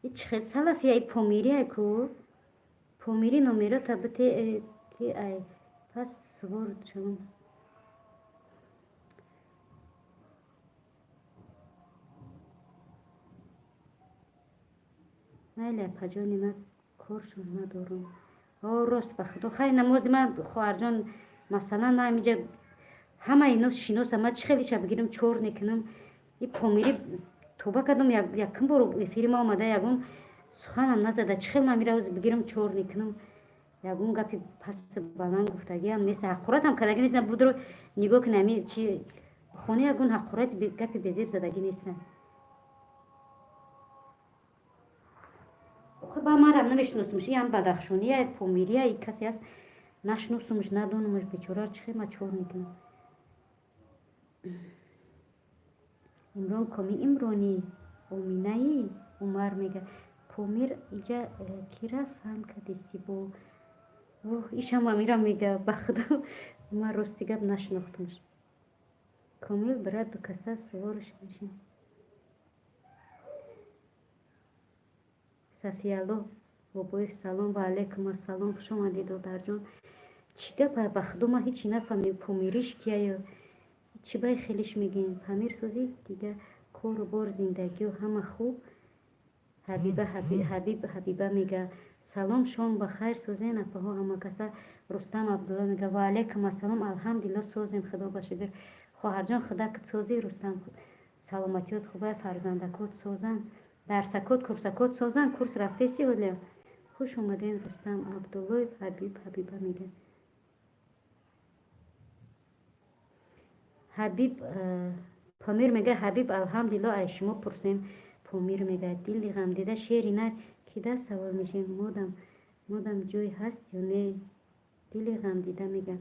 И чӣ хел салафи? Ай помирӣ ай ку, помирӣ номерота бите ки ай пас сувор шавам. Майли, апаҷони, ман коршон надорам. О, рост, ба худо, хай, намози ман, хоҳарҷон, масалан, ман ҳамиҷа ҳама ино шиносам, ман чӣ хелиша бигирам, чор мекунам? И помирӣ, тоба кардам, якум бор эфири ма омада, ягон суханам назада. Чӣ хел ман мира бигирам, чор мекунам? Ягон гапи паси баланд гуфтагиам нест, ҳақоратам кардагӣ нест. Будро нигоҳ кунӣ, ами чи хона, ягон ҳақорати, гапи безеб задагӣ нестам. Ба манам намешиносумш, иам бадахшония, помирия, и касе аст, нашиносумш, надонумш, бечора, чӣ хел ман чор мекунам? Имрон Коми, Имрони Оминаи Умар мега. Помир иҷа кира фан кадисти бо ишам амира мега. Ба худо, ман рости гап нашинохтумш. Комил, брат, дукаса суворш мешин. Сафиялло Бобоев, салом. Ва алайкум ассалом, хуш омадед, додарҷон. Чӣ гапа? Ба худо, ман ҳечи нафаҳмидем, помириш кияю чӣ бай хелиш мегӯем. Памир, сӯзи дига, кору бор, зиндагиё ҳама хуб? Ҳабиба, Ҳабиб, Ҳабиба мега: салом, шом ба хайр, сӯзен, апаҳо, ҳамакаса. Рустам Абдулло мега: ва алайкум ассалом, алҳамдулилло, созем, худо ба шукр. Хоҳарҷон, худакат созӣ? Рустам, саломатиёт хуба, фарзандакот созанд, дарсакот, курсакот созанд? Курс рафтеси оля? Хуш омаден, Рустам Абдуллоев. Ҳабиб, Ҳабиба мега. Ҳабиб, Помир мега: Ҳабиб, алҳамдулилло, ай шумо пурсем. Помир мега: дили ғамдида, шери нар кида савор мешем, модам модам ҷой ҳаст ё не? Дили ғамдида мега: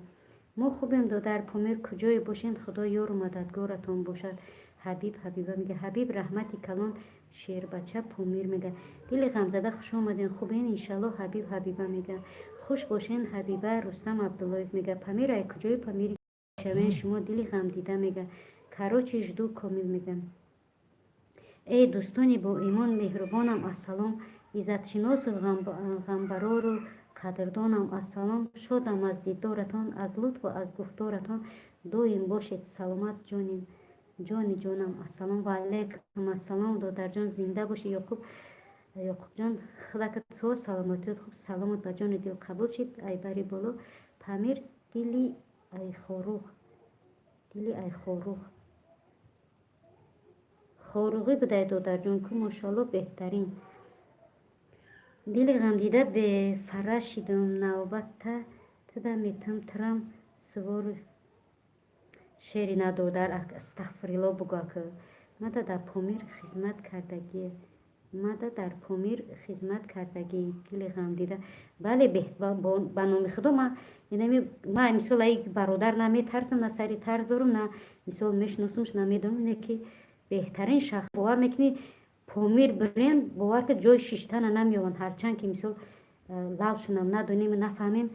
мо хубем, додар Помир, куҷое бошед, худо ёру мададгоратон бошад. Ҳабиб, Ҳабиба мега: Ҳабиб, раҳмати калон, шербача. Помир мега: дили ғамзада, хуш омадем, хубен, иншалло. Ҳабиб, Ҳабиба мега: хуш бошен, Ҳабиба. Рустам Абдуллоев мега: Памир, ай куҷои Памири шавен шумо? Дили ғамдида мега: короче, жду. Комил мега: эй дӯстони боимон, меҳрубонам, ассалом, иззатшиносу ғамбарору қадрдонам, ассалом, шодам аз дидоратон, аз лутфу аз гуфторатон, доим бошед саломат, ҷоним, ҷони ҷонам, ассалом. Ва алайкум ассалом, додарҷон, зинда бошӣ. Ёқуб, Ёқубҷон, худакат соз, саломатиёт хуб, саломат ба ҷони дил қабул шид, айбари боло. Памир, дили ай Хоруғ, Или ай Хоруғ, Хоруғӣ будай, додарҷон, ку, мошалло, беҳтарин. Дили ғамдида, бефара шидум, навбатта туда метам, трам сувори шери на, додар, астағфирилло бугӯ. Ак мада дар Помир хизмат кардагӣ, мада дар Помир хизмат кардагӣ. Дили ғамдида, бале, ба номи Худо, ма ма мисол ай бародар на метарсам, на сари тарс дорум, на мисол мешиносумш, на медонам, не ки беҳтарин шахс. Бовар мекунӣ, Помир бирем, бовар ки ҷои шиштана намеёбанд. Ҳарчанд ки мисол лавшунам надонем, нафаҳмем,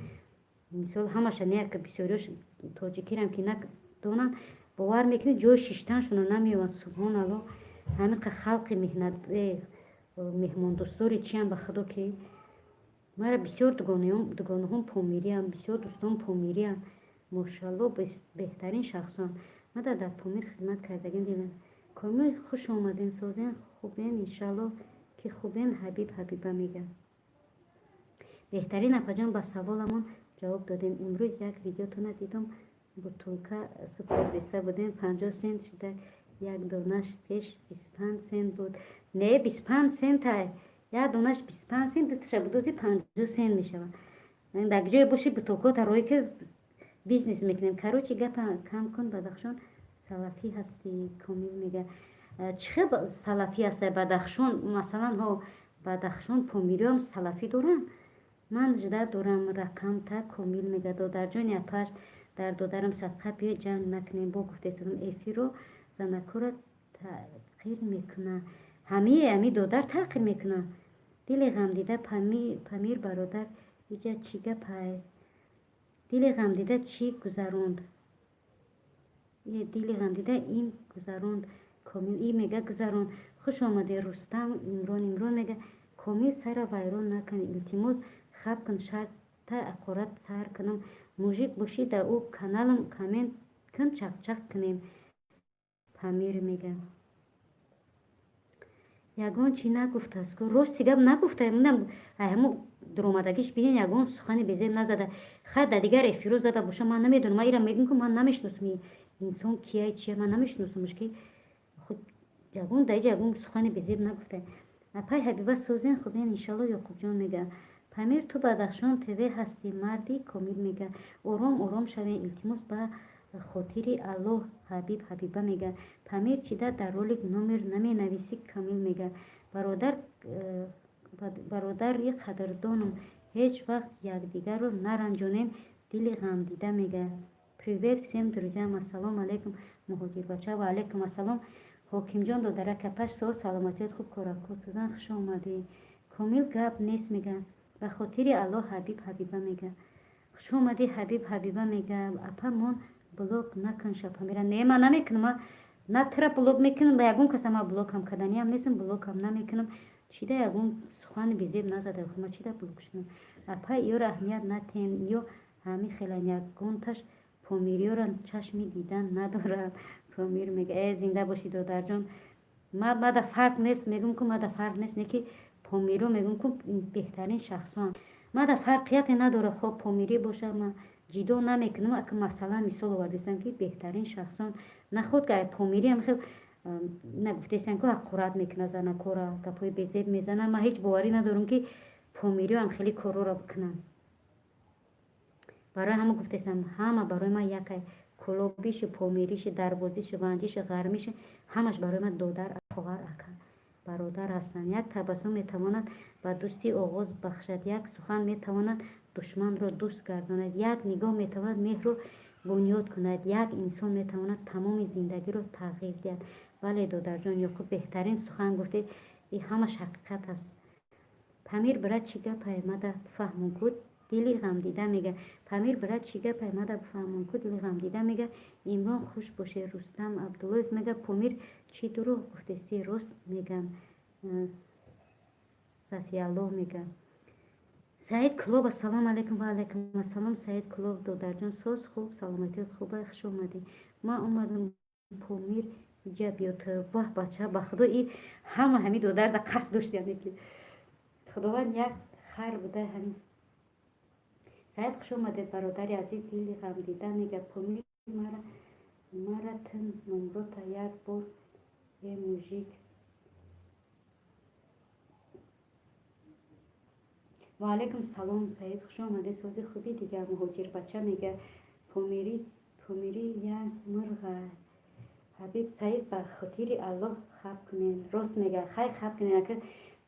мисол ҳамаша не, бисёриёш тоҷикирам ки надонанд, бовар мекунӣ, ҷои шиштаншона намеёбанд. Субҳоналло, ҳамиқа халқи меҳнат, меҳмондӯстори чиам, ба Худо ки мара бисёр дугонаҳом помириам, бисёр дӯстон помириам, мошалло, беҳтарин шахсон. Мада дар Помир хизмат кардагим. Дилам комил, хуш омадем, созен, хубен, иншалло ки хубен. Ҳабиб Ҳабиба мегӯяд: «Беҳтарин апаҷон, ба саволамон ҷавоб додем. Имрӯз як видеотона дидум, бутулка супордиста будем, 50 сент шуда як донаш, пеш 25 сент буд». Не, 25 центай, як донаш 25 сент, дуташа будози 50 сент мешавад. Дар ҷое боши, бутулкота рое ки бизнес мекунем. Короче, гапа кам кун, Бадахшон салафӣ ҳастӣ. Комил мега: «Чӣ хел салафӣ ҳастай Бадахшон?» Масалан, ҳо, Бадахшон помириам салафӣ доранд. Ман жда дорам рақамта. Комил мега: «Додарҷони апаш, дар додарам садқа, биё, ҷанг накунем». Бо гуфтесадам, эфирро занакора таъқир мекуна, ҳамие ами додар таъқир мекуна. Дили ғамдида, Памир бародар, иҷа чӣ гапай? Дили ғамдида чӣ гузаронд? Дили ғамдида ин гузаронд. Комил и мега: «Гузаронд». Хуш омадед, Рустам Имрон. Имрон мега: «Комил, сара вайрон накун, илтимос, хаб кун, шарта ақорат сар кунам. Мужик бошӣ, да ӯ каналам коммент кун, чақчақ кунем». Памир мега: «Ягон чӣ нагуфтааст ку». Рости гап, нагуфта. Ҳамо дуромадагиш бинен, ягон сухани безеб назада. Хай, дар дигар эфиро зада боша, ман намедонам. Ман ира мегӯм, ки ман намешиносам, инсон кияй, чия, ман намешиносамш, ки ягон даиҷа ягон сухани безеб нагуфта. Апай Ҳабиба, созен, хубен, иншалло. Ёқубҷон мега: «Памир, ту Бадахшон ТВ ҳастӣ, марди». Комил мега: «Ором, ором шавем, илтимос, ба хотири Аллоҳ». Ҳабиб Ҳабиба мега: «Памир, чида дар ролик номер наменависӣ?» Камил мега: «Бародар, бародари қадрдонам, ҳеҷ вақт якдигарро наранҷонем». Дили ғамдида мега: «Привет всем друзьям, ассалому алайкум, муҳоҷирбача». Ва алайкум ассалом, Ҳокимҷон, додарак, апаш, сол, саломатият хуб, корако сузан, хуш омадӣ. Комил гап нест, мега: «Ба хотири Аллоҳ». Ҳабиб Ҳабиба мега: «Хуш омадӣ». Ҳабиб Ҳабиба мега: «Апа, мон блок накун шапамира». Не, ман намекунам, на тра блок мекунам, ба ягон каса ман блокам карданиам нестам, блокам намекунам. Чида ягон сухани безеб назада, ма чида блок шудам? Апа, ёро аҳамият натен, ё ҳами хелан, ягонташ помириёра чашми дидан надорад. Помир мега: «Э, зинда бошӣ, додарҷон». Мада фарқ нест, мегӯм ку, мада фарқ нест, не ки помириё, мегӯм ку, беҳтарин шахсон. Мада фарқияте надорад, хоб помирӣ боша, ма ҷидо намекунам. Ака, масалан, мисол овардистам, ки беҳтарин шахсон. Наход ки помириам хел нагуфтесам ку, ҳақорат мекунад занакора, гапҳои безеб мезанад. Ман ҳеҷ боварӣ надорам, ки помириёам хеле корҳоро бикунанд. Барои ҳама гуфтесам, ҳама барои ман якай: кулобишу, помиришу, дарбозишу, ванҷишу, ғармишу, ҳамаш барои ман додар, хоҳар, ака, бародар ҳастанд. Як табассум метавонад ба дӯстӣ оғоз бахшад, як сухан метавонад душманро дӯст гардонад, як нигоҳ метавонад меҳрро бунёд кунад, як инсон метавонад тамоми зиндагиро тағйир диҳад. Бале, додарҷон Ёқуб, беҳтарин сухан гуфтед, и ҳамаш ҳақиқат аст. Памир брат, чӣ гапае, мада фаҳмон ку? Дили ғамдида мега: «Памир брат, чӣ гапае, мада бифаҳмон ку?» Дили ғамдида мега: «Имрон, хуш боше». Рустам Абдуллоев мега: «Помир, чӣ дурӯғ гуфтестӣ?» Рост мегам. Сафиаллоҳ мега: «Саид Кулоб, ассалому алайкум». Ва алайкум ассалом, Саид Кулоб додарҷон, соз, хуб, саломатият хуба, хуш омадӣ. Ман омадам, Помир иҷа биёд. Ваҳ, бача, ба Худо, и ҳама ҳами додарда қасд дошт, яъне ки Худованд як хайр буда ҳамин. Саид, хуш омадед, бародари азиз. Дили ғамдида мега: «Помир, мара Мара тин номрота як бор, е мужик. Ва алайкум салом, Саид, хуш омадӣ. Сози хуби дигар муҳоҷирбача мега. Помирӣ, Помирӣ як мурға. Ҳабиб Саид, ба хотири Аллоҳ, хаб кунен. Рост мега, хай, хаб кунен. Ака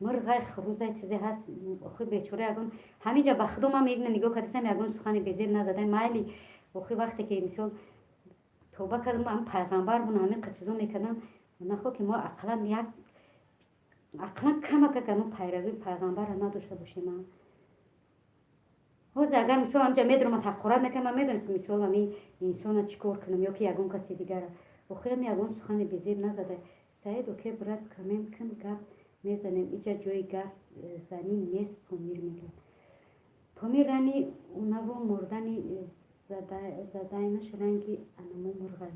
мурғай, хурӯзай, чизе ҳаст. Охи бечора ягон ҳаминҷа ба худо ман мегна нигоҳ кардисам, ягон сухани безеб назадай, майли. Охи вақте ки мисол тоба кардам, ам пайғамбар бун, ҳамин чизо мекардам, нахо ки мо ақаллан як ақаллан камакак ано пайравии пайғамбарро надошта бошем. Ҳозир агар мисол ҳамҷа медаромад, ҳақорат мекард, ман медонистам, мисол, ҳамин инсона чӣ кор кунам ё ки ягон каси дигара. Охирам ягон сухани безеб назада. Саид, окей, брат, коммент кун, гап мезанем. Иҷа ҷои гап занӣ нест, Помир мегӯяд. Помир рани унаву мурдани задайнаш ранги анаму мурға.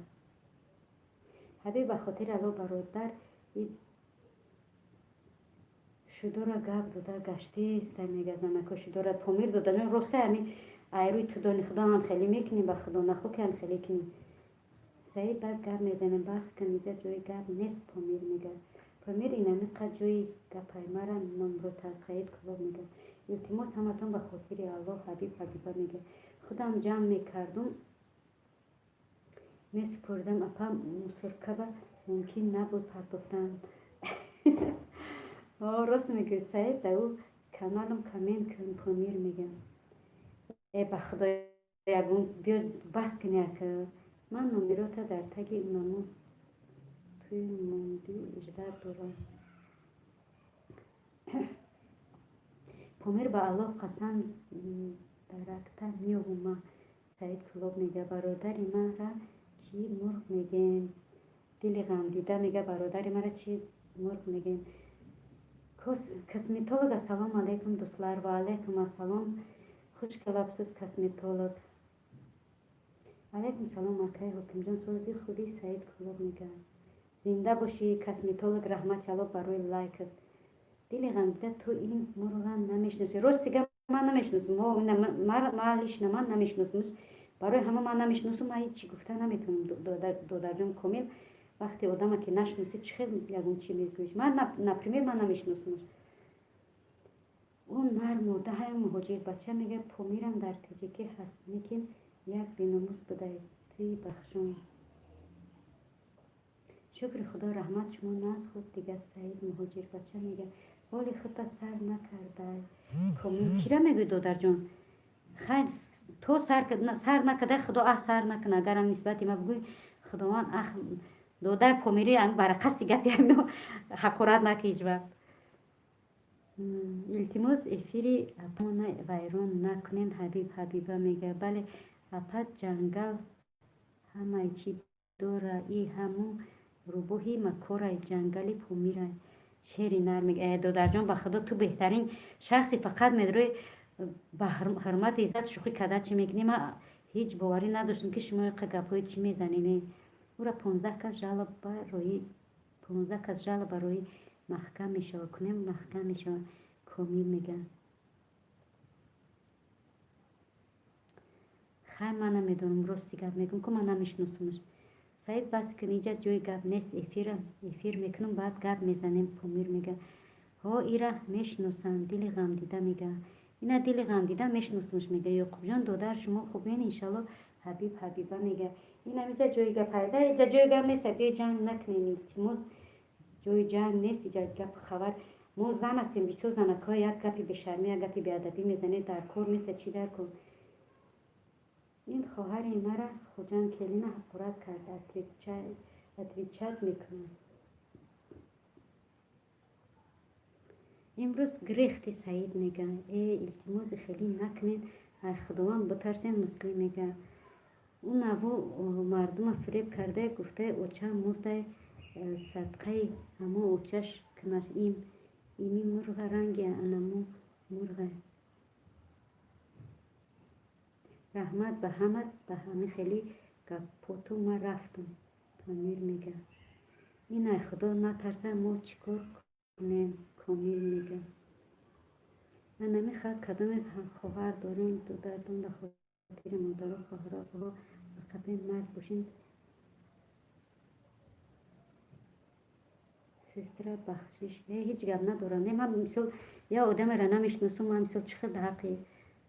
Ҳабиб, ба хотири Аллоҳ, бародар, шудора гап дода гаштеста, мега, занако шудора Помир додаҷон. Росте, ҳами айрӯи тудони худо ҳам хеле мекунем, ба худо нахо ки ҳам хеле кунем. Саид, баъд гап мезанем, бас кун, иҷа ҷои гап нест, Помир мега. Помир, инамиқа ҷои гапай, мара номрота, Саид Кулоб мега. Илтимос, ҳаматон, ба хотири Аллоҳ. Ҳабиб Ҳабиба мега, худам ҷамъ мекардум, месупурдам, апа, мусоркаба мумкин набуд партофтан. Рост мегӯӣ, Саид, дар ӯ каналам коммент кун, Помир мегӯям. Э, ба худо, ягон биё, бас кун, як ман номерота дар таги унаму туи монди, ждать дорам. Помир, ба Аллоҳ қасам, даракта меёбум. Саид Кулоб мега, бародари мара чӣ мурғ мегем? Дили ғамдида мега, бародари мара чӣ мурғ мегем? Косметолог, ассалому алайкум, дӯстлар. Ва алайкум ассалом, хуш келабсиз, косметолог. Алайкум салом, акай Ҳокимҷон, сози хуби? Саид Кулоб мега, зинда бошӣ, косметолог, раҳмати Аллоҳ барои лайкат. Дили ғамдида, ту ин мурға намешиносӣ? Рости гап, ман намешиносам. Ма лично ман намешиносам, барои ҳама ман намешиносам, ман ҳеҷ чӣ гуфта наметавонам. Додарҷон Комил, вақте одама ки нашиносӣ, чӣ хел ягон чӣ мегӯӣ? Ман, например, ман намешиносамаш. Ӯ нар мода ҳай. Муҳоҷир бача мега, Помирам дар тоҷикӣ ҳаст, лекин як беномус будай туи бахшон. Шукри Худо, раҳмат, шумо наз хуб дига. Саид муҳоҷир бача мега, ҳоли худта сар накардай. Комил, кира мегӯй, додарҷон? Хайр, то сар накардай, Худо аҳ сар накунад. Агарам нисбати ма бигӯй, Худованд ах. Додар Помири, барақасти гапи ҳақорат нака ҳеҷ вақт. Илтимос, эфири апона вайрон накунен. Ҳабиб Ҳабиба мега, бале, апа, ҷангал ҳамаи чӣ дора, и ҳаму рӯбоҳи макорай, ҷангали Помирай, шери нар мега. Э, додарҷон, ба худо, ту беҳтарин шахси, фақат медрои ба ҳурмати иззат шӯхӣ карда чӣ мекунӣ. Ман ҳеҷ боварӣ надоштам, ки шумо иқа гапҳои чӣ мезанед. Ура 15 кас жалоба роӣ, 15 кас жалоба роӣ маҳкам мешавад, кунем, маҳкам мешавад. Комил мега, хай, ман намедонам, рости гап мегӯм ку, ман намешиносамаш. Саид, бас кун, иҷа ҷои гап нест, эфира эфир мекунам, баъд гап мезанем. Помир мега, ҳо, ира мешиносам. Дили ғамдида мега, ина дили ғамдида мешиносамаш, мега. Ёқубҷон додар, шумо хубен, иншалло. Ҳабиб Ҳабиба мега, инам иҷа ҷои гап пайда, иҷа ҷои гап нест, биё, ҷанг накунем, илтимос, ҷои ҷанг нест иҷа. Гап хабар, мо зан ҳастем, бисёр занакҳо як гапи бешармӣ, як гапи беадабӣ мезанед, дар кор нест, чӣ дар кор? Ин хоҳари мара Хуҷанд келина ҳақорат кард, отвечать мекунад. Имрӯз гирехти. Саид мега, э, илтимози, хелӣ накунед, ай Худованд битарсем. Муслим мега, ӯ наву мардума фиреб кардае, гуфтае, очам мурдай, садқаи ҳамо очаш кунаш. Им ими мурға ранги анаму мурға. Раҳмат ба ҳамат, ба ҳами хеле гапоту ман рафтам. Помир мега, ин ай Худо натарса, мо чӣ кор кунем? Комил мега, анами хал кадоме хоҳар дорем, додардон, ба хотири модару хоҳаро ба қафаи мард бошин. Сестра, бахшиш, ҳеҷ гап надорам. Не, ман мисол я одамеро намешиносам, ман мисол чӣ хел ҳаққи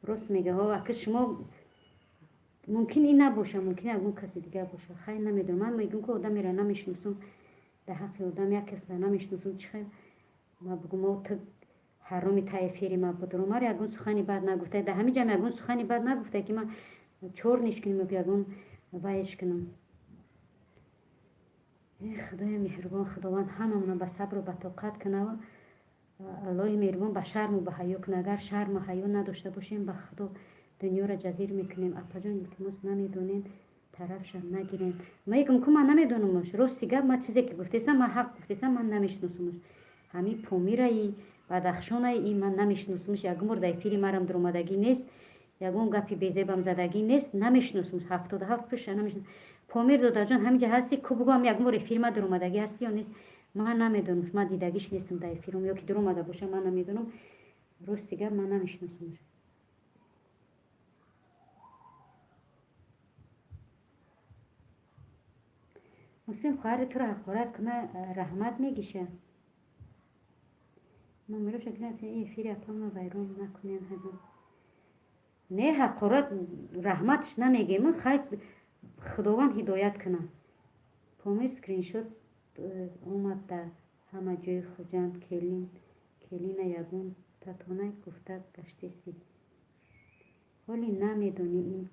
рост мега. Ака, шумо мумкин ин набоша, мумкин ягон каси дигар боша, хай, намедонам. Ман мегӯм, ки одамеро намешиносам, дар ҳаққи одам, як касро намешиносам, чӣ хел ма бугум, ту ҳароми та эфири ма будро. Мара ягон сухани бад нагуфта, дар ҳамин ҷам ягон сухани бад нагуфта, ки ман чорниш кунем ё ягон вайш кунам. Худои меҳрубон, Худованд ҳамамона ба сабру ба тоқат кунав, Аллоҳи меҳрубон ба шарму ба ҳаё куна. Агар шарму ҳаё надошта бошем, ба Худо, дунёро ҷазир мекунем. Апаҷон, илтимос, намедонем, тарафша нагирем. Мегум, ку ман намедонамш. Рости гап, ман чизе ки гуфтестам, ман ҳақ гуфтестам, ман намешиносумш. Ҳамин Помираи Бадахшонаи и ман намешиносумш. Ягон бор дар эфири марам дуромадагӣ нест, ягон гапи безебам задагӣ нест, намешиносумш. 77 пуша намешинос. Помир додарҷон, ҳаминҷа ҳасти ку, бугӯам, ягон бор эфири ма дуромадагӣ ҳасти ё нест? Ман намедонам, ман дидагиш нестам дар эфирум, ё ки дуромада боша, ман намедонам. Рости гап, ман намешиносумш. Муслим, хоҳари туро ҳақорат куна, раҳмат мегиша. Номероша эфири апама вайрон накунем. Не, ҳақорат раҳматш намегем, хай, Худованд ҳидоят куна. Помир, скриншот омад дар ҳама ҷои Хуҷанд. Келин келина ягон татона гуфта гаштистӣ, ҳоли намедонӣ. Ин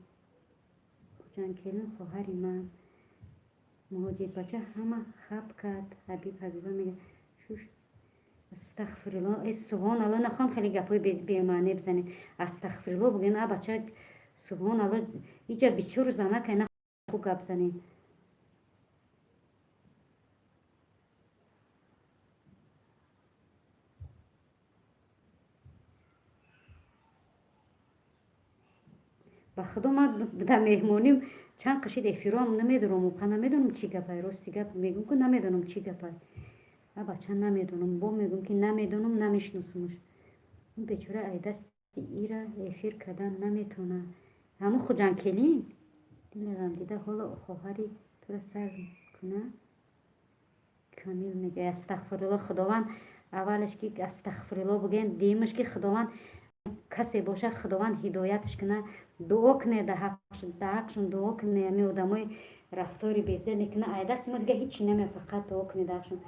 Хуҷандкелин хоҳари ман. Муҳоҷирбача ҳама хаб кард. Ҳабиб, Ҳабиба мега шуш. Астағфирулло, э, субҳоналло, нахоҳам хеле гапҳои бемаъне бизанем. Астағфирулло бугӯем, а бача, субҳоналло, иҷа бисёр занакай, на хуб гап занем. Ба Худо, ман дар меҳмоним чанд қишид эфиром намедонам, оқа, намедонам чӣ гапай. Рости гап мегӯм, ку намедонам чӣ гапай, а бача, намедонам. Бо мегӯм, ки намедонам, намешиносумаш. Ин бечора ай дасти ира эфир кардан наметавона. Ҳамун Хуҷандкелин дили ғамдида, ҳоло хоҳари туро сар куна. Камил мега астағфирулло. Худованд, аввалаш ки астағфирулло бугӯем, дуюмаш ки Худованд, касе боша, Худованд ҳидоятш куна. Дуо куне дар ҳақшон, дуо куне. Ҳамин одамои рафтори безеб мекуна, ай дасти мо дига ҳичи намеяд, фақат дуо куне дар ҳақшон.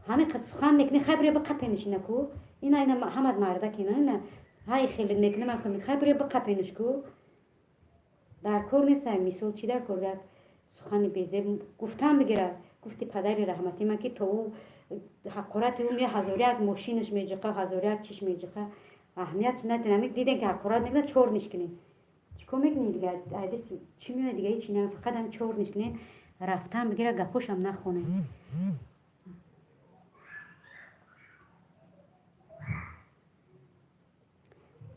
Ҳамин сухан мекунӣ, хай, бирё биқапениш ина ку, ина, ина ҳамат мардак, ина, ина ҳай хеле мекуна, ман, хай, бирё биқапениш ку. Дар кор нест, мисол, чӣ дар кор, як сухани безеб гуфтан бигирад. Гуфти падари раҳматӣ ман, ки то ӯ ҳақорати ӯ мея, ҳазору як мошинаш меҷиқа, ҳазору як чиш меҷиқа, аҳамиятш надиҳем. Ҳамин дидем, ки ҳақорат мекунад, чорниш кунем. Чӣ кор мекунем дига? Айдис чӣ меояд дига? Ҳичи на, фақат ҳамин чорниш кунем, рафтан бигира, гапошам нахонем.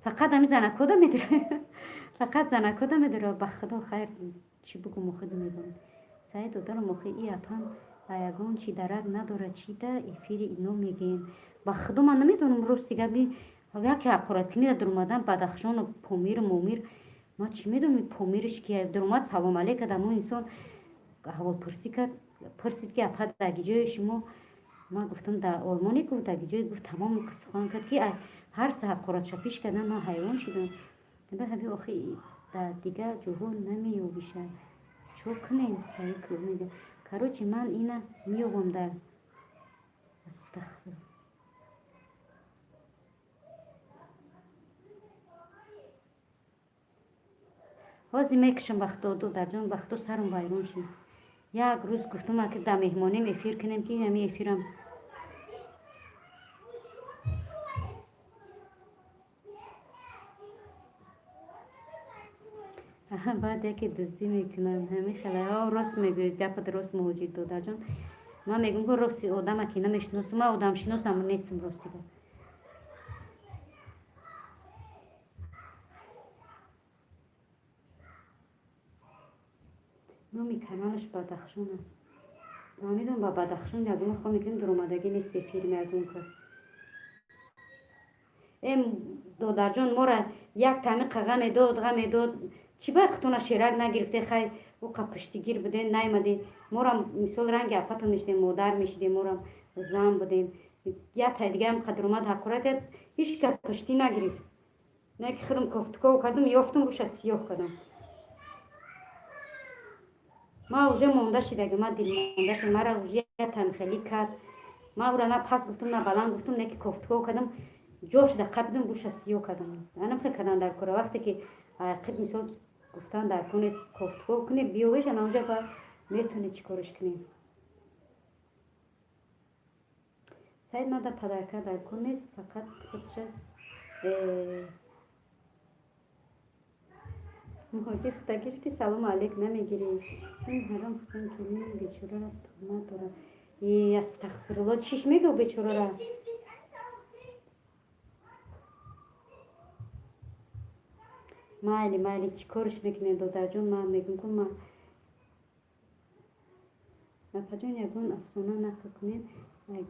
Фақат ҳамин занакода медира, фақат занакода медира. Ба Худо, хайр, чӣ бугум, охи медонам. Саид додарам, охи, и апам ба ягон чи дарак надорад, чи да эфири ино мегӯем? Ба Худо, ман намедонам. Рости габи, яке ҳақораткунира дуромадан, Бадахшону Помиру Момир, ман чӣ медонам Помириш ки дуромад. Салом алейк кард, ҳамон инсон аҳволпурсӣ кард, пурсид, ки апа, дар ҷои шумо? Ман гуфтам, дар Олмоне. Гуфт, дар ҷое? Гуфт, тамоми сухан кард, ки ҳар се ҳақоратшапиш кардан, ман ҳайрон шудам. Ҳаби, охи, дар дигар ҷоҳо намеёбиша, чо кунем? Саид мега, короче, ман ина меёбам дар астағфир. Ҳозир мекушам, ба Худо, додарҷон, ба Худо, сарам вайрон шуд. Як рӯз гуфтам, ки дар меҳмонем эфир кунем, ки ҳамин эфирам. Баъд яке дуздӣ мекунад, ҳамин хеле. Рост мегӯед, гапат рост, Муҳоҷир додарҷон. Ман мегӯм, ки рости, одама ки намешиносам, ман одамшиносам нестам, рости гап. Номи каналаш Бадахшон аст. Ман медонам, ба Бадахшон ягона хо мекунем, дуромадагӣ нест эфири ягон кас. Э, додарҷон, мора як тами ғаме дод, ғаме дод. Чӣ ба худтона шерак нагирифте? Хай, ӯ қа пуштигир буде, наймаде. Морам мисол ранги апатон мешидем, модар мешидем, морам. Зан будем. Як тай дигаам қадр омад, ҳақорат кард, ҳеч кас пуштӣ нагирифт. Не ки худам кофтуков кардам, ёфтам, рӯша сиёҳ кардам. Ма уже монда шидаги, ма дил монда шид, мара уже як хеле кард. Ма ура на пас гуфтам, на баланд гуфтам, не ки кофтуков кардам, ҷошда қапидам, рӯша сиёҳ кардам. Анам хел кардан дар кора. Вақте ки қиб мисол гуфтан дар кор нест, кофтуков кунӣ, биёвеш, ана онҷа ба метавонӣ чӣ кориш кунӣ. Саид, мада подарка дар кор нест, фақат худша муҳоҷир худа гирифти, салому алейк намегирӣ. Ин ҳаром гуфтан, ки мин бечораро туҳмат дорам. Астағфирулло, чиш мегӯ бечорара? Майли, майли, чӣ кориш мекунем, додарҷон? Ман мегӯм ку, ма апаҷон, ягон афсона нақл кунед.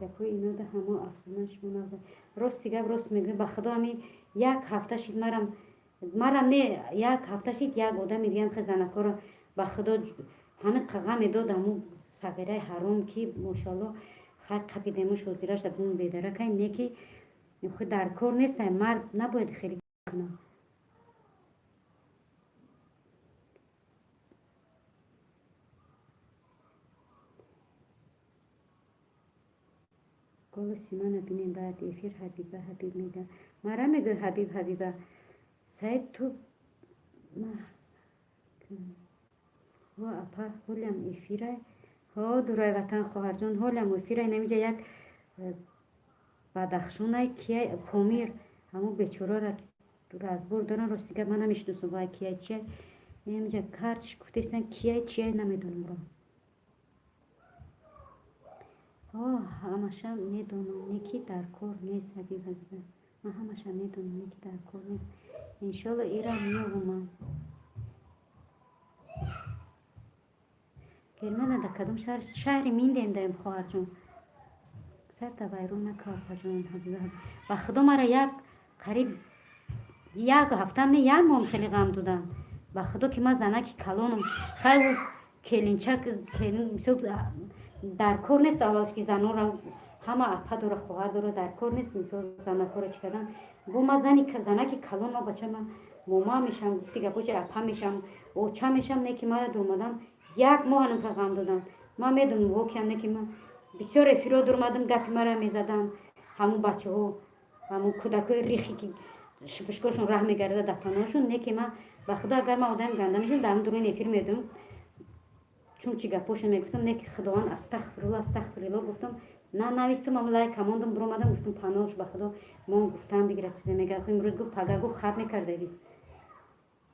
Гапҳои инода ҳамо афсона шумо нақл. Рости гап, рост мегӯем, ба худо, ҳами як ҳафта шид, марам не, як ҳафта шид, як одами дигаам хе занакоро, ба худо, ҳами қағам медод, ҳаму сағираи ҳаром, ки мошоалло, хай қапидемуш, ҳозирашда бун бедаракай, не ки дар кор нестай, мард набояд хеле кунад. Голоси мана бинем, баъди эфир Ҳабиба, Ҳабиб мега. Мара мегӯй Ҳабиб, Ҳабиба. Саид, ту ҳо, апа, ҳолям эфирай? Ҳо, дурай ватан, хоҳарҷон, ҳолям эфирай. Намиҷа як бадахшонай, кияй, Помир, ҳамун бечорара разбор доран. Рости гап, ман намешиносам, вай кияй, чияй. Намиҷа картиш гуфтестан, кияй, чияй, намедонам ро. Ҳо, ҳамаша медонам, не ки дар кор нест. Ҳабиб, Ҳабиба, ман ҳамаша медонам, не ки дар кор нест. Иншолло, ирам меёвам. Германа дар кадом шаҳр? Шаҳри Минден даем, хоҳарҷон. Сарта вайрон нака, апаҷон. Ҳабиба, ба худо, мара як қариб як ҳафтам не, як моҳам хеле ғам додам. Ба худо, ки ман занаки калонам, хай, келинчак мисол дар кор нест. Аввалш ки занора ҳама апа дора, хоҳар дора, дар кор нест. Мисол, занакора чӣ кардан бо ма, зани занаки калон, ма бача, ма мома мешам, гуфти гапочи, апа мешам, оча мешам, не ки мара дуромадан як моҳ анамка ғам додам. Ман медонам, вокиам, не ки ман бисёр эфиро дуромадам, гапи мара мезаданд ҳамун бачаҳо, ҳамун кӯдакҳои рихи, ки шипишкошон раҳ мегардад дар паноҳшон. Не ки ман, ба худо, агар ман одами ганда мешам, дар ҳамун дуруни эфир медонам, чун чӣ гапошо мегуфтам. Не ки худованд, астағфирулло, астағфирулло гуфтам, на навистам, ам лайк мондам, биромадам, гуфтам, паноҳш ба худо, мон гуфтам бигирад, чизе мега, имрӯз гуфт, пага гуфт, хат мекардагист.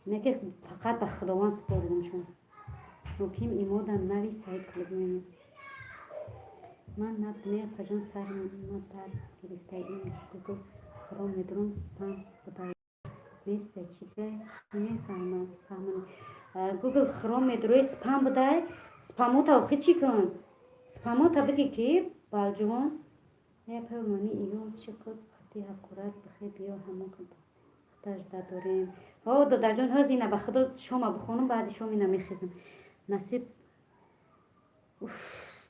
Не ки фақат ба худованд супоридам. Шон ҳоким имодан нави Саид клуб мемон. Ман не, апаҷон, сари ма дард гирифта. Ин Гугл Хром медурам, спам буда неста, чӣ мефаҳмам? Гугл Хром медурои, спам будай, спамота охи чӣ кун, спамота биги, ки балҷувон япаймани иё чӣ куд хати ҳақорат бихе, биё, ҳамон худажда дорем. Ҳо, додарҷон, ҳоз ина, ба худо, шома бихонам, баъди шом ина мехезам, насиб.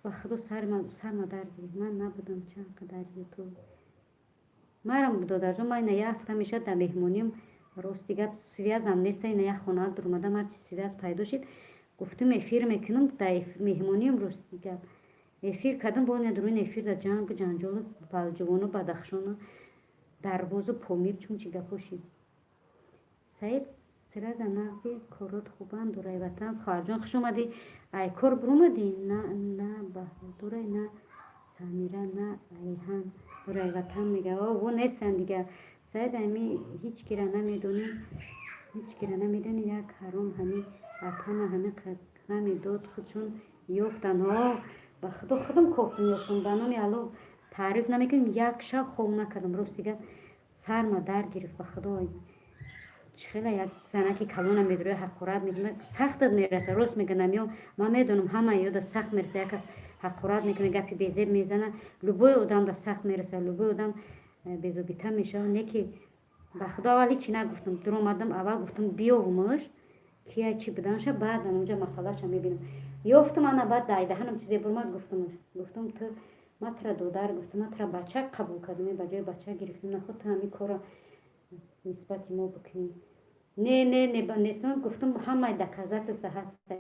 Ба худо, сарма дард гирифт. Ман набудам чанд қадар ютуб марам, додарҷон. Ман ина як ҳафта мешавад дар меҳмониам, рости гап, связам неста. Ина як хона дуромадам, ҳарчи связь пайдо шид, гуфтум, эфир мекунам дар меҳмониам. Рости гап, эфир кардам, бо ина дуруни эфир дар ҷангу ҷанҷолу балҷувону бадахшону дарвозу Помир чун чӣ гапҳо шид. Саид, сираза нағзи, корот хубанд, дурай ватан. Хоҳарҷон, хуш омадӣ. Ай кор биромадӣ? На Баҳодурай, на Самира, на Айҳан дурай ватан мега. Во нестанд дига. Саид, ами ҳеҷ кира намедонӣ, ҳеҷ кира намедонӣ, як ҳаром ҳами апама ҳами ғами дод, худшон ёфтанд. Ҳо, ба худо, худам кофтум, ёфтум. Ба номи Алло, таъриф намекунем, як шаб хоб накардам. Рости гап, сарма дард гирифт. Ба худо, чӣ хела як занаки калона медурӯя, ҳақорат мекунад, сахтат мераса. Рост мегӯям, ё ман медонам, ҳама ёда сахт мераса. Як кас ҳақорат мекунад, гапи безеб мезана, любой одамда сахт мераса, любой одам безобита мешавад. Не ки ба худо, аввал ҳичи нагуфтам, дуромадам, аввал гуфтам, биёвумаш, кия, чӣ буданша, баъдан онҷа масъалаша мебинам. Ёфтум, ана баъд дайдаҳанам чизе бурмад, гуфтумаш, гуфтум, ту Ман тура додар гуфтам, ман тура бача қабул кардам, ба ҷои бача гирифтам, наход ту ҳамин корро нисбати мо бикунӣ. Не, не, не, несон гуфтам, ҳамаи доказательства ҳаста.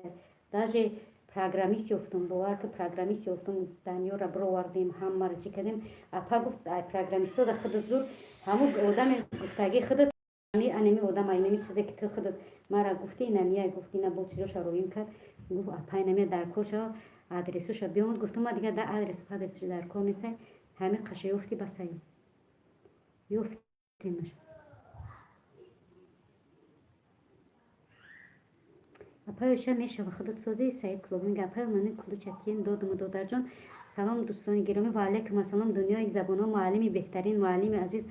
Даже программист ёфтум, бовар ки, программист ёфтум, Даниёра бировардем, ҳамаро чӣ кардем. Апа гуфт, ай программистода худат зур, ҳамун одами гуфтагии худат, анами одам, инами чизе ки ту худат мара гуфти, инамия гуфт, ина бо чизоша роим кард. Гуфт, апа, инамия дар кор шава, адресуша биомад. Гуфтум, ма дигар адрес адресуша дар кор нестай, ҳамин қаша ёфти, басай, ёфтемаш. Апаёша мешава, худат созӣ. Саид Клуб мега, апаё, мани кулучатиен додуму. Додарҷон, салом, дӯстони гиромӣ. Ва алайкум ассалом. Дунёи забонҳо, муаллими беҳтарин, муаллими азиз,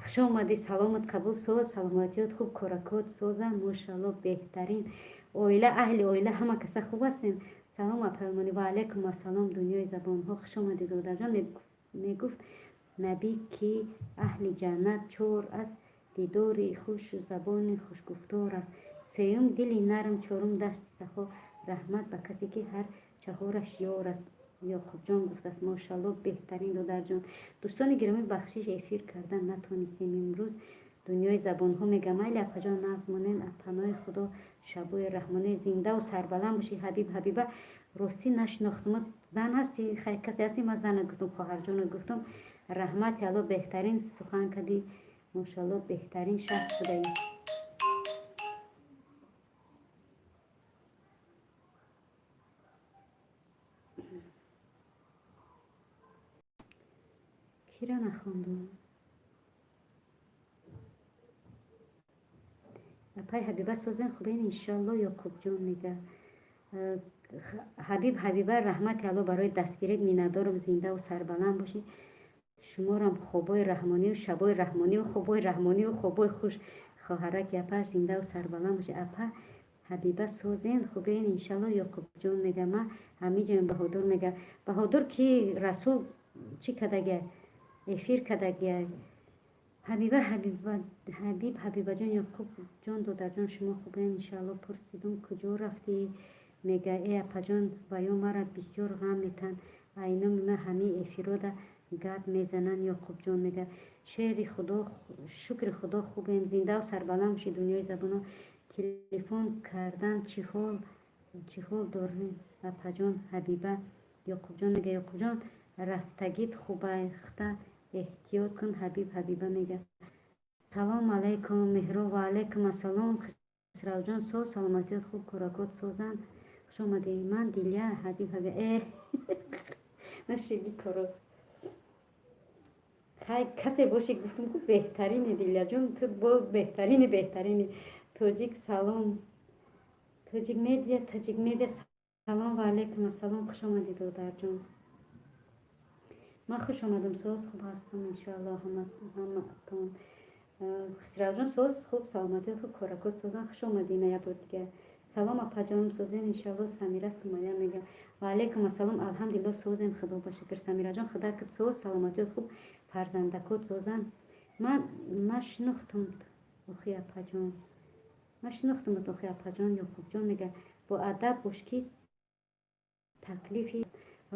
хуш омадӣ, саломат қабул, соз, саломатиёт хуб, коракот созан, мошалло, беҳтарин оила, аҳли оила ҳама каса хуб ҳастем. Салом, апаёмонӣ. Ва алайкум ассалом, дунёи забонҳо, хуш омадӣ, додарҷон. Мегуфт набӣ, ки аҳли ҷаннат чор аст: дидори хушу забони хушгуфтор аст, сеюм дили нарм, чорум дасти сахо, раҳмат ба касе ки ҳар чаҳораш ёр аст. Ёқубҷон гуфтааст, мошалло, беҳтарин, додарҷон. Дӯстони гиромӣ, бахшиш, эфир кардан натонистем имрӯз. Дунёи забонҳо мега, майли, апаҷон, нағз монен, паноҳи Худо, шабои раҳмонӣ, зиндаву сарбаланд бошӣ. Ҳабиб, Ҳабиба, ростӣ нашинохтум, зан ҳастӣ, касе ҳастӣ? Ман зана гуфтум, хоҳарҷоно гуфтум. Раҳмати Алло, беҳтарин сухан кардӣ, мошалло, беҳтарин шахс будаӣ. Кира нахондум? Апай Ҳабиба, созен, хубен, иншалло. Ёқубҷон мега, Ҳабиб, Ҳабиба, раҳмати Алло барои дастгирит, миннатдорам, зиндаву сарбаланд бошӣ. Шуморам хобои раҳмонию шабои раҳмонию хобои раҳмонию хобои хуш, хоҳараки апа, зиндаву сарбаланд бошӣ. Апа Ҳабиба, созен, хубен, иншалло. Ёқубҷон мега, ма ҳамиҷоем. Баҳодур мега, Баҳодур ки Расул чӣ кардагия, эфир кардагия. Ҳабиба, Ҳабиба, Ҳабиб, Ҳабибаҷон, Ёқубҷон, додарҷон, шумо хубен, иншалло. Пурсидум, куҷо рафтӣ, мега, э апаҷон, ва ё мара бисёр ғам метаҳанд, айноми ма ҳамин эфирода гап мезананд. Ёқубҷон мега, шери Худо, шукри Худо, хубем, зиндаву сарбаланд бошӣ. Дунёи забонҳо, телефон кардан, чӣ ҳол, чӣ ҳол дорем, апаҷон Ҳабиба? Ёқубҷон мега, Ёқубҷон, рафтагит хубайхта эҳтиёт кун. Ҳабиб, Ҳабиба мега, салом алайкум, Меҳроб. Ва алайкум ассалом, Хисравҷон, соз, саломатиёт хуб, коракот созанд, хуш омадӣ. Ман Дилия. Ҳабиб, Ҳабиб, э нашиди коро, хай, касе бошӣ, гуфтум ку, беҳтарини, Дилияҷон, ту бо беҳтарини, беҳтарини. Тоҷик, салом, Тоҷик Медиа, Тоҷик Медиа, салом. Ва алайкум ассалом, хуш омадӣ, додарҷон. Ман хуш омадам, соз, хуб ҳастам, иншоалло, ҳаматон. Хисравҷон, соз, хуб, саломатиёт хуб, коракот созан, хуш омадӣ на як бор дигар. Салом, апаҷонам, созем, иншоалло. Самира Сумая мега, ва алайкум ассалом, алҳамдулилло, созем, Худо ба шукр. Самираҷон, худакат соз, саломатиёт хуб, фарзандакот созанд. Ман нашинохтум охи, апаҷон, нашинохтумат охи, апаҷон. Ёқубҷон мега, бо адаб бош, ки таклифи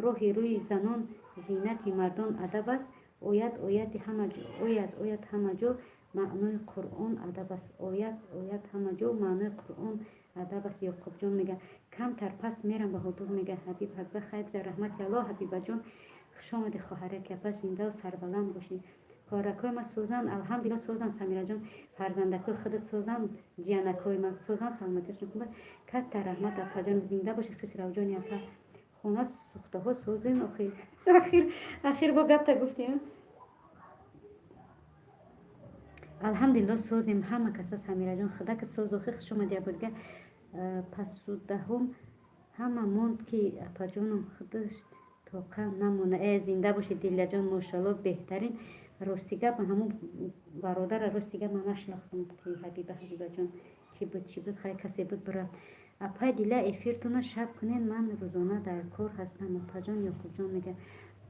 роҳи рӯи занон зинати мардон адаб аст. Оят ояти ҳама оят оят ҳама ҷо маънои Қуръон адаб аст. Оят оят ҳама ҷо маънои Қуръон адаб аст. Ёқубҷон мега, камтар пас мерам. Баҳодур мега, Ҳабиб, Ҳабиба, хайр, раҳмати Алло. Ҳабибаҷон, хуш омадӣ, хоҳараки апа, зиндаву сарбаланд бошӣ. Хоҳаракҳои ман созанд, алҳамдулилло, созанд. Самираҷон, фарзандакҳои худат созанд, ҷиянакҳои ман созанд, саломатиашон хуб. Катта раҳмат, апаҷон, зинда бошӣ. Хисравҷони апа, хона сӯхтаҳо, созем. Охир, ахир, ахир бо гапта гуфтем, алҳамдулилло, созем ҳама каса. Самираҷон, худакат соз охи, хуш омадӣ абодига. Пасудаҳум ҳама монд, ки апаҷоном худаш тоқа намона. Э, зинда бошед, Дилляҷон, мошалло, беҳтарин. Рости гап, ҳамун бародара, рости гап, ман нашинохтам, ки Ҳабиба, Ҳабибаҷон ки буд, чӣ буд, хай, касе буд, бирафт. Апай Диля, эфиртона шаб кунед, ман рӯзона дар кор ҳастам, апаҷон. Ёқубҷон мега,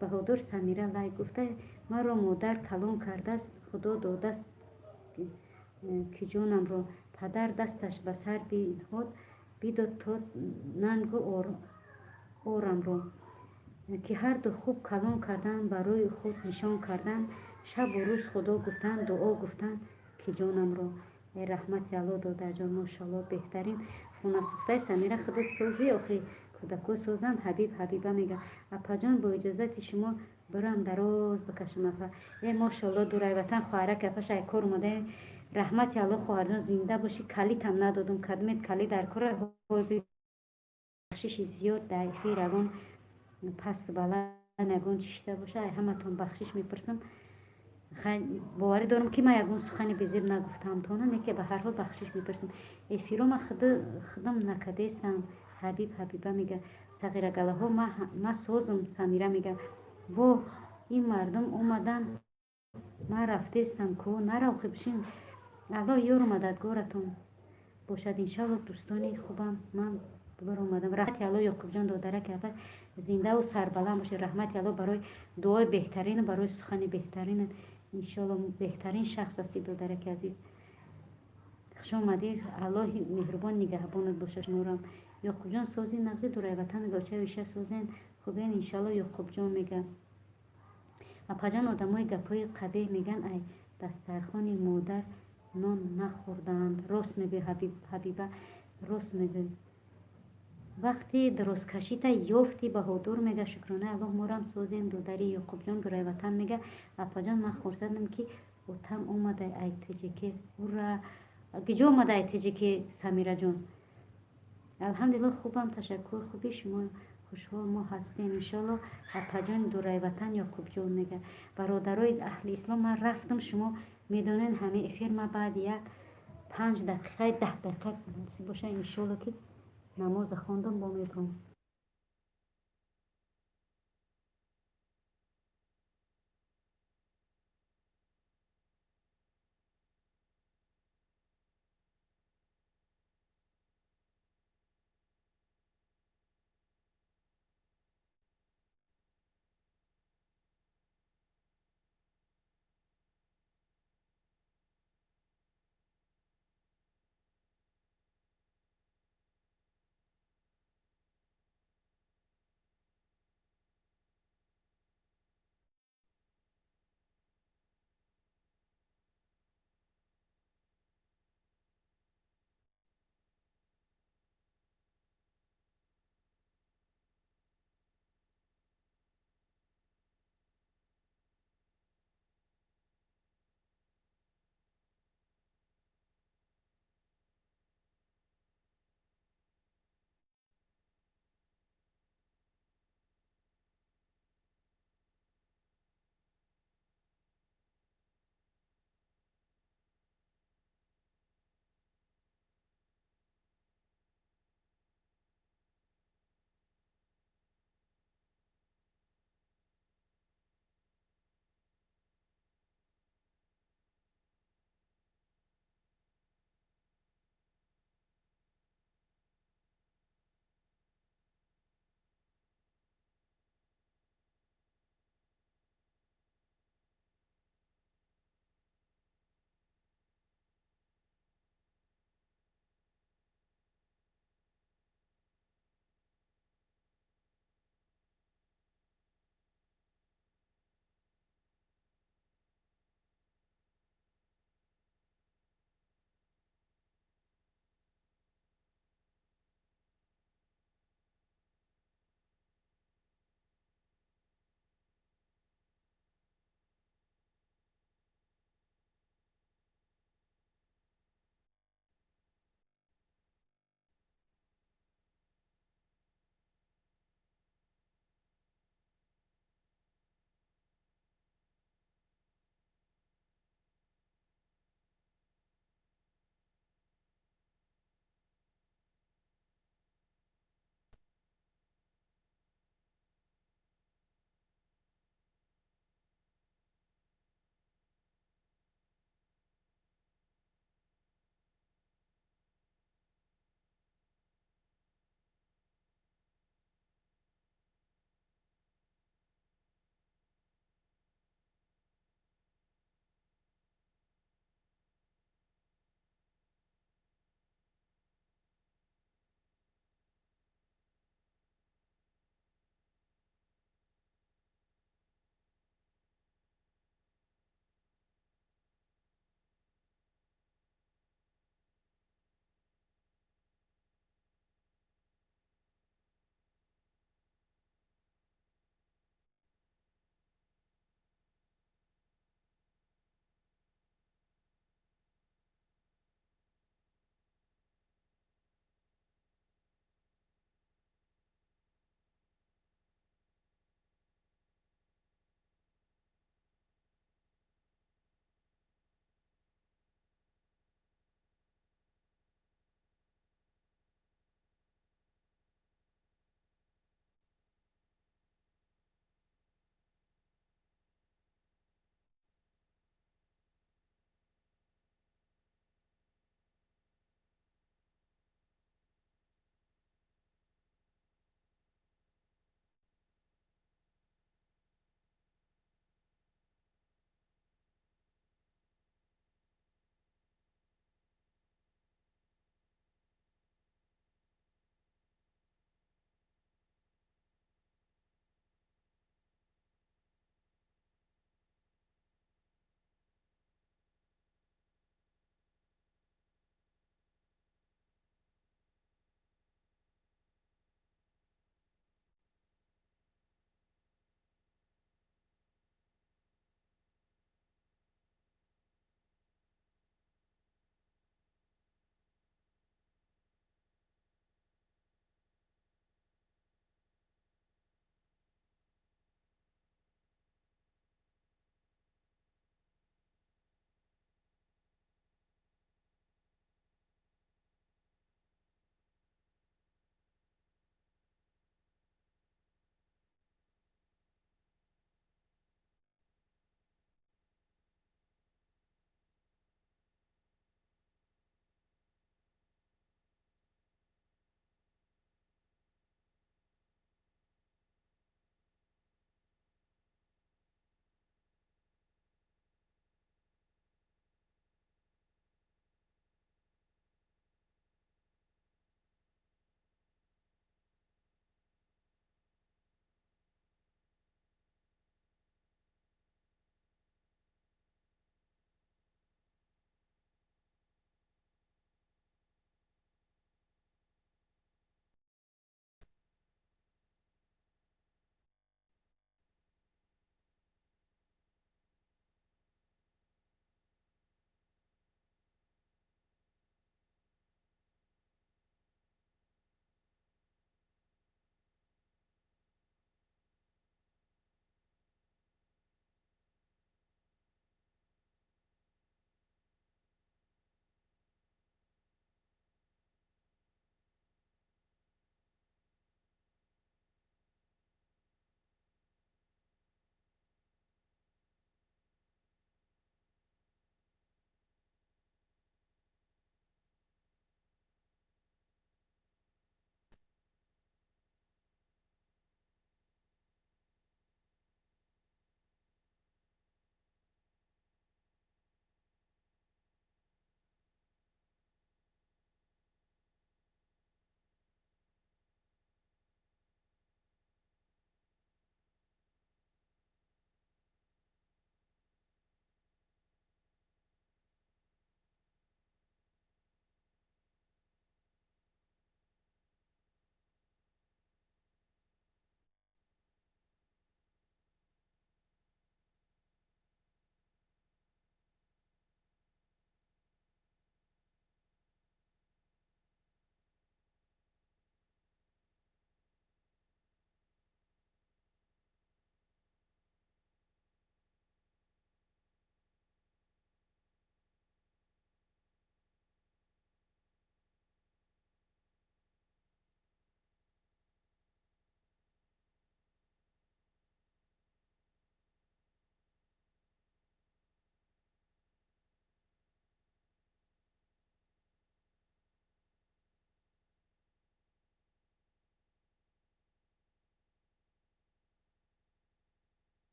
Баҳодур, Самира лай гуфта, маро модар калон кардааст, Худо додааст ки ҷонамро, падар дасташ ба сар биниҳод, бидод то нангу орамро. Ки ҳарду хуб калон кардан, барои худ нишон кардан, шабу рӯз худо гуфтан, дуо гуфтан, ки ҷонамро. Э, раҳмати Алло, додарҷон, мошалло, беҳтарин хонасӯхтаи Самира, худат созӣ, охи кӯдако созанд. Ҳабиб Ҳабиба мега: апаҷон, бо иҷозати шумо бирам дароз бикашам, апа. Э, мошалло, дурайватан хоҳараки апаша ай кор омада. Раҳмати Алло, хоҳарҷон, зинда бошӣ. Калитам надодум, кадмет калит дар кора. Бахшиши зиёд, дар эфир ягон пасту баланд, ягон чишта боша, ай ҳаматон бахшиш мепурсам. Боварӣ дорам, ки ман ягон сухани безеб нагуфтам тона, не ки ба ҳар ҳол бахшиш мепурсам. Эфиро ман худам накардестам. Ҳабиб Ҳабиба мега: сағирагалаҳо, ма созам. Самира мега: во, ин мардум омадан, ман рафтестам ку. Нарав, бишин. Аллоҳ ёру мададгоратон бошад, иншалло. Дӯстони хубам, ман баромадам. Раҳмати Алло, Ёқубҷон, додараки апа, зиндаву сарбаланд бошед. Раҳмати Алло барои дуои беҳтарину барои сухани беҳтарин. Иншолло, беҳтарин шахс ҳастӣ, додараки азиз. Хушомадӣ, Аллоҳи меҳрубон нигаҳбонат бошад шуморам. Ёқубҷон, сози нағзи. Дурайватан мега: оча иша созен, хубен, иншалло. Ёқубҷон мега: апаҷон, одамои гапҳои қабеҳ меган, ай дастархони модар нон нахӯрдаанд. Рост мегӯй, Ҳабиба, рост мегӯй. Вақти дарозкашита ёфти. Баҳодур мега: шукронаи Аллоҳ, морам созем, додари. Ёқубҷон Дурайватан мега: апаҷон, ман хурсандам, ки отам омада ай Тҷк. Ура, киҷо омада ай Тҷк? Самираҷон, алҳамдулилло, хубам, ташаккур. Хуби шумо хушҳол мо ҳастем, иншолло. Апаҷони Дурайватан Ёқубҷон мега: бародарои аҳли ислом, ман рафтам. Шумо медонед, ҳамин эфир ман баъди як 5 дақиқаи 10 дақиқа боша, иншолло, ки намоза хондам, бо мебурам.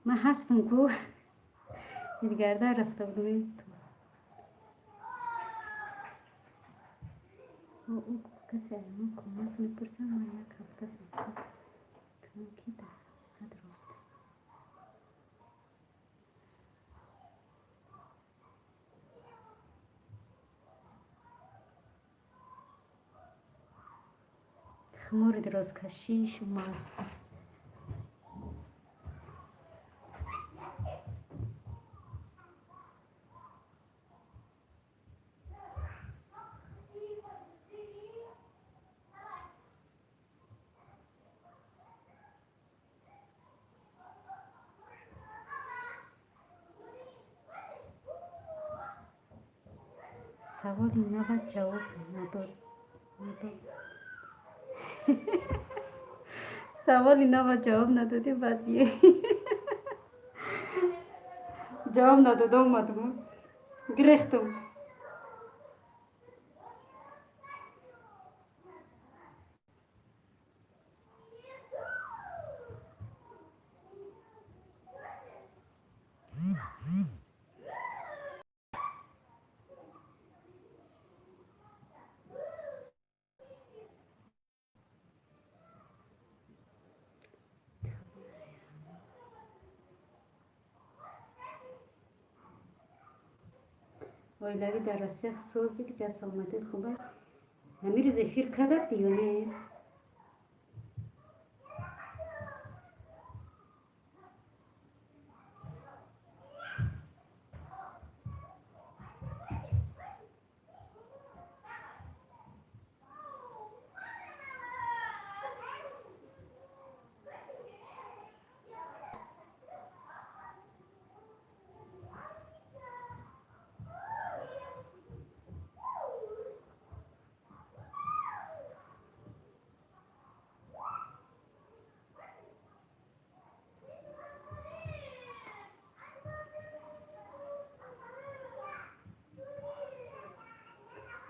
Ман ҳастам ку, дидгарда рафта будам. Ӯ касе аз мо кӯмак мепурсад, ман як ҳафта фикр кунам, ки дар ҳақиқат рост. Хумори дирозкашии шумо аст. Саволи нава ҷавоб надод. Саволи нава ҷавоб надодӣ, баъд биёй. Ҷавоб надода омадум, гирехтум. Оилавӣ дар Россия созӣ, ки саломатият хуба. Ҳамин рӯз эфир кардад ё не?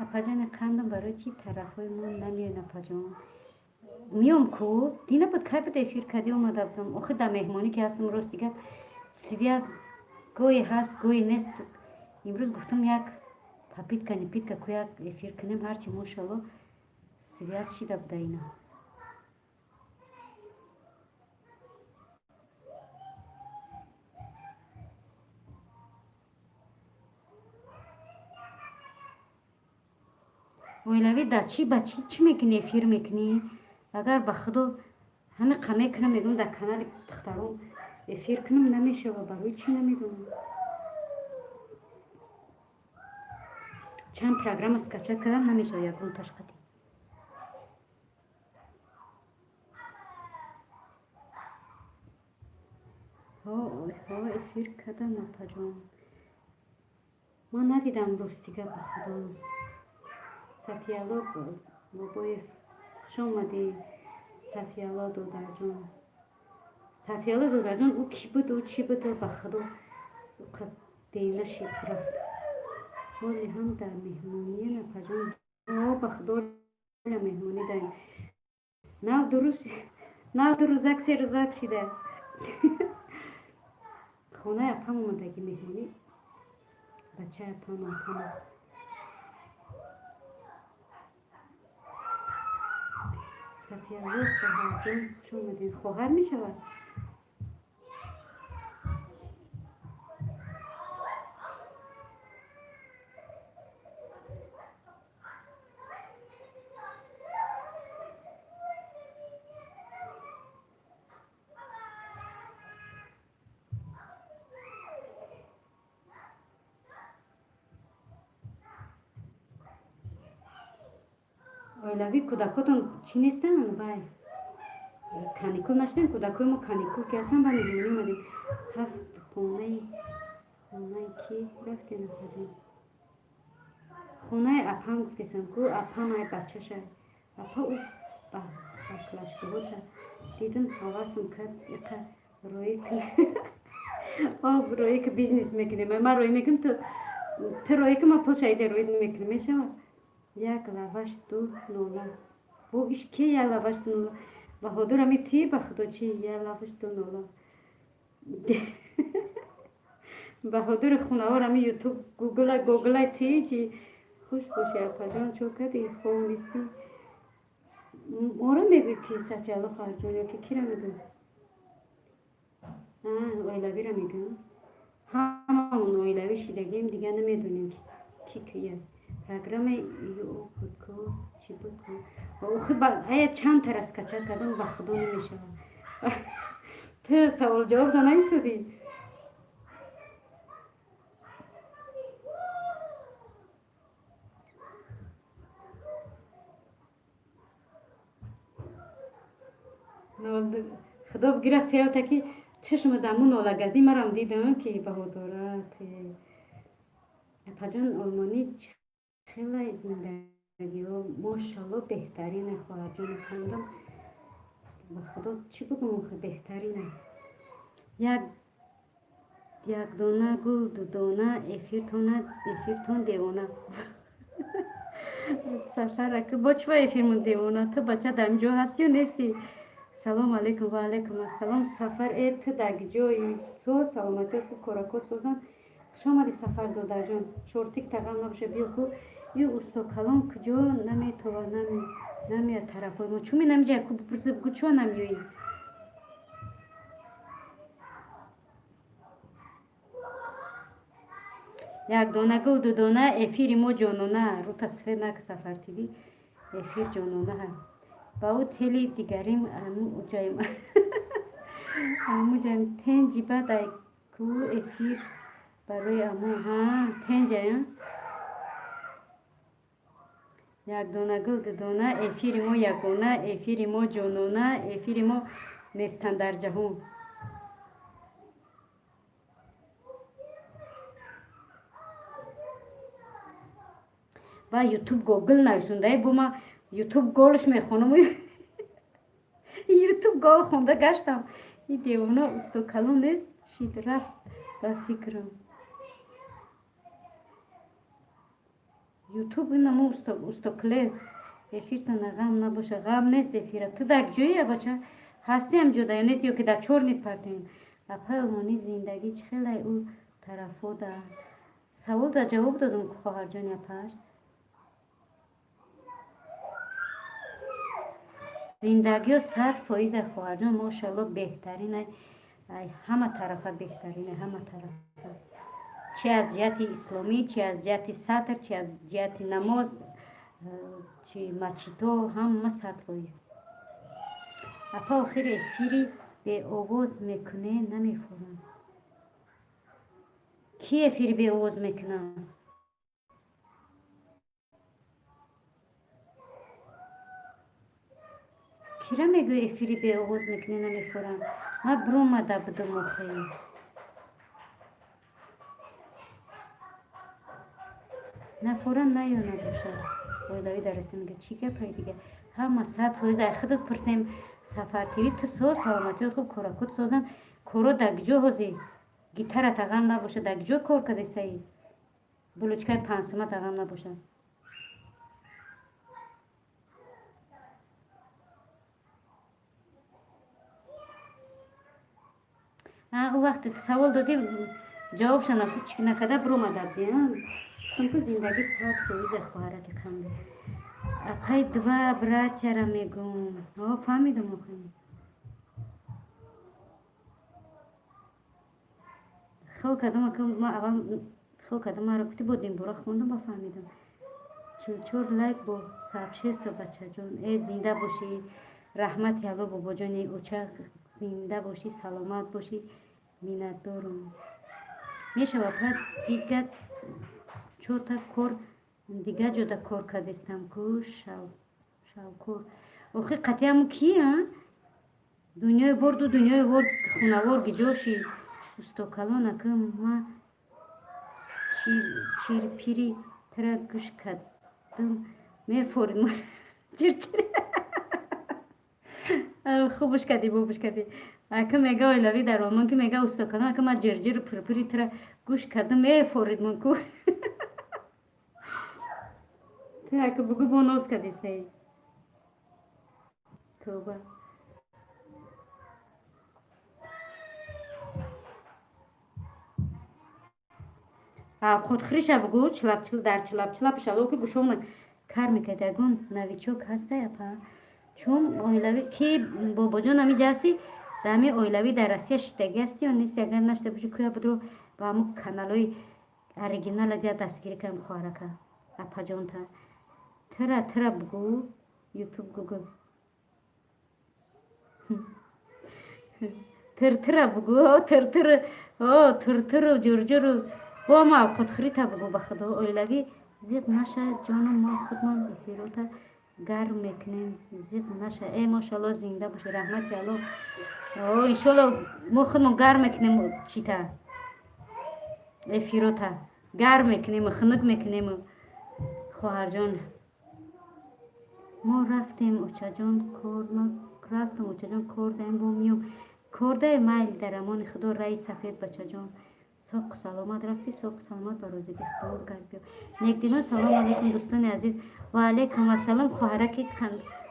Апаҷони қандам, барои чӣ тарафҳои мо намеоед, апаҷон? Миём ку, дина буд, кай буд, эфир кардӣ, омада будам. Охир дар меҳмонӣ ки ҳастам, рост дигар связь гоҳе ҳаст, гоҳе нест. Имрӯз гуфтам, як попытка не питка ку, як эфир кунем, ҳарчи, мошалло, связь шида буда ина. Оилавӣ дар чӣ, ба чӣ, чӣ мекунӣ, эфир мекунӣ? Агар ба худо ҳамин қа мекунам, мегӯям, дар канали духтарон эфир кунам, намешава. Барои чӣ, намедонам. Чанд программа скачать кардам, намешава ягон ташқати. Ҳо, эфир кардам, апаҷон. Ман надидам, ростига, ба худо. Сафиялло Бобоев, хуш омадӣ, Сафиялло додарҷон. Сафиялло додарҷон, ӯ кӣ буд, ӯ чӣ буд, ба худо, дена шид, рафт. Ҳоле ҳам дар меҳмониен, апаҷон? О, ба худо, меҳмонӣ даем. Нав дурӯз, нав 2 рӯзак, 3 рӯзак шида. Хонаи апам омадаги меҳмонӣ, бачаи апам, апама. Сафиялло хоҳарҷон, хуш омадед. Хоҳар мешавад? Оилавӣ, кӯдакотон чӣ нестанд? Вай, каникул нашудем? Кӯдакои мо каникул ки ҳастанд, ба меҳмонӣ омадем. Ҳафт хонаи кӣ рафтем, апаҷон? Хонаи апам гуфтесам ку, апам ай бачаша. Апа, ӯ баклашкаҳота дидам, ҳавасам кард, иқа роӣ кун. Об роӣ ки, бизнес мекунем. Ман роӣ мекунам, ту роӣ ки, ман пулша иҷа роӣ мекунем, мешавад? Як лаваш 2 нола. Бо иш ки, як лаваш 2 нола? Баҳодур, ами ти, ба худо, чи як лаваш 2 нола? Баҳодури хунавор, ами ютуб гугла гугла тичи. Хуш бошӣ, апаҷон, чо кади, хоб нестӣ? Моро мегӯй ки, Сафиалло хоҳарҷон, ё ки кира мегӯй? Оилавиро мегӯям. Ҳамаон оилавӣ шидагием, дига намедонем ки кия. Программаи ку чӣ буд? Охи ая чанд тара скачать кардам, ба худо намешавад. Ту савол ҷавоб да наистодӣ. Худо бигира, хиёлта ки чашма даму нолагазӣ марам дидам ки баҳодорат. Апаҷон, олмонӣ хеле зиндагиҳо, мошалло, беҳтарине, хоҳарҷони хандам. Ба худо, чӣ бугум, охи беҳтарине. Як якдона гул, дудона, эфиртона, эфиртон девона. Сафараку бо чӣ ба эфирмон девона? Ту бача дар ҷо ҳастӣ ё нестӣ? Салом алейкум. Ва алейкум ассалом, Сафар. Э, ту дар ҷои со саломатӣ хуб, коракот созан. Хуш омадӣ, Сафар додарҷон. Чортик тағам набоша, биё ку. Ю устокалон куҷо наметова, намеяд тарафҳои мо? Чун намиҷа ку бипурси, бугӯ, чо намеоӣ? Якдона гул, дудона, эфири мо ҷонона. Рута сфер нак, Сафар ТВ, эфир ҷонона. Ба ӯ тели дигарим амуҷаем, амуҷаем. Тенҷи баъд ай ку эфир барои аму ҳа тенҷая. Якдона гул, дудона, эфири мо ягона, эфири мо ҷонона, эфири мо нестанд дар ҷаҳон. Ба ютуб гогл нависонда, бо ма ютуб голш мехонам. Ютуб гол хонда гаштам. И девона устокалон нест шид, рафт ба фикрам. Ютуб инамо устокле. Эфиртона ғам набоша. Ғам нест эфира. Ту дар ҷои, бача, ҳастӣ ҳам ҷода ё нест, ё ки дар чорнит партем? Апаи олмонӣ зиндагӣ чӣ хелай ӯ тарафо? Да савол да ҷавоб додум, хоҳарҷони апаш. Зиндагиё 100%, хоҳарҷон, мошалло, беҳтарин. Ай ҳама тарафа беҳтарине, ҳама тарафа, чи аз ҷиҳати исломӣ, чи аз ҷиҳати сатр, чи аз ҷиҳати намоз, чи масҷидҳо, ҳама 100%. Апа, охир эфири беовоз мекуне, намефурам. Ки эфири беовоз мекунам? Кира мегӯ эфири беовоз мекунӣ, намефурам? Ман биромада будум охи. Нафора наё набошад. Оилавӣ дар Россия мега, чӣ гапай дига? Ҳама 100%. Ай худат пурсем, Сафар ТВ. Ту соз, саломатиёт хуб, коракот созан. Коро дар куҷо ҳозӣ? Гитара тағам набошад, дар куҷо кор кардесаи? Булочкаи пансума тағам набошад. Ӯ вақте савол додӣ, ҷавобша накарда биромада будӣ. Гуфтам ку зиндагӣ 100%, хоҳараки қанде. Апай, два братьяра мегӯм. О, фаҳмидам охи. Хел кардам, ма аввал хел кардам, маро гуфти, бо димбора хондам, ба фаҳмидам. 44 лайк бо сообщество, бачаҷон. Э, зинда бошӣ, раҳмати Алло, бобоҷони оча, зинда бошӣ, саломат бошӣ, миннатдорум. Мешава па дига чота кор, дига ҷода кор кардистам ку, шавкор. Охи қатъиаму ки а дунёи ворду дунёи вор хунавор гиҷоши устокалон ака. Ма чирпири тара гӯш кардам, мефорид чирчир. Хубуш кардӣ, бобуш кардӣ. Ака мега оилавӣ дар олмон ки мега устокалон ака, ма ҷирҷиру пирпири тара гӯш кардам, мефорид ман ку. Ту ака бугӯ, бо ноз кардистаи. Тавба. Худхӯриша бугӯ, чилап дар чилап чилапша ки гӯшомна кар мекард. Ягон новичок ҳастай, апа? Чун оилавӣ ки бобоҷон ҳамиҷа ҳастӣ, дар ҳамин оилавӣ дар Россия шиштагӣ ҳастӣ ё нести? Агар нашта бошӣ, куя будро ба ҳамун каналҳои оригинала дия дастгирӣ кардам, хоҳарака, апаҷонта. Тира тира бугӯ, ютуб, гугл, тиртира бугӯ, тиртир, тиртиру ҷурҷуру бо ма худхӯрита бугӯ. Ба худо, оилавӣ зиқ наша, ҷону, мо худмон эфирота гарм мекунем, зиқ наша. Э, мошалло, зинда бошӣ, раҳмати Алло. Иншолло, мо худмон гарм мекунем, чита, эфирота гарм мекунему хунук мекунему. Хоҳарҷон, мо рафтем, очаҷон, кор рафтам, очаҷон, кор даем, бо миём. Кордаe, майли, дар амони худо, раи сафед. Бачаҷон, соқу саломат рафтӣ, соқу саломат ба розигии худо гард биё. Некдилон, салому алайкум, дӯстони азиз. Ва алайкум ассалом, хоҳараки.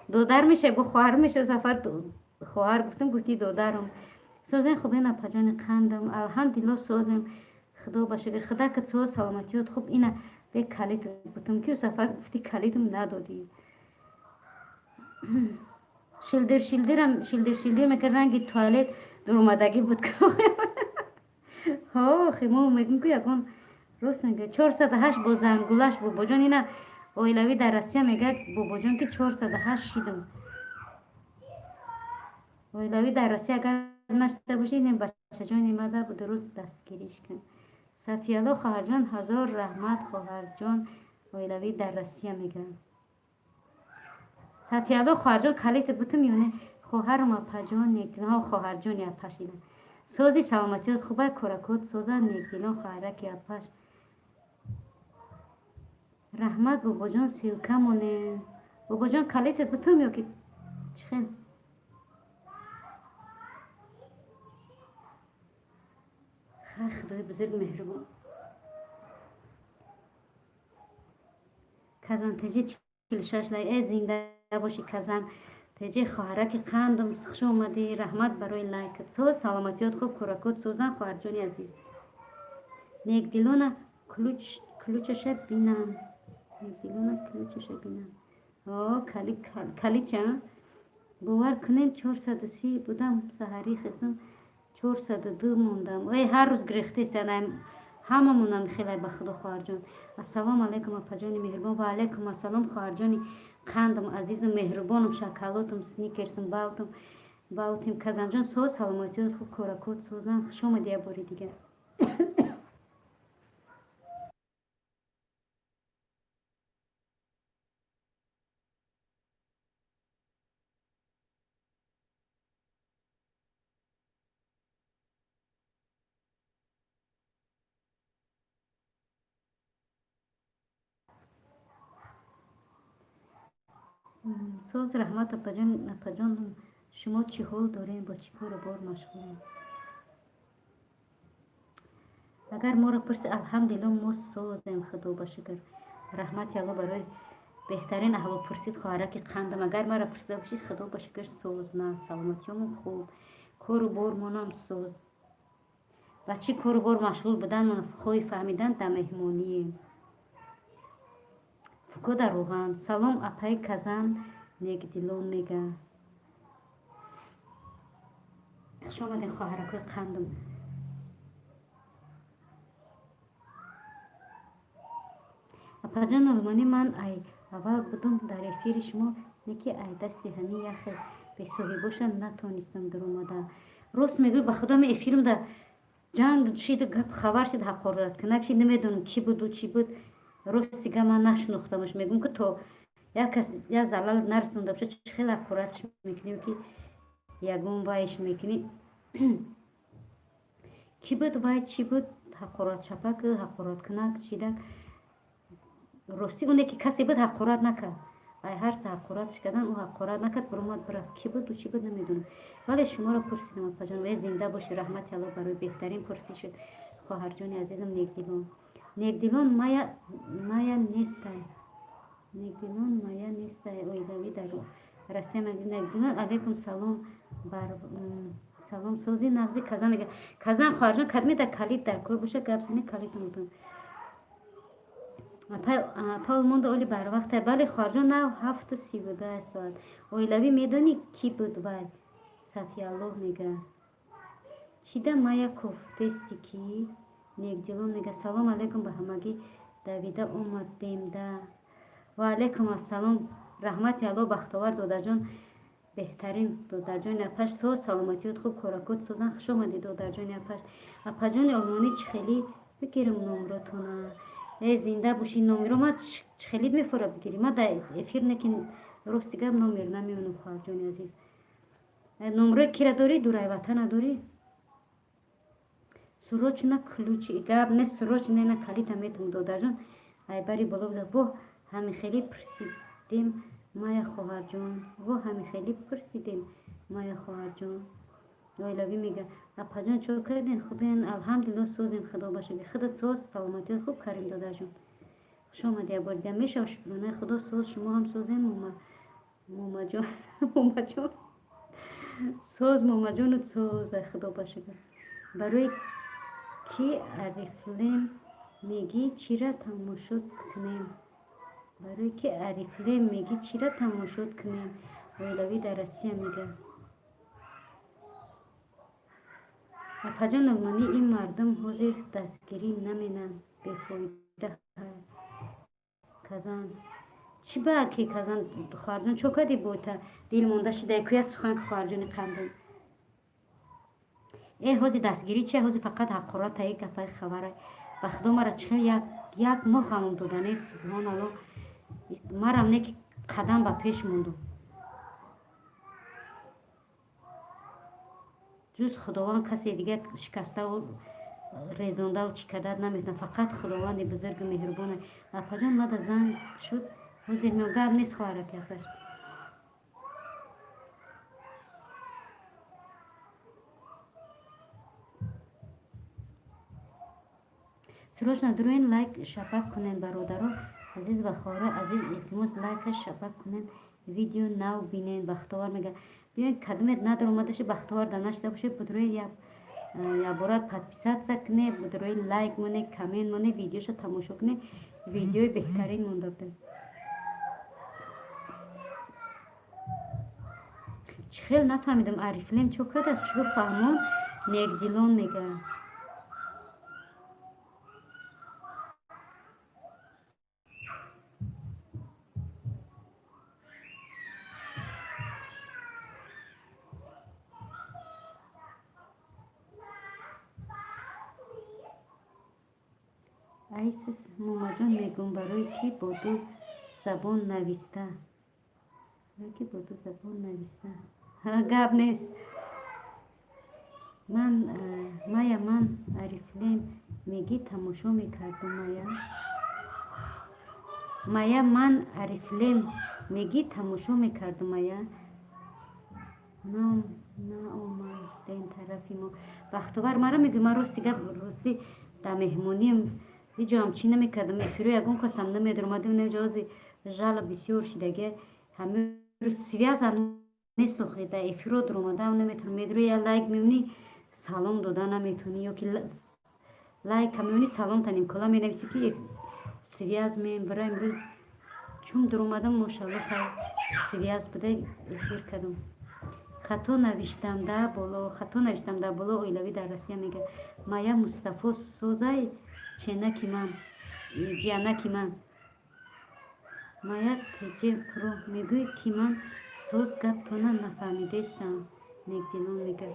Додар меша, бо хоҳар меша. Сафар хоҳар гуфтам, гуфтӣ додарам. Созен, хубен, апаҷони қандам? Алҳамдулилло, созем, худо ба шукр. Худа ки соз, саломатиёт хуб. Ина бе калид гуфтам, ки сафар гуфтӣ, калидам надодӣ. Шилдир шилдирам, шилдир шилдир мекард, ранги туалет дуромадагӣ буд. Охи, мо мегӯм, ки ягон рост мега. 408 бо зангулаш, бобоҷон. Ина оилавӣ дар Россия мегӯяд, бобоҷон, ки 408 шидам. Оилавӣ дар Россия агар нашта бошӣ, ин бачаҷон омада дуруст дастгириш кун. Сафиялло, хоҳарҷон, ҳазор раҳмат, хоҳарҷон. Оилавӣ дар Россия мегӯяд. Сафиялло, хоҳарҷон, калитат бутум ё не? Хоҳарам, апаҷон, некдилон, хоҳарҷони апаш ина. Сози, саломатиёт хубай, коракот созан. Некдилон, хоҳараки апаш, раҳмат, бобоҷон. Ссылка монем, бобоҷон, калитат бутум ё ки чӣ хел? Худои бузург меҳрубон. Казантеҷи 46 лай. Э, зинда бошӣ, Казан теҷи, хоҳараки қандум, хуш омадӣ, раҳмат барои лайкат. Соз, саломатиёт хуб, кӯракот созан, хоҳарҷони азиз. Некдилона, ключаша бинам, некдилона, ключаша бинам. О, калича, бовар кунед, 430 будам, саҳарӣ хестам, 402 мондам. Эй, ҳар рӯз гирехтесан ҳамамонам хелай, ба худо, хоҳарҷон. Ассалому алайкум, апаҷони меҳрубон. Ва алайкум ассалом, хоҳарҷони қандам, азизу меҳрубонам, шоколадам, сникерсам, баутам, баутим. Казанҷон, соз, саломатиёт хуб, коракот созан. Хуш омадӣ як бори дигар. Соз, раҳмат, апаҷон. Апаҷон, шумо чӣ ҳол дорем, бо чӣ кору бор машғулем? Агар моро пурси, алҳамдулилло, мо созем, худо ба шукр. Раҳмати Алло барои беҳтарин аҳволпурсид, хоҳараки қандам. Агар маро пурсида бошӣ, худо ба шукр, соз, на саломатиёмон хуб, кору бормонам соз. Ба чӣ кору бор машғул буданмон хоҳӣ фаҳмидан, дар меҳмонием. Фуко дар роған. Салом, апаи Казан, Негдилон мега. Хуш омадем, хоҳаракои қандам. Апаҷон Олмонӣ, ман ай аввал будум дар эфири шумо, не ки ай дасти ҳамин яхе бесоҳибоша натонистам дуромада. Рост мегӯй, ба худо, ми эфирам да ҷанг шид, гап хабар шид, ҳақораткунак шид. Намедонам, кӣ буду чӣ буд. Рости га, ман нашинохтамаш. Мегӯм, ки то як кас як залал нарасонда боша, чӣ хел ҳақоратш мекунем, ки ягон вайш мекунӣ? Кӣ буд вай, чӣ буд? Ҳақоратчапак, ҳақораткунак, чидак. Ростӣ, оне ки касе буд, ҳақорат накард. Ай ҳарса ҳақоратш кардан, ӯ ҳақорат накард, биромад, бирафт. Кӣ буду чӣ буд, намедонам, вале шуморо пурсидам, апаҷон. Ве, зинда бошӣ, раҳмати Алло барои беҳтарин пурсишуд, хоҳарҷони азизам. Некдилон, некдилон, мая, мая нестай. Некдилон, мая нестай. Оилавӣ дар Россия. Некдилон, алайкум салом, бар салом. Сози, нағзи, Казан мега. Казан, хоҳарҷон, кадме дар калид дар кор боша, гап зани, калидам. Апа монда оли барвақта. Бале, хоҳарҷон, нав 7:32 соат. Оилавӣ медонӣ, кӣ буд вай? Сафиаллоҳ мега. Чида мая кофтести ки? Некдилон мега: салом алайкум ба ҳамагӣ, давида омадем да. Ва алайкум ассалом, раҳмати Аллоҳ. Бахтовар додарҷон, беҳтарин додарҷони апаш, соз, саломатиёт хуб, коракот созан. Хуш омадӣ, додарҷони апаш. Апаҷони олмонӣ, чӣ хелӣ бигирам номротона? Э, зинда бошӣ. Номеро ма чӣ хелӣ мефора бигирӣ? Ма дар эфир некин, рости гап, номер намемонам, хоҳарҷони азиз. Номрои кира дорӣ? Дурай ватана дорӣ? Срочно ключ гап не, срочно на калита метум, додарҷон. Айбари боло буда. Во, ҳамихелӣ пурсидем, мая хоҳарҷон. Во, ҳамихелӣ пурсидем, мая хоҳарҷон. Оилавӣ мега: апаҷон, чо карден, хубен? Алҳамдулилло, созем, худо ба шукр. Худат соз, саломатиёт хуб? Карим додарҷон, хуш омадӣ як бори дигар. Мешава, шукронаи худо, соз. Шумо ҳам созем, момаҷон? Момаҷон соз, момаҷону соз, худо ба шукр. Барои ки Орифлем мегӣ, чира тамошо кунем? Барои ки Орифлем мегӣ, чира тамошо кунем? Оилавӣ дар Россия мега: апаҷон олмонӣ, ин мардум ҳозир дастгирӣ наменанд, бефоида казан. Чӣ ба ки казан, хоҳарҷон? Чо кардӣ бота дил монда шидай? Куя сухан, хоҳарҷони қандон. Э, ҳозир дастгирӣ чи? Ҳозир фақат ҳақорат, таи гапаи хабара. Ба худо, мара чӣ хел як моҳ ҳамон додане, субҳоналло. Марам не ки қадам ба пеш мондум. Ҷуз Худованд касе дигар шикаставу резондаву чӣ кадар наметавонад, фақат Худованди бузургу меҳрубона. Апаҷон, мада занг шуд, ҳозир меом. Гап нест, хоҳараки апаш. Срочно дуроин, лайк шапак кунен, бародаро азиз ва хоҳарои азиз. Илтимос, лайка шапак кунен, видео нав бинен. Бахтовар мега: биёед, кадомет надор омадаши, бахтовар да нашида бошед, будрои якбора подписаться куне, будрои лайк моне, коммент моне, видеоша тамошо куне. Видеои беҳтарин монда будем. Чӣ хел нафаҳмидам, Орифлем чо када? Хушрӯ фаҳмон, Некдилон мега. Айсис момаҷон, мегӯм, барои ки бо ду забон нависта? Барои ки бо ду забон нависта? Гап нест. Ман мая, ман Орифлем мегӣ, тамошо мекардум. Мая, мая, ман Орифлем мегӣ, тамошо мекардум. Мая ном наомаден тарафи мо. Бахтовар, мара мегӯй? Ман, рости гап, ростӣ, дар меҳмониам, ҳеҷ ҷо ҳамчӣ намекардам. Эфиро ягон касам намедаромадем. Ҷози жала бисёр шидаги, ҳамин связь ам нест. Охи, дар эфиро дуромадаам наметавонам. Медури, я лайк мемонӣ, салом дода наметавонӣ, ё ки лайка мемонӣ, салом та нимкола менависӣ, ки связь мебара. Имрӯз чун дуромадам, мошалло, хай, связь буда, эфир кардам. Хато навиштам да боло, хато навиштам дар боло. Оилавӣ дар Россия мега: мая Мустафо созай, ченаки ман, ҷиянаки ман. Мая теҷе про мегӯй, ки ман соз, гаптона нафаҳмидаистам. Некдилон мега.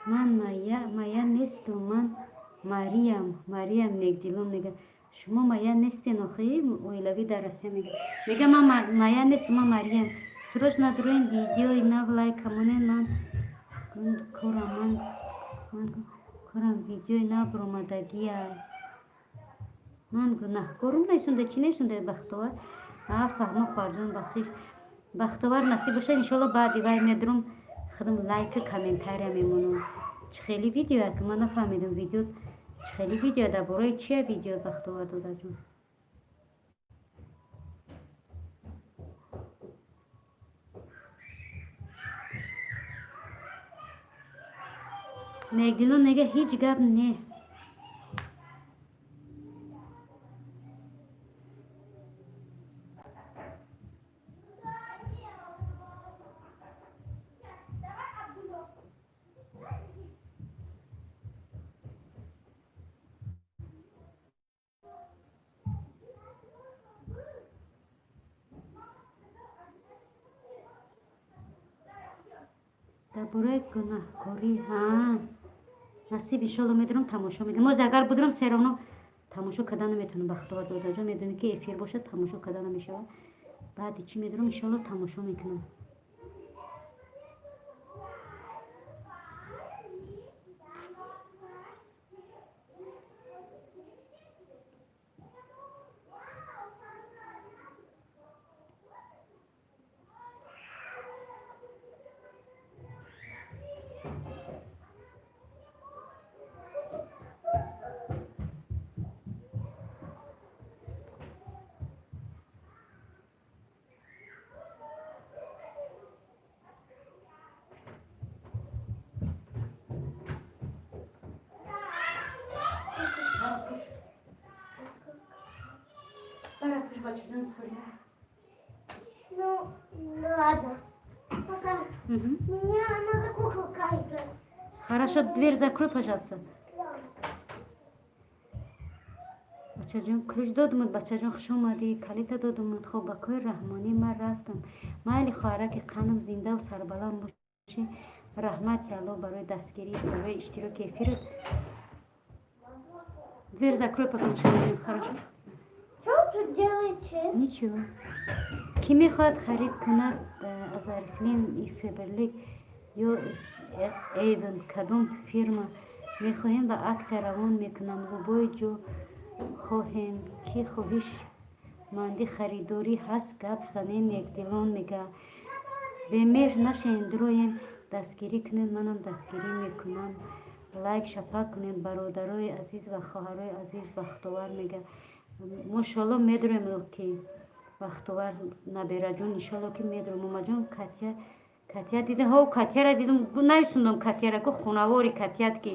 Ман Мая нестум, ман Мариям, Мариям. Некдилон мега: шумо Мая нестен охи? Оилавӣ дар Россия мега, мега: ман Мая нестум, ман Мариям. Срочно дуроин, видеои нав, лайка монен. Ман корам, ман Корам видеои набуромадагия. Ман гунаҳкорум несунда, чӣ несунда, Бахтовар? А, фаҳмо, хоҳарҷон, бахшиш. Бахтовар, насиб боша, иншолло, баъди вай медурум, худам лайка, комментария мемонам. Чӣ хели видеоя, ки ман нафаҳмидам, видео чӣ хели видео, дар бораи чия видео, Бахтовар додаҷон? Мегдилон мега, ҳеҷ гап не. Дар бораи гунаҳкорӣ. Ҳа, насиб, иншолло, медурам, тамошо мекунам. Моз агар будурам, всё равно тамошо карда наметавонам, Бахтовар додаҷон. Медонӣ, ки эфир бошад, тамошо карда намешавад. Баъди чӣ медурам, иншолло, тамошо мекунам. Барапуш, барапуш, бачаҷон, суря. Ну ладно. Пока. Мне надо куколка играть. Хорошо, дверь закрой, пожалуйста. Бачаҷон, ключ додумад. Бачаҷон, хуш омадӣ. Калита додумад. Хоб, ба кори раҳмонӣ, ман рафтам. Майли, хоҳараки қанам, зиндаву сарбаланд бошӣ. Раҳмати Алло барои дастгирӣ, барои иштироки эфират. Дверь закрой потом, шамаҷон, хорошо? Что вы тут делаете? Ничего. Кӣ мехоҳад харид кунад аз Орифлейм и Фаберлик ё Эйвен, кадом фирма мехоҳем, ба аксия равон мекунам. Любой ҷо хоҳем. Ки хоҳишманди харидорӣ ҳаст, гап занем. Некдилон мега, бемеҳр нашен, дуроем, дастгирӣ кунед, манам дастгирӣ мекунам. Лайк шапак кунед, бародарои азиз ва хоҳарои азиз. Бахтовар мега, мошолло, медурем, ки Бахтовар набераҷон, иншолло, ки медурем. Момаҷон, катя, катя дида ҳо, катяра дидум, нависундам катяра ку хунавори катят, ки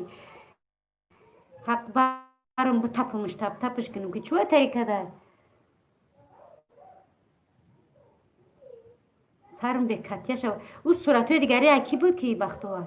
ҳақ барам бутапумш, таптапш кунум, ки чӯа тари када сарм бе катя шава. Ӯ суратҳои дигари акӣ буд, ки Бахтовар?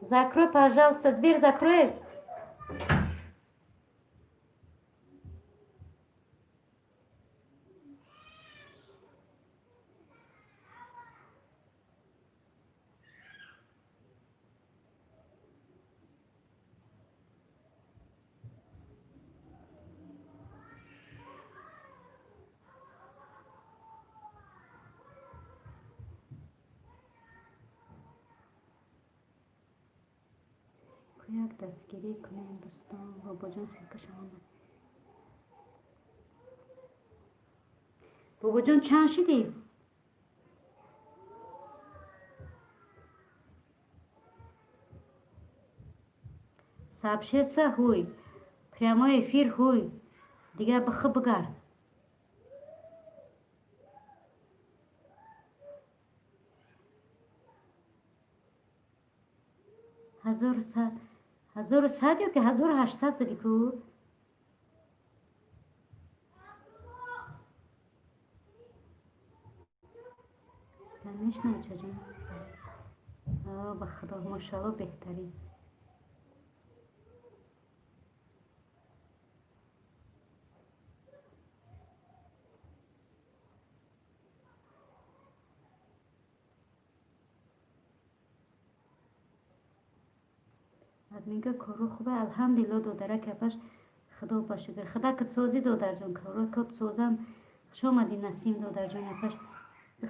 Закрой, пожалуйста, дверь закрой. Як дастгирӣ кунем, дӯстон. Бобоҷон, ссылка шамона. Бобоҷон, чанд шидӣ? Сабшеса ҳуй, прямой эфир ҳуй, дигар бихы бигард. 1100, 1100 ё ки 1800 буди ку? Конечно, очаҷон, ба худо, мошалло, беҳтарин. Админка, кору хубе, алҳамдулилло, додарак апаш, худо ба шукр. Худо кат созӣ, додарҷон, кору кат созан. Хуш омадӣ, Насим додарҷон апаш.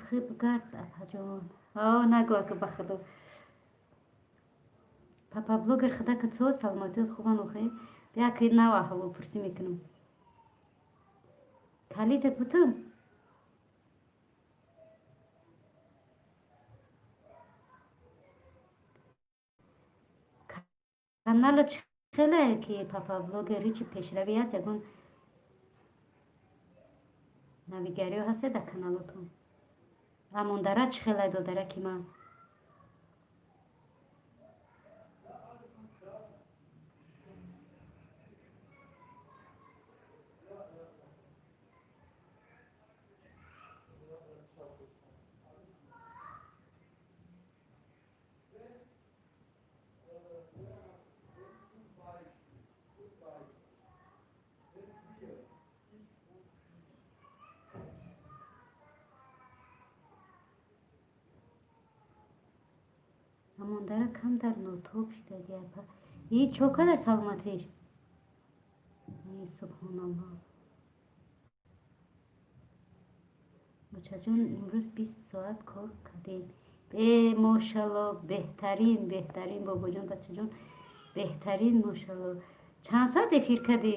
Хуб гард, апаҷон. О, нагӯ ака, ба худо. Папа блогер, худо кат соз, саломатиёт хубан охе? Як нав аҳволпурсӣ мекунам. Калидат бутун? Канала чӣ хеле ки, папа блогер, ҳичи пешравӣ ҳаст, ягон навигариҳо ҳасте дар каналотон? Амондара чӣ хелай, додараки ман? Амондара камтар нотоб шидаги, апа. И чо када саломатиш? Субҳоналлоҳ. Бачаҷон, имрӯз 20 соат кор кардем. Э, мошалло, беҳтарин, беҳтарин, бобоҷон, бачаҷон, беҳтарин, мошалло. Чанд соат эфир кардӣ?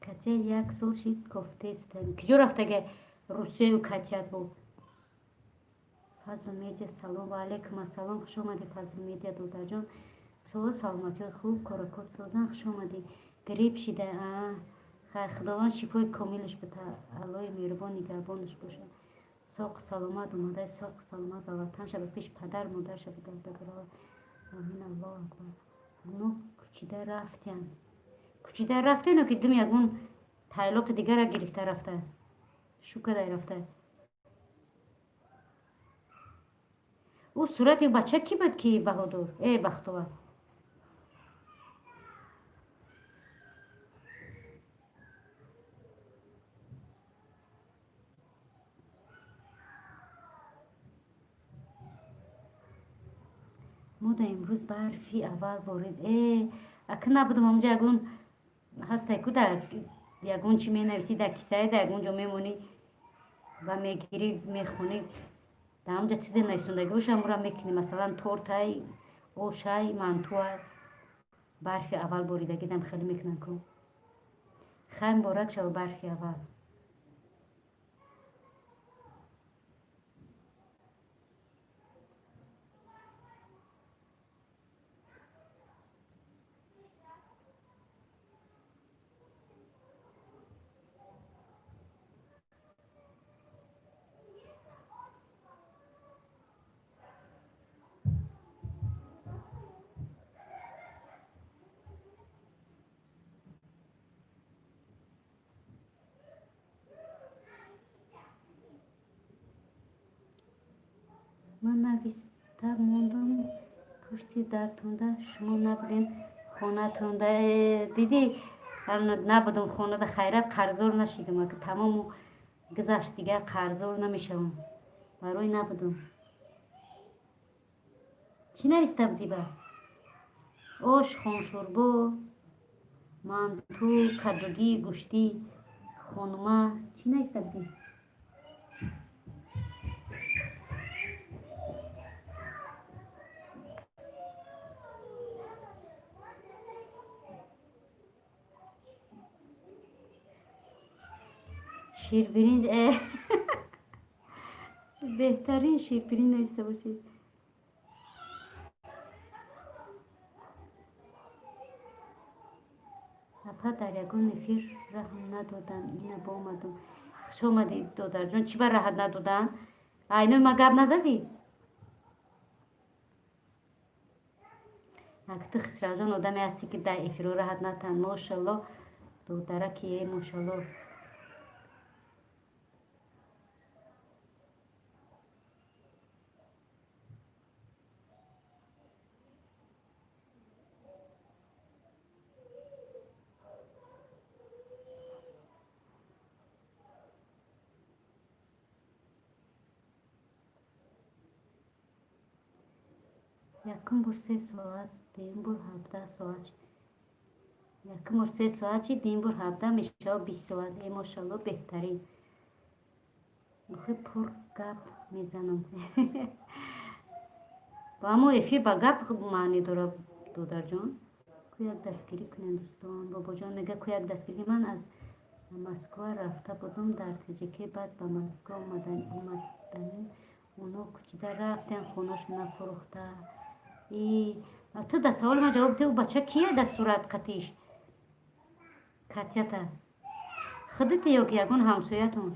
Катя як сол шид кофтестам. Куҷо рафтага Русияю Катят бо? Фазл Медиа, салом. Ва алайкум ассалом, хуш омадӣ, Фазл Медиа додарҷон. Суол, саломатиёт хуб, коракот созан, хуш омадӣ. Грипп шида, хай, худованд шифои комилаш бита, Аллоҳи меҳрубон нигаҳбонаш бошад. Соқ саломат омадай, соқ саломат ба ватан шава, пеш падар модар шава, гарда барова. Амин, Аллоҳу акбар. Ну кӯчида рафтян, кӯчида рафтену ки дум ягон тайлоқи дигара гирифта рафта, шукадай рафта. Ӯ сурати бача кӣ буд, ки Баҳодур, э, Бахтовар? Мо да имрӯз барфи аввал борид. Э, ака, набудам ҳамҷа, ягон ҳастай ку, да ягон чӣ менависӣ дар кисае, да ягон ҷо мемонӣ ва мегирӣ, мехонӣ, дар ҳамҷа чизе нависондагӣ боша, ҳамура мекунӣ, масалан, тортай, ошай, мантуай. Барфи аввал боридагӣ дам хеле мекунанд ку. Хай, муборак шава барфи аввал. Ман нависта мондам пушти дартонда, шумо набудем хонатонда. Э, дидӣ, набудам хонада, хайрат, қарздор нашидам. Ака, тамому гузашт, дигар қарздор намешавам. Барои набудам. Чӣ нависта будӣ ба? Ош, хоншӯрбо, манту, кадугӣ, гӯштӣ, хонума, чӣ нависта будӣ? Ширбиринҷ, э, беҳтарин, ширбиринҷ нависта бошед. Апа, дар ягон эфир раҳм надоданд, ина боомадум. Хуш омадӣ, додарҷон. Чӣ ба раҳат надоданд? Айнои ма гап назадӣ? Акты Хисравҷон, одаме ҳастӣ, ки дар эфиро раҳат натанд. Мошалло, додараки, э, мошалло. Якум бор 3 соат, дуюм бор 17 соат. Якум бор 3 соат чи, дуюм бор 17 мешава, 20 соат. Э, мошалло, беҳтарин. Охи, пур гап мезанам. Ба ҳамо эфир ба гап маънӣ дорад, додарҷон. Ку як дастгирӣ кунем, дӯстон. Бобоҷон мега, ку як дастгирӣ. Ман аз Москва рафта будум дар ТҶК, баъд ба Москва омаданим, оно кӯчида рафтем, хонашона фурӯхта. Ту да саволи ман ҷавоб де. Ӯ бача кия дар сурат қатиш катята? Худите ё ки ягон ҳамсоятон?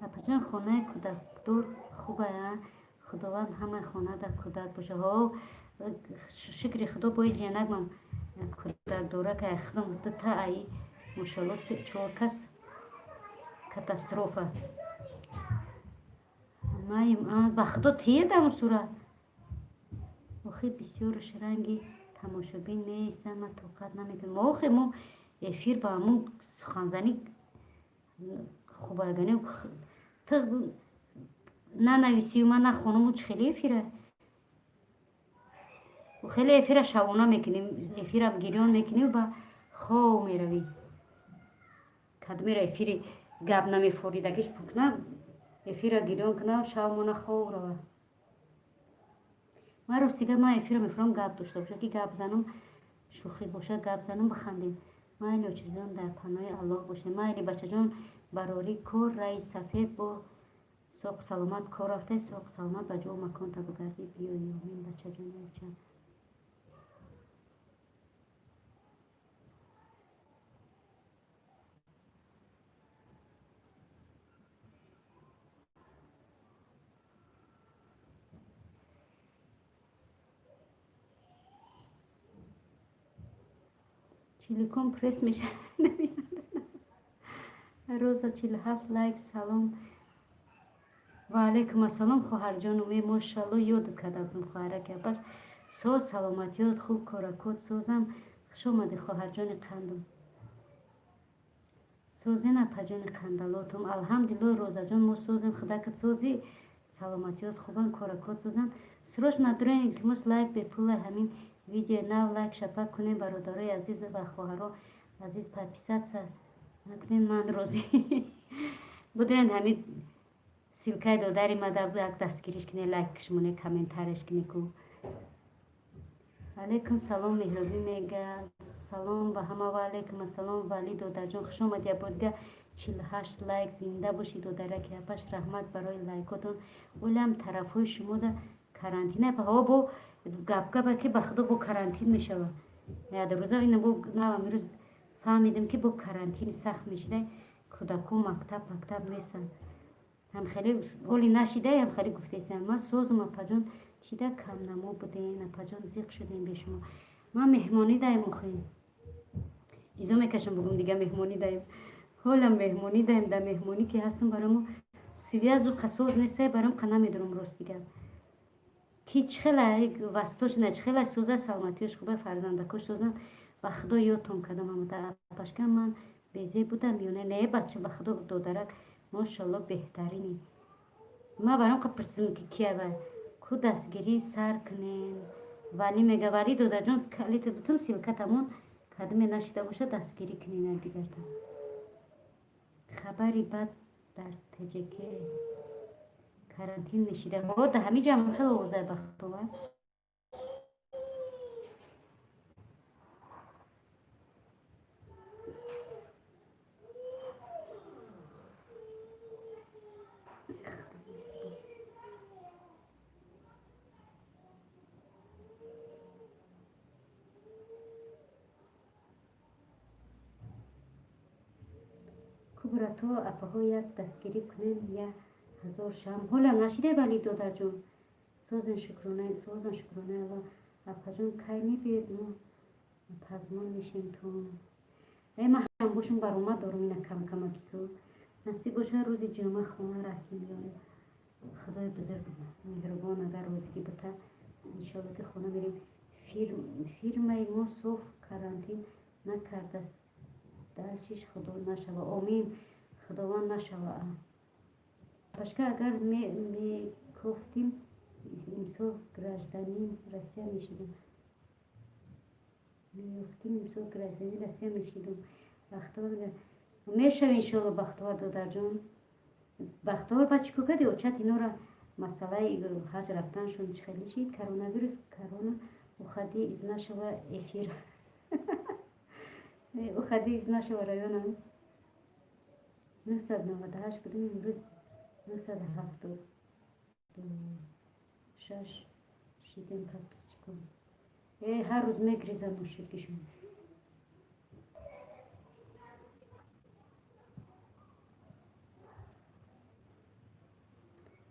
Апаҷон, хонаи кӯдакдор хуба. Худованд ҳамаи хонада кӯдак боша. Ҳо, шукри худо, бои ҷиянакмам кӯдак дора, ка худам дута, ай мошалло, чор кас катастрофа. Ба худо, тия дар сурат. Охи, бисёрш ранги тамошобин меистанд, ман тоқат намекунам. Охи, мо эфир ба ҳамун суханзанӣ хубагани. Ту нанависию ман нахонуму, чӣ хеле эфира? Хеле эфира шабона мекунем, эфира гирён мекунем, ба хов меравӣ. Кадмера эфири гап намефоридагиш пукна, эфира гирён куна, шабмона хов рава. Ман ростига, ман эфира мефурам, гап дошта боша, ки гап занам, шӯхӣ боша, гап занам, бихандем. Майли, очаҷон, дар паноҳи Аллоҳ бошед. Майли, бачаҷон, барори кор раи сафед бо соқ саломат кор рафта, соқ саломат ба ҷо маконта бигардӣ, биёй. Омин, бачаҷони оча. Чиликон пресс мешавад. Роза, 47 лайк. Салом. Ва алайкум ассалом, хоҳарҷону. Ме, мошалло, ёдат карда будам, хоҳараки апаш. Соз, саломатиёт хуб, коракот созам. Хуш омадӣ, хоҳарҷони қандум. Созен, апаҷони қандалотум? Алҳамдулилло, Розаҷон, мо созем. Худакат созӣ, саломатиёт хубан, коракот созам. Срочно надурен, илтимос, лайк бепула. Ҳамин видео нав лайк шапак кунем, бародарои азиз ва хоҳаро азиз. Подписаться накунем, ман розӣ буден. Ҳамин ссылка и додари мада як дастгириш кине, лайк шумоне, комментарияш кине ку. Алайкум салом, Меҳробӣ мега. Салом ба ҳама. Ва алайкум ассалом, Валӣ додарҷон, хуш омадӣ. Ябордига 48 лайк. Зинда бошӣ, додараки апаш, раҳмат барои лайкотон. Олам тарафҳои шумода карантин ҳаво бо гапгапа, ки ба худо, бо карантин мешава. Рӯза ина бо навам имрӯз фаҳмидем, ки бо карантини сахт мешида. Кӯдако мактаб мактаб нестанд, ҳам хеле оли нашида, ҳам хеле гуфтесам. Ман созум, апаҷон. Чида камнамо будем, апаҷон? Зиқ шудем бе шумо. Ман меҳмонӣ даем, охи изо мекашам, бугум дига меҳмонӣ даем. Ҳолам меҳмонӣ даем. Дар меҳмонӣ ки ҳастам, баромо связь у қасоз нестай, баром қа намедонам, рости гап, ки чӣ хела вастошна, чӣ хела соза. Саломатиёш хуба, фарзандакош созанд. Ба худо, ёдтон кардам ҳамада, апашка. Ман безеб будам ё не? Не, бача, ба худо, додарак, мошалло, беҳтарини. Ман баром қа пурсидам, ки киява ку дастгирӣ сар кунем. Валӣ мега. Валӣ додарҷон, калита бутун ссылка тамон кадме нашида боша, дастгирӣ кунем якдигарта. Хабари бад дар ТҶК карантин мешида. Да ҳамин ҷо ҳам хеле овозаи бахтова. Кубрато, апаҳо, як дастгирӣ кунем, я ҳазор шам. Ҳолам нашидай, валӣ додарҷон? Созен, шукронаи созан, шукронаи Алло. Апаҷон, кай мебиёед? Мо пазмон мешем. То э ман ҳам бошум, баромад дорум, ина камкамаки ку. Насиб боша, рӯзи ҷумъа хона раҳтим меоем. Худои бузург меҳрубон, агар розигӣ бута, иншоалло, ки хона мерем. Фирмаи мо соф карантин накардааст. Дальше ш худо нашава. Омин, худованд нашава. Пашка, агар мекофтим. Имсол гражданин Россия мешидам. Меёфтим, имсол гражданин Россия мешидам. Бахтовар мешав, иншолло. Бахтовар додарҷон, Бахтовар, ба чӣ кор кардӣ? Очат инора масъалаи ҳаҷ рафтаншон чӣ хеле шид? Коронавирус, корона, уходи из нашего эфира, уходи из нашего района. 998 будем, имрӯз 976 шидем. Подписчикон ҳар рӯз мегризам мушикишон.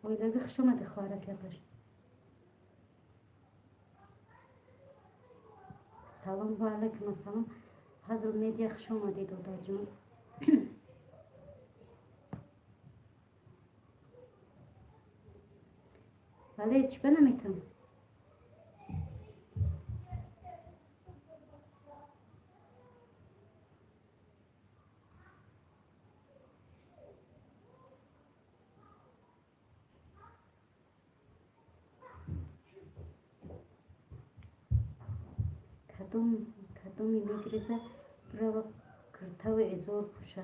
Оилагӣ, хуш омадӣ, хоҳарак япаш. Салом, ва алайкум ассалом. Фазл Медиа, хуш омадӣ, додарҷон. Бале, чӣ ба наметавон? Кадоми мегиреза, бирава киртаву эзор пӯша.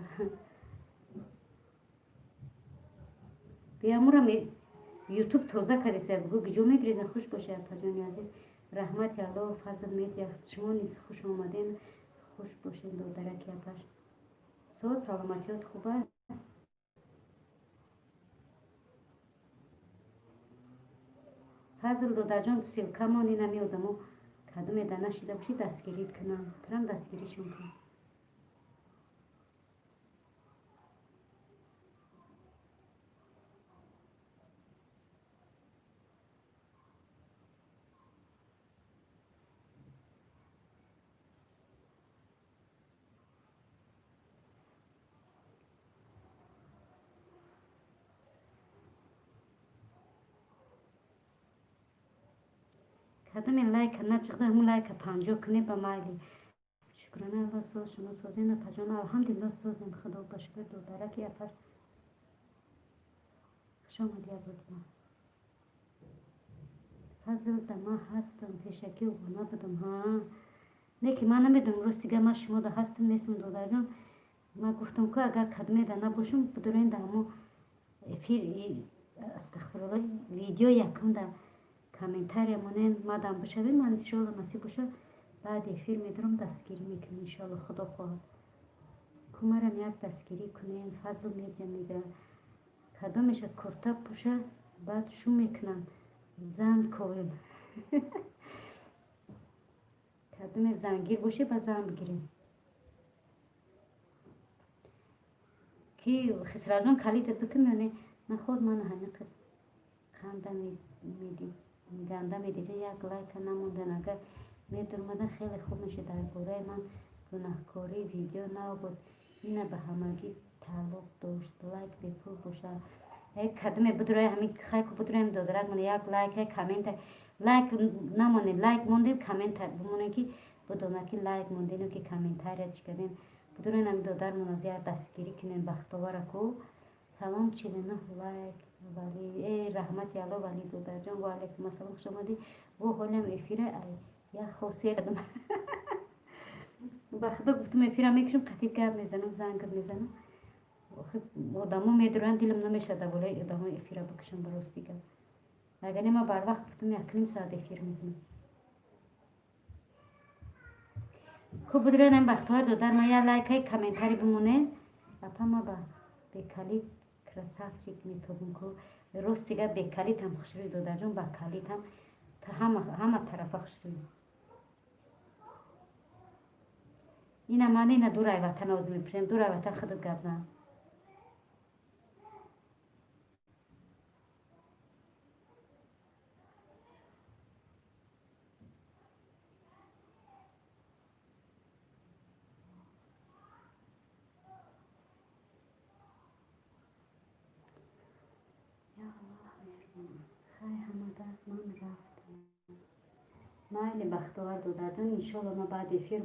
Биямура Ютуб тоза кардеса, бугӯ гиҷо мегиреза. Хуш бошед, апаҷони азиз, раҳмати Аллоҳ. Фазл Медиа, шумо низ хуш омадем. Хуш бошед, додараки апаш. Соз, саломатиёт хуб аст? Фазл додарҷон, ссылка мон инами одамо кадоме да нашида бошӣ, дастгирит кунам, трам дастгиришон кун. Кадоме лайка начиқда, ҳамун лайка 50 кунед, ба майли. Шукрана Алло, соз, шумо созен, апаҷон? Алҳамдулилло, созем, худо ба шукр. Додараки апаш, хуш омадӣ абудма. Фазл да, ман ҳастам, пешакӣ обуна будам. Ҳа, не ки ман намедонам, рости гап, ман шумо да ҳастам, нестам, додарҷон. Ман гуфтам ку, агар кадоме да набошум, бидурен да ҳамо эфир, астағфирулло, видео якум да комментария монен, мадам бишавед. Ман иншоалло, насиб боша, баъди эфир медорам, дастгирӣ мекунем, иншоалло, худо хоҳад. Кумарам як дастгирӣ кунем. Фазл Медиа мега, кадомеша курта пӯша, баъд шу мекунам, зан ковем. Кадоме зангир боше, ба зан бигирем. Ки Хисравҷон, калидат бикун ё не? Наход, ман ҳамиқа ханда ганда медида, як лайка намондан. Агар медурмадан, хеле хуб мешуд. Дар бораи ман гунаҳкорӣ видео нав буд, ина ба ҳамагӣ тааллуқ дошт. Лайк бепул бошад. Кадоме бидурои ҳамин хайку бидуроем, додарак мон, як лайк, коммента. Лайк намонед, лайк мондем, коммента бимонем, ки бидонад, ки лайк мондену ки комментария чӣ кардем. Бидуроен, ҳамин додармон аз як дастгирӣ кунем Бахтовараку. Салом, 49 лайк. Вали, э, раҳмати Алло. Вали додарҷон, ва алайкум ассалом, хуш омадӣ. Во, ҳолиам эфира як хосер ба худо гуфтум, эфира мекушам, қатиб гап мезанам, занг мезанам. Одамо медуранд, дилам намешавад дар болои одамо эфира бикушам, ба рости гап. Агар не, ман барвақт гуфтум, 1,5 соат эфир мекунам. Хуб, бидуред, Бахтовар додар ман як лайкаи комментари бимоне. Апа, ма ба бекалит красавчик метобум ку. Рости гап, бекалитам хушрӯй, додарҷон, ба калитам ҳама тарафа хушрӯй. Ина ман ина дурай ватан оз мепурсем, дурай ватан худат гап зан. Хай, ҳамада ман рафтам. Майли, Бахтовар додарҷон, иншолло, ман баъди эфир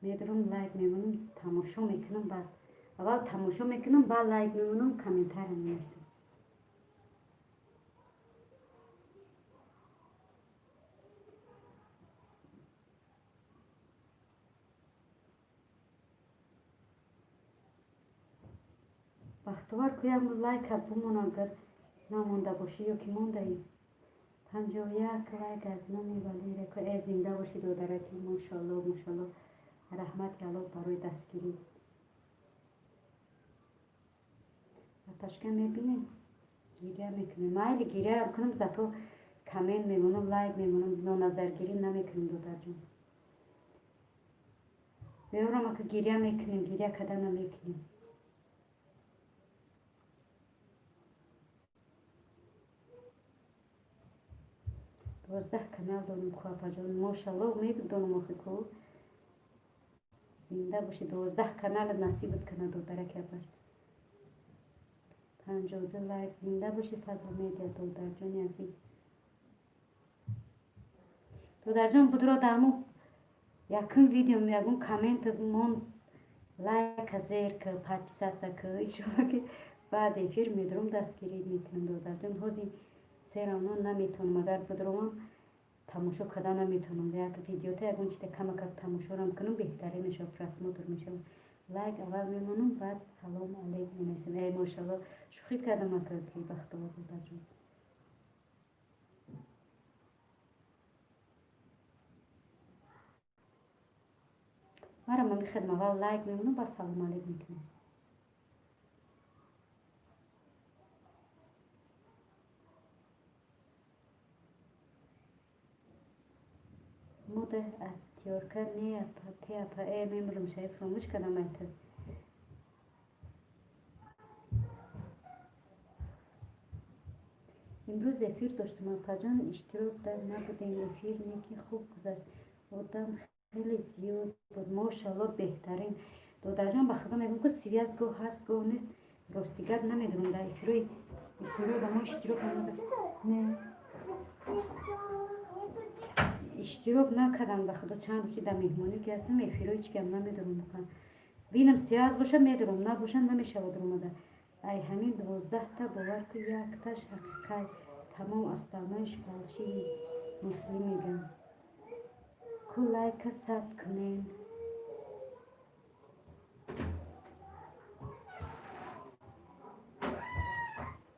медурам, лайк мемонам, тамошо мекунам. Баъд аввал тамошо мекунам, баъд лайк мемонам, комментария менависам. Бахтовар, куям лайка бумон, агар намонда бошӣ ё ки мондаӣ. 51 лайк аз номи Валерия. Э, зинда бошӣ, додараки, мошалло, мошалло, раҳмати Аллоҳ барои дастгирӣ. Апашка, мебинем, гиря мекунем. Майли, гиряам кунам, зато коммент мемонам, лайк мемонам, ноназаргирӣ намекунем, додарҷон. Меорам, ака, гиря мекунем, гиря када намекунем. 12 канал дорем ку, апаҷон, мошалло, медонам охи ку. Зинда бошӣ, 12 канала насибат кана, додараки апаш. 52 лайк. Зинда бошӣ, Фазл Медиа, додарҷони азиз. Додарҷон, будро даму якум видео ягон коммент мон, лайка зер ка, подписаться ка. Иншолло, ки баъд эфир медурам, дастгирӣ мекунам, додарҷон. Ҳозир всё равно наметавонам, агар будромам, тамошо карда наметавонам. Як видеота, ягон чита камакак тамошорам кунам, беҳтаре мешавад, просмотр мешавад. Лайк аввал мемонам, баъд салому алейкум менависам. Эй, мошалло, шӯхӣ кардам, ака, ки Бахтовар, додарҷон. Марам мехедам, аввал лайк мемонам, баъд салому алейкум мекунам. Мода актёрка не, апа, те, апа. Э, мемурам, шаи фуромӯш кардам айта. Имрӯз эфир доштам, апаҷон, иштирок дар набудем. Эфир неки хуб гузашт, одам хеле зиёд буд, мошалло, беҳтарин. Додарҷон, ба худо мегӯм, ку связь гоҳ ҳаст, гоҳ нест. Рости гап, намедонам, дар эфирои бисёри одамо иштирок намуда, не, иштирок накардам. Ба худо, чанд рӯзи дар меҳмонӣ ки ҳастам, эфирои чикам намедонам. Бинам, связь боша, медурам, набоша, намешавад омада. Ай ҳамин 12-та, бовар ку, якташ ҳақиқат, тамом остальноиш фальшивый. Муслим мегам ку, лайка сабт кунем.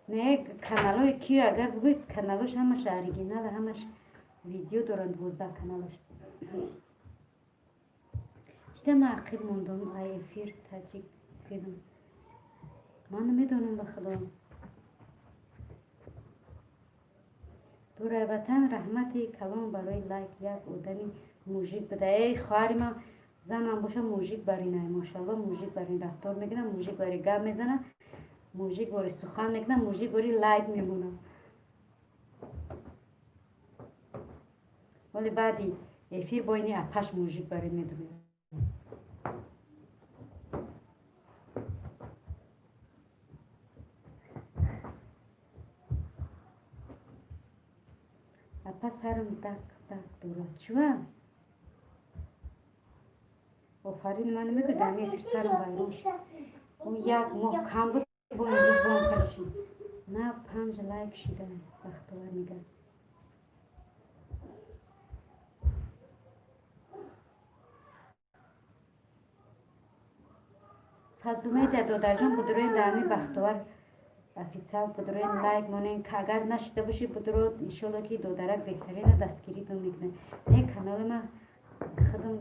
Не, каналҳои киё, агар бигӯед, каналош ҳамаш оригинал, ҳамаш видео доранд, 12 каналаш. Чита ман ақиб мондам ай эфир Таҷик Филм? Ман намедонам, ба худо. Дурай ватан, раҳмати калон барои лайк. Як одами мужик буда. Эй, хоҳари ман, занам боша, мужик баринай, мошалло, мужик барин рафтор мекунам, мужик бари гап мезанам, мужик бори сухан мекунам, мужик бори лайк мемонам. Вале баъди эфир бо ини апаш мужик бари медурем. Апа, сарам дак дак дорад. Чува? Офарин, ман мегӯ, дар эфир сарам вайрон шуд. Як моҳ кам буд, бо имрӯз бом кардашем. На, панҷ лайк шида, Бахтовар мегӯяд. Фазлмедия, додарҷон, будуроен дар ҳамин Бахтовар Официал, будуроен, лайк монен. Агар нашида бошӣ, будуро, иншолло, ки додарак беҳтарина дастгиритон мекунад. Не, канали ма худам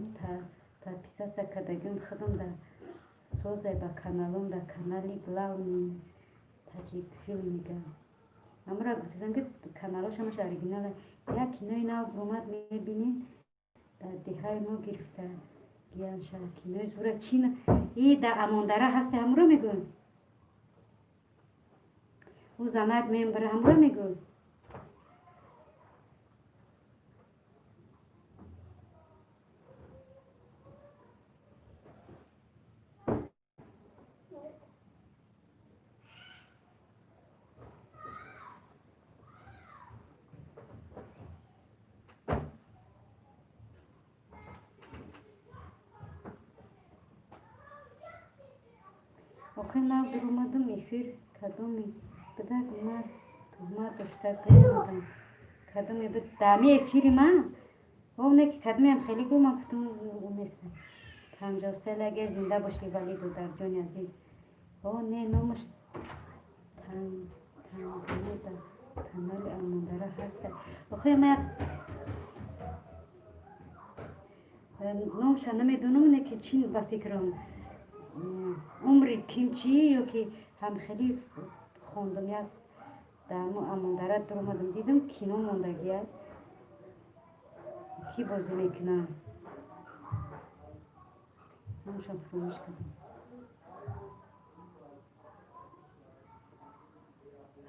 подписаться кардагим, худам да созай ба каналом, да канали главный Таҷик Филм мегӯям. Амра гуфтам, ки каналош ҳамаш оригинала. Як кинои нав омад, мебинӣ, дар деҳаи мо гирифта гиянша, кинои зура чин и да Амондара ҳасте, ҳамуро мегӯй. Ӯ занак мембара, ҳамуро мегӯй. Охир нав дуромадам эфир, кадоме бидак, мар туҳмат дошта гумадам. Кадоме бид дами эфири ман? Оне ки кадомеам хеле гумам, гуфтам, ӯ нест. 53 лагер. Зинда бошӣ, вале, додарҷони азиз. О, не, номаш Тангино дар канали Амондара ҳаста. Охе, ма як номша намедонам, не ки чин ба фикрам умри кимчи ё ки ҳамхелӣ хондам, як дар Амондара дуромадам, дидам кино мондагия, кӣ бозӣ мекунад, номашам фуромӯш кардам.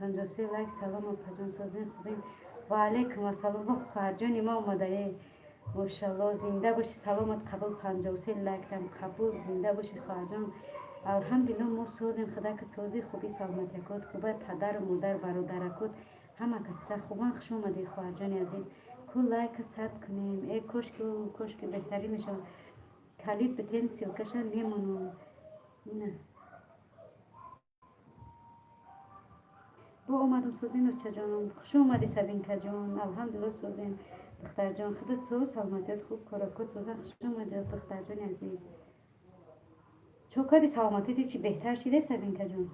53 лайк. Салом, опаҷон, созин, хубем? Ва алайкум ассалом. Хоҳарҷони ма омадае, мошалло, зинда бошӣ, саломат қабул. 53 лайктам қабул, зинда бошӣ, хоҳарҷон. Алҳамдулилло, мо созем, худака сози, хуби, саломатиякот хуба, падару модар, бародаракот, ҳама касита хубан. Хуш омадӣ, хоҳарҷони азиз. Ку лайка сад кунем. Э, кошки, кошки, беҳтарин мешавад. Калид битен, ссылка ша мемонам. Ина бо омадам. Созин, очаҷонам? Хуш омадӣ, Сабинкаҷон. Алҳамдулилло, созем, духтарҷон. Худат соз, саломатият хуб, коракот созан. Хуш омадӣ, духтарҷони азиз. Чо кади, саломатити чи беҳтар шиде, Сабинкаҷон?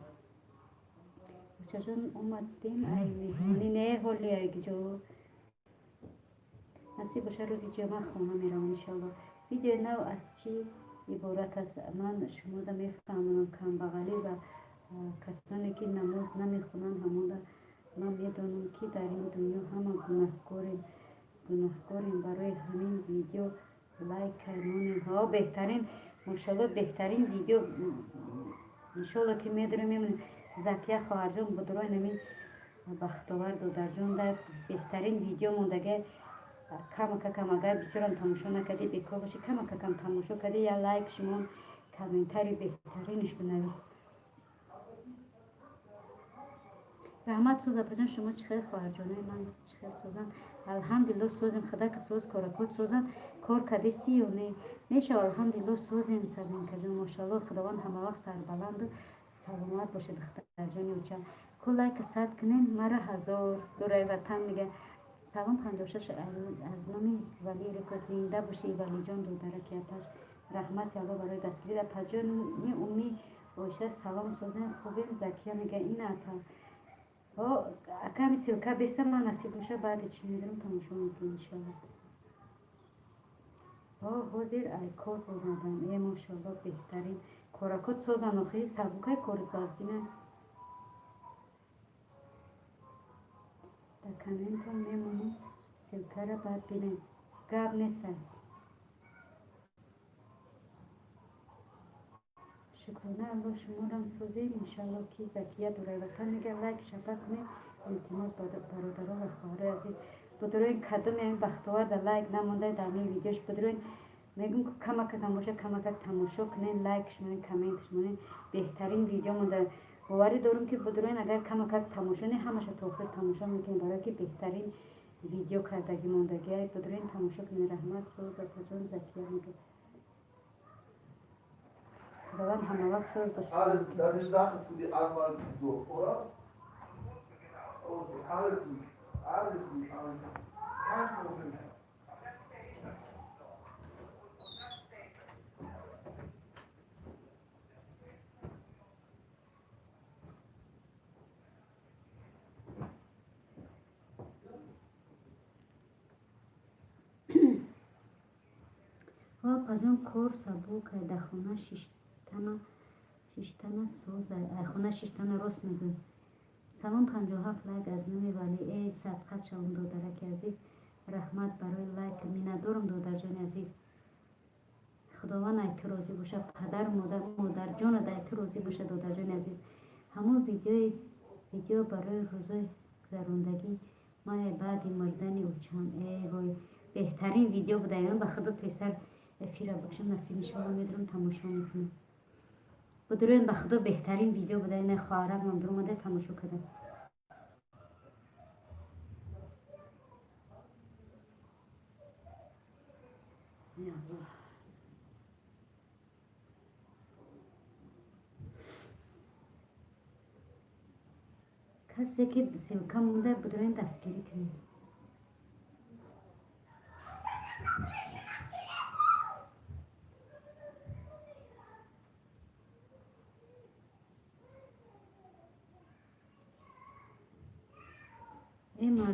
Очаҷон, омадем ай меҳмонӣ, не ҳоли айгиҷо. Насиб боша, рӯзи ҷумъа хона меравам, иншоалло. Видеои нав аз чӣ иборат аст? Ман шумода мефаҳмонам. Камбағалӣ ва касоне ки намоз намехонанд, ҳамонда ман медонам, ки дар ин дунё ҳама гунаҳкорем, гунаҳкорем. Барои ҳамин видео лайк монем. Ҳо, беҳтарин, мошалло, беҳтарин видео. Иншолло, ки медорем, мемонем. Закия хоҳарҷон, будурои нами Бахтовар додарҷон дар беҳтарин видео мондага. Камакакам агар бисёрам тамошо накардӣ, бекор бошӣ, камакакам тамошо кардӣ, я лайк шумон, комментарий беҳтаринш бинавис. Раҳмат, сӯз, апаҷон. Шумо чӣ хел, хоҳарҷонои ман, чӣ хел, созан? Алҳамдулилло, созем, худака соз, коракот созан. Кор кардисти ё не? Мешав, алҳамдулилло, созем, Сабинкаҷон. Мошалло, худованд ҳамавақт сарбаланду саломат бошед, духтарҷони оча. Ку лайка сад кунен, мара ҳазор дураи ватан мега. Салом, 56 аз номи Вали Реко. Зинда бошӣ, Валиҷон додараки апаш. Раҳмати Алло барои дастгирӣ. Апаҷони Умми Оиша, салом, созем, хубем? Закия мега, ина апа. Аками ссылка беста, ман насиб боша, баъде чӣ медонам, тамошо мекунем, иншоалло. О, ҳозир ай кор омадам. Е, мошалло, беҳтарин, коракот созан. Охи, сабукай кори баздина. Дар комментон мемонем, ссылка ра баъд бинем, гап неста. Шукрона Алло, шуморам созем, иншалло, ки. Закия Дурайватан мега, лайк шапа кунед, илтимос, бародаро ва хоҳарои азиз. Будуроин, кадоме Бахтовар да лайк намонда дар ин видеош, будуроин, мегӯм, камакакам боша, камакак тамошо кунед, лайкш монед, комментш монед. Беҳтарин видео монда. Боварӣ дорум, ки будуроин, агар камакак тамошо не, ҳамаша то охир тамошо мекунед, барое ки беҳтарин видео кардагӣ мондагиай. Будуроин, тамошо кунед. Раҳмат, соз, апаҷон. Закия мега, худованд ҳамавақт соз бошад. Alles, das ist Sache für die einmal so, oder? Okay, alles gut. Alles gut, alles gut. Kein Problem. Апаҷон, кор сабукай, дар хона шиштана созай. Ай хона шиштана, рост мегӯй. Салом, 57 лайк аз номи Валӣ. Э, садқат шавам, додараки азиз, раҳмат барои лайк. Миннатдорам, додарҷони азиз. Худованд ай ту розӣ боша, падару модар, модарҷонат ай ту розӣ боша, додарҷони азиз. Ҳамон видеои видео барои рӯзои гузарондагӣ ман баъди мурдани учам. Э вой, беҳтарин видео буда. Ба худо, песар эфира бошам, насиб, иншоалло, медорам, тамошо мекунам. Будуроем, ба худо, беҳтарин видео буда. Ина хоҳарам дуромада, тамошо кардам. Я Аллоҳ. Касе ки ссылка монда, будуроем, дастгирӣ кунед.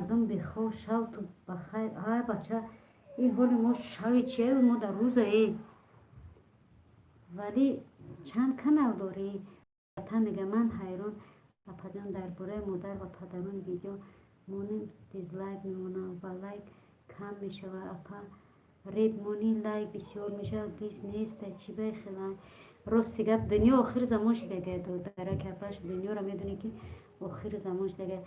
Мардум бехоб, шавту бахайр. Ай бача, ин ҳоли мо шави чия, мо дар рӯзае. Вале чанд канал дорӣ? Ватан мега, ман ҳайрон, апаҷон, дар бораи модар ва падарон видео монем, дизлайк мемонам ва лайк кам мешавад. Апа, реп монӣ, лайк бисёр мешавад. Гиз неста, чӣ бехела? Рости гап, дунё охири замон шидага, додарак апаш, дунёро медонӣ, ки охири замон шидага.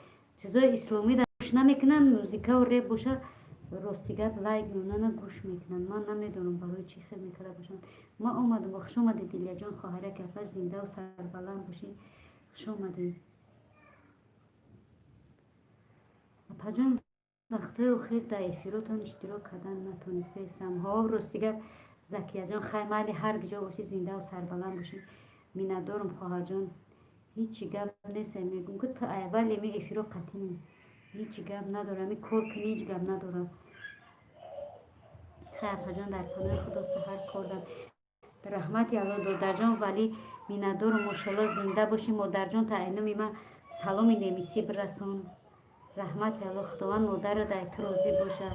Чизои исломӣ гӯш намекунанд, музикаву реп боша, рости гап, лайк мемонанд, гӯш мекунанд. Ман намедонам, барои чӣ хел мекарда бошанд. Ма омадам. Хуш омадед, Дилияҷон, хоҳарак апаш, зиндаву сарбаланд бошед, хуш омадед. Апаҷон, вақтҳои охир дар эфиротон иштирок кардан натонистаистам. Ҳо, рости гап, Закияҷон, хай, майли, ҳар ҷо бошӣ, зиндаву сарбаланд бошӣ. Миннатдорам, хоҳарҷон, ҳечи гап нест. Мегӯм, ки ту аввали ми эфиро қатъӣ, ҳечи гап надорам, ми кор кунӣ, ҳеҷ гап надорам. Хай, апаҷон, дар паноҳи Худо, саҳар кордам. Раҳмати Алло, додарҷон Валӣ, миннатдорам, мошалло, зинда бошӣ. Модарҷон, та айноми ман саломи немисӣ бирасон. Раҳмати Алло, Худованд модарат ай ту розӣ бошад,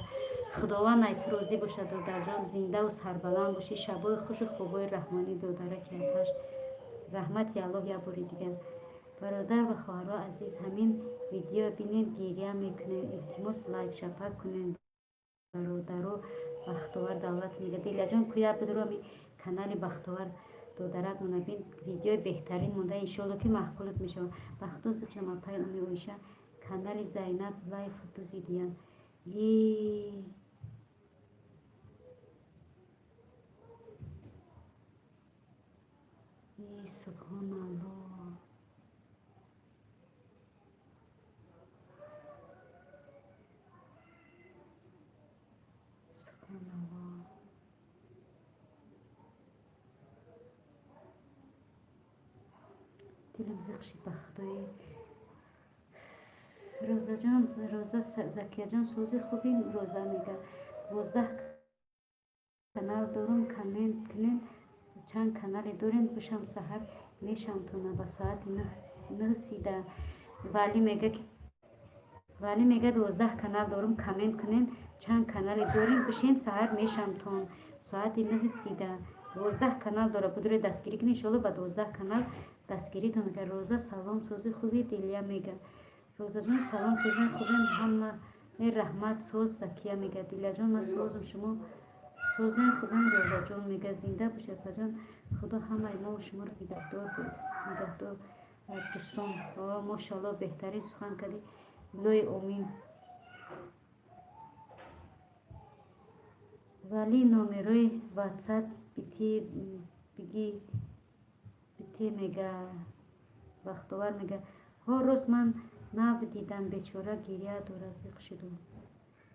Худованд ай ту розӣ бошад. Додарҷон, зиндаву сарбаланд бошӣ, шабои хушу хобои раҳмонӣ, додараки апаш. Раҳмати Аллоҳ як бори дигар. Бародар ва хоҳаро азиз, ҳамин видео бинед, гиря мекунед. Илтимос, лайк шапак кунед, бародаро. Бахтовар Давлат мега, Дилаҷон, куя бидро ми канали Бахтовар додарак монабин, видеои беҳтарин монда, иншоалло, ки маъқулат мешавад. Бахто зиқшам, апай уми Оиша, канали Зайнаб Лайф дузидиян. Е, субҳоналлоҳ, субҳоналлоҳ! Дилам зиқ шид, ба Худои. Розаҷон, Роза, Закияҷон, сози хуби. Роза мега, 12 канал дорум, коммент кунем, чанд канале дорем, бишам саҳар мешамтона ба соати 9:30. Валӣ мега, Валӣ мега, 12 канал дорум, коммент кунем, чанд канале дорем, бишем саҳар мешамтон соати 9:30. 12 канал дора, будуре дастгирӣ кунед, иншоалло, ба 12 канал дастгиритон мега. Роза, салом, сози хуби. Дилия мега, Розаҷон, салом, созен хубем, ҳама раҳмат, соз. Закия мега, Дилияҷон, ман созум, шумо созен хубем. Розаҷон мега, зинда бошед, апаҷон, Худо ҳамаи мо шуморо нигаҳдор, нигаҳдор. Дӯстон, мошалло, беҳтарин сухан кардӣ, илоҳи омин. Валӣ, номерои ватсап бити, биги, бите мега. Бахтовар мега, ҳо, рост, ман нав дидам, бечора гиря дорад, зиқ шудум.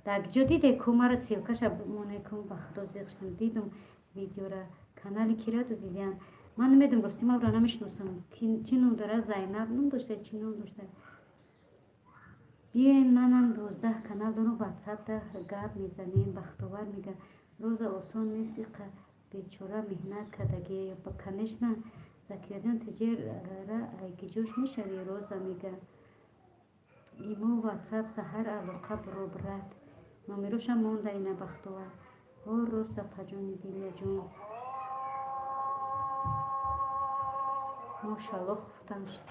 Дар ҷо диде ку, мара ссылка ша моне кун. Ба Худо, зиқ шудам, дидум видеора. Канали кира дузидиян, ман намедонам, рости, ман ӯро намешиносам. Чӣ ном дорад? Зайнаб ном дошта, чӣ ном дошта? Биёен, манам 12 канал дорум, ватсапда гап мезанем. Бахтовар мега, Роза, осон нест, иқа бечора меҳнат кардагӣ. Конечно, Закияҷон, тиҷера айгиҷош мешавӣ. Роза мега, имо, ватсап, саҳар алоқа бро, брат. Номерошам монда ина, Бахтовар. Ҳо, рост, апаҷони Дилияҷон, мошалло, хуфтам шуд.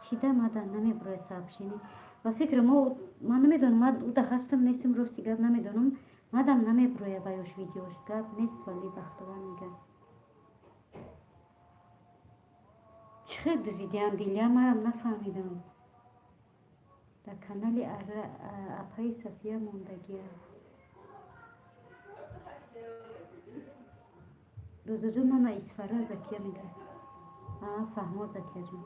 Чида мада намебурояд сообщение? Ба фикри мо, ман намедонам, ман уда ҳастам, нестем, рости гап, намедонам, мадам намебурояд ваёш видеош. Гап нест. Вали Бахтовар мега, чӣ хел дузидиям, Дилия, марам нафаҳмидам. Дар канали апаи Сафия мондагия. Рӯзаҷон, мана Исфара. Закия мега, фаҳмо, Закияҷон.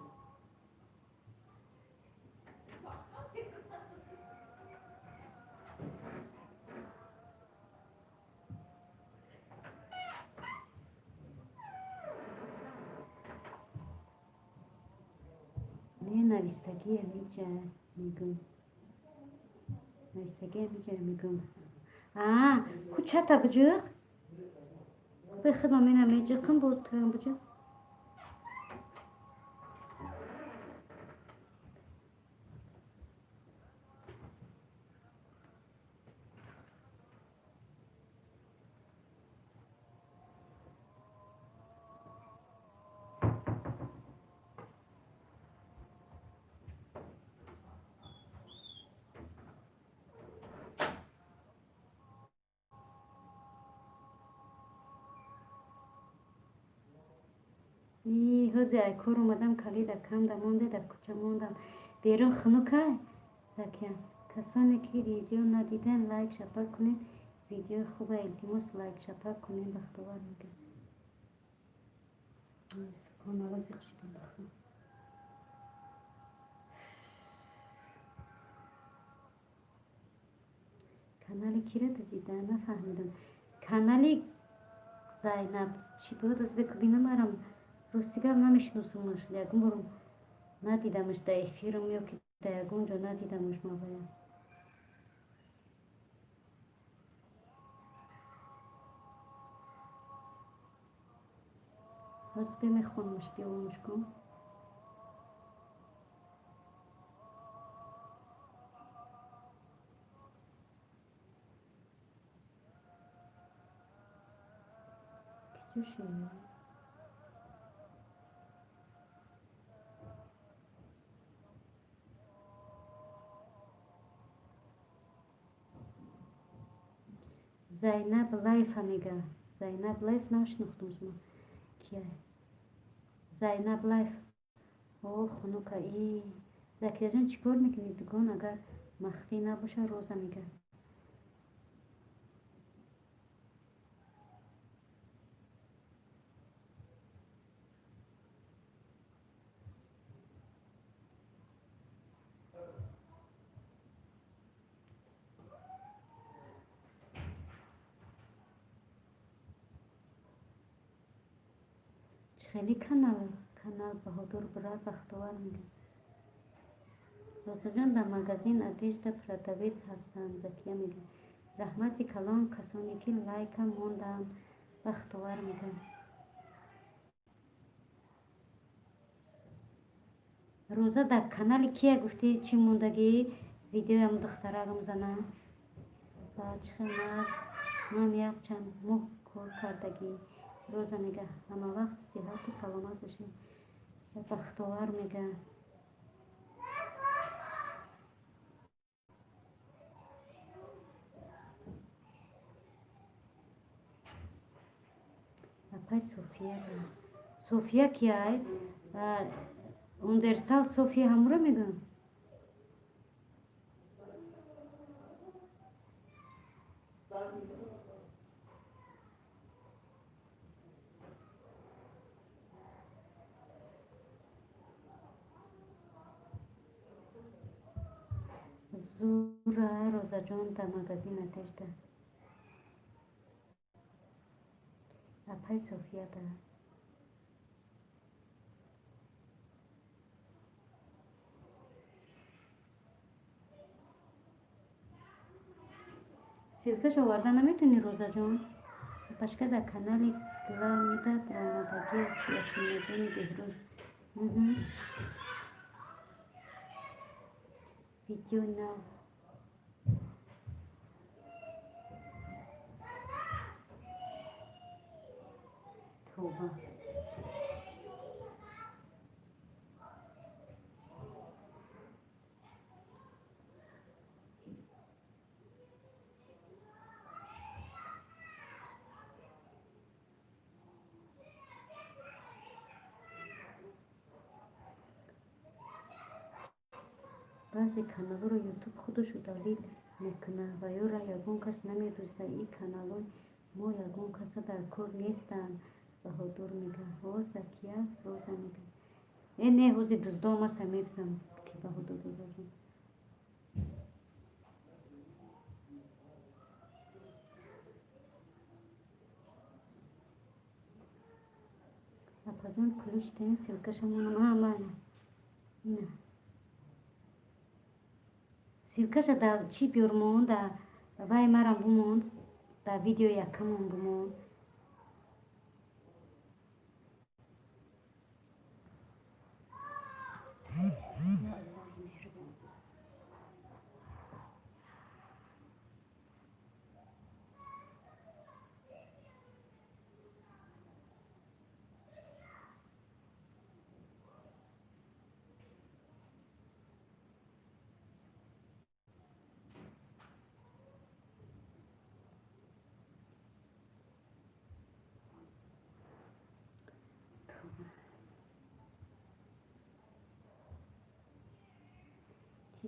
Не, навистагӣ амиҷа мегӯм, навистагӣ амиҷа мегӯм. А ку чата буҷиқ бехидма, мена меҷиқам, бо туям буҷиқ. Ҳози ай кор омадам, калида канда монде, дар кӯча мондам. Берун хунукай, Закия. Касоне ки видео надидан, лайк шапак кунед. Видеои хуба, илтимос, лайк шапак кунед. Бахтовар мега. Субҳоналло, зиқ шидам бахтам. Канали кира дизида, нафаҳмидам. Канали Зайнаб чӣ буд? Озбек бинамарам. Рости гап, намешиносамаш. Ягон бор надидамаш дар эфирам ё ки дар ягон ҷо надидамаш мабояд. Ҳозир бемехонамаш, биёвамаш кун. Киҷо шед? Зайнаб Лайфа мега. Зайнаб Лайф нашинохтам шумо. Кия? Зайнаб Лайф. О, хунука. И Закияҷон, чӣ кор мекунӣ? Дугон агар махфӣ набоша, Роза мега. Хеле канал, канал Баҳодур брат, Бахтовар мега. Розаҷон дар магазин одежда продавец ҳастанд, Закия мега. Раҳмати калон касоне ки лайка монданд, Бахтовар мега. Роза, дар канали кия гуфтӣ, чӣ мондагӣ? Видеоям духтарагам зана. Ба чӣ хел нағз, ман як чанд моҳ кор кардагӣ. Роза мега, ҳама вақт сиҳату саломат бошед. Бахтовар мега. Апай София. София кияй? Универсал София ҳамуро мегӯям? Зура, Розаҷон, дар магазин одежда. Апай София да. Ссылкаш оварда наметавонӣ, Розаҷон? Апашка, дар канали главныйда омодагӣ аст, Ясминаҷони Беҳрӯз. Видеои нав. Тавба. Баъзе каналҳоро Ютуб худаш удалить мекунад ва ёро ягон кас намедузда. Ин каналҳои мо ягон каса дар кор нестанд, Баҳодур мега. Ҳо, Закия, Роза мега. Э, не, ҳози дуздом аста, медузам, ки Баҳодур, Розаҷон. Апаҷон, ключ тен, ссылкаша монам. А, мана. Ина. Ссылкаша дар чӣ биёр, монд, дар вай марам бумонд, дар видео якамон бумонд. Я Аллоҳи меҳрубон.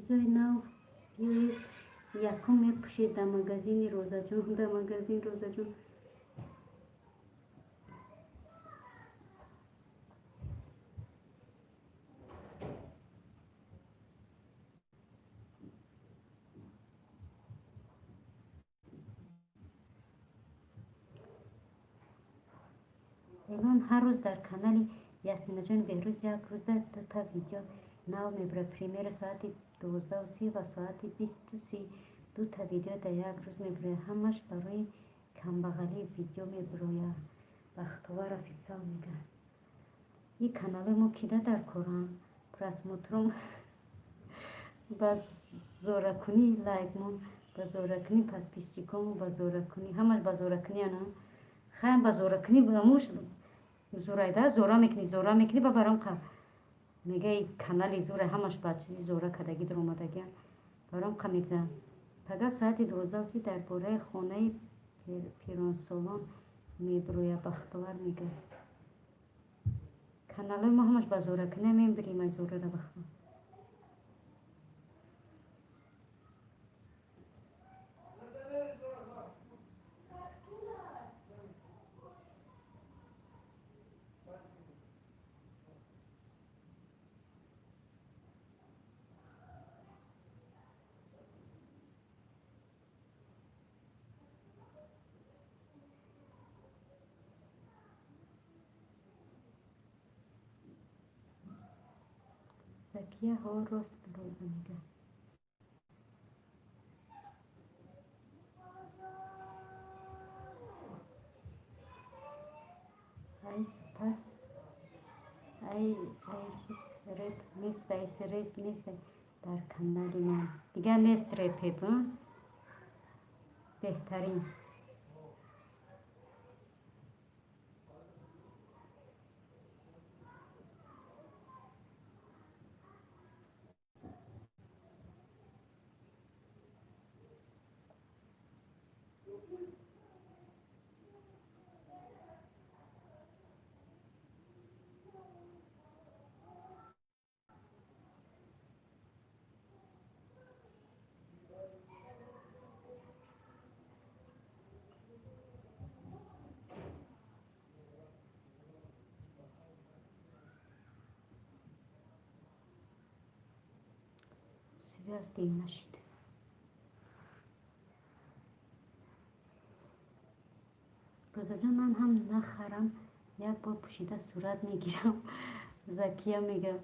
Чизои нав биёед, якум мепӯшед дар магазини Розаҷон, дар магазин Розаҷон. Эълон: ҳар рӯз дар канали Ясминаҷони Беҳрӯз як рӯзда дута видео нав мебурад. Премьера соати 12:30 ва соати 20:30 дута видео дар як рӯз мебурояд. Ҳамаш барои камбағалӣ видео мебурояд. Бахтовар официал мега. И каналои мо кида дар коранд? Просмотром ба зоракунӣ, лайкмон ба зоракунӣ, подписчикомо ба зоракунӣ, ҳамаш ба зоракунӣ. Ана хайм, ба зоракунӣ муш зурайда, зора мекунӣ, зора мекунӣ, ба баром қа мега, канали зура, ҳамаш ба чизи зора кардагӣ даромадагиам, баром қа мекунам. Пага соати 12:30 дар бораи хонаи пиронсолон мебурояд. Бахтовар мега, каналҳои мо ҳамаш ба зоракунӣ мебирем, ай зорара бахто. Закия, ҳо, рост, Роза мега. Айс пас айсис реп нест, айс реп нест дар канали ман, дигар нест репеп. Беҳтарин. Связь дим нашид. Розаҷон, ман ҳам нахарам, як бор пӯшида сурат мегирам. Закия мега,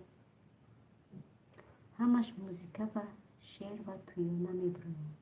ҳамаш музика ва шеър ва тӯёна мебурояд.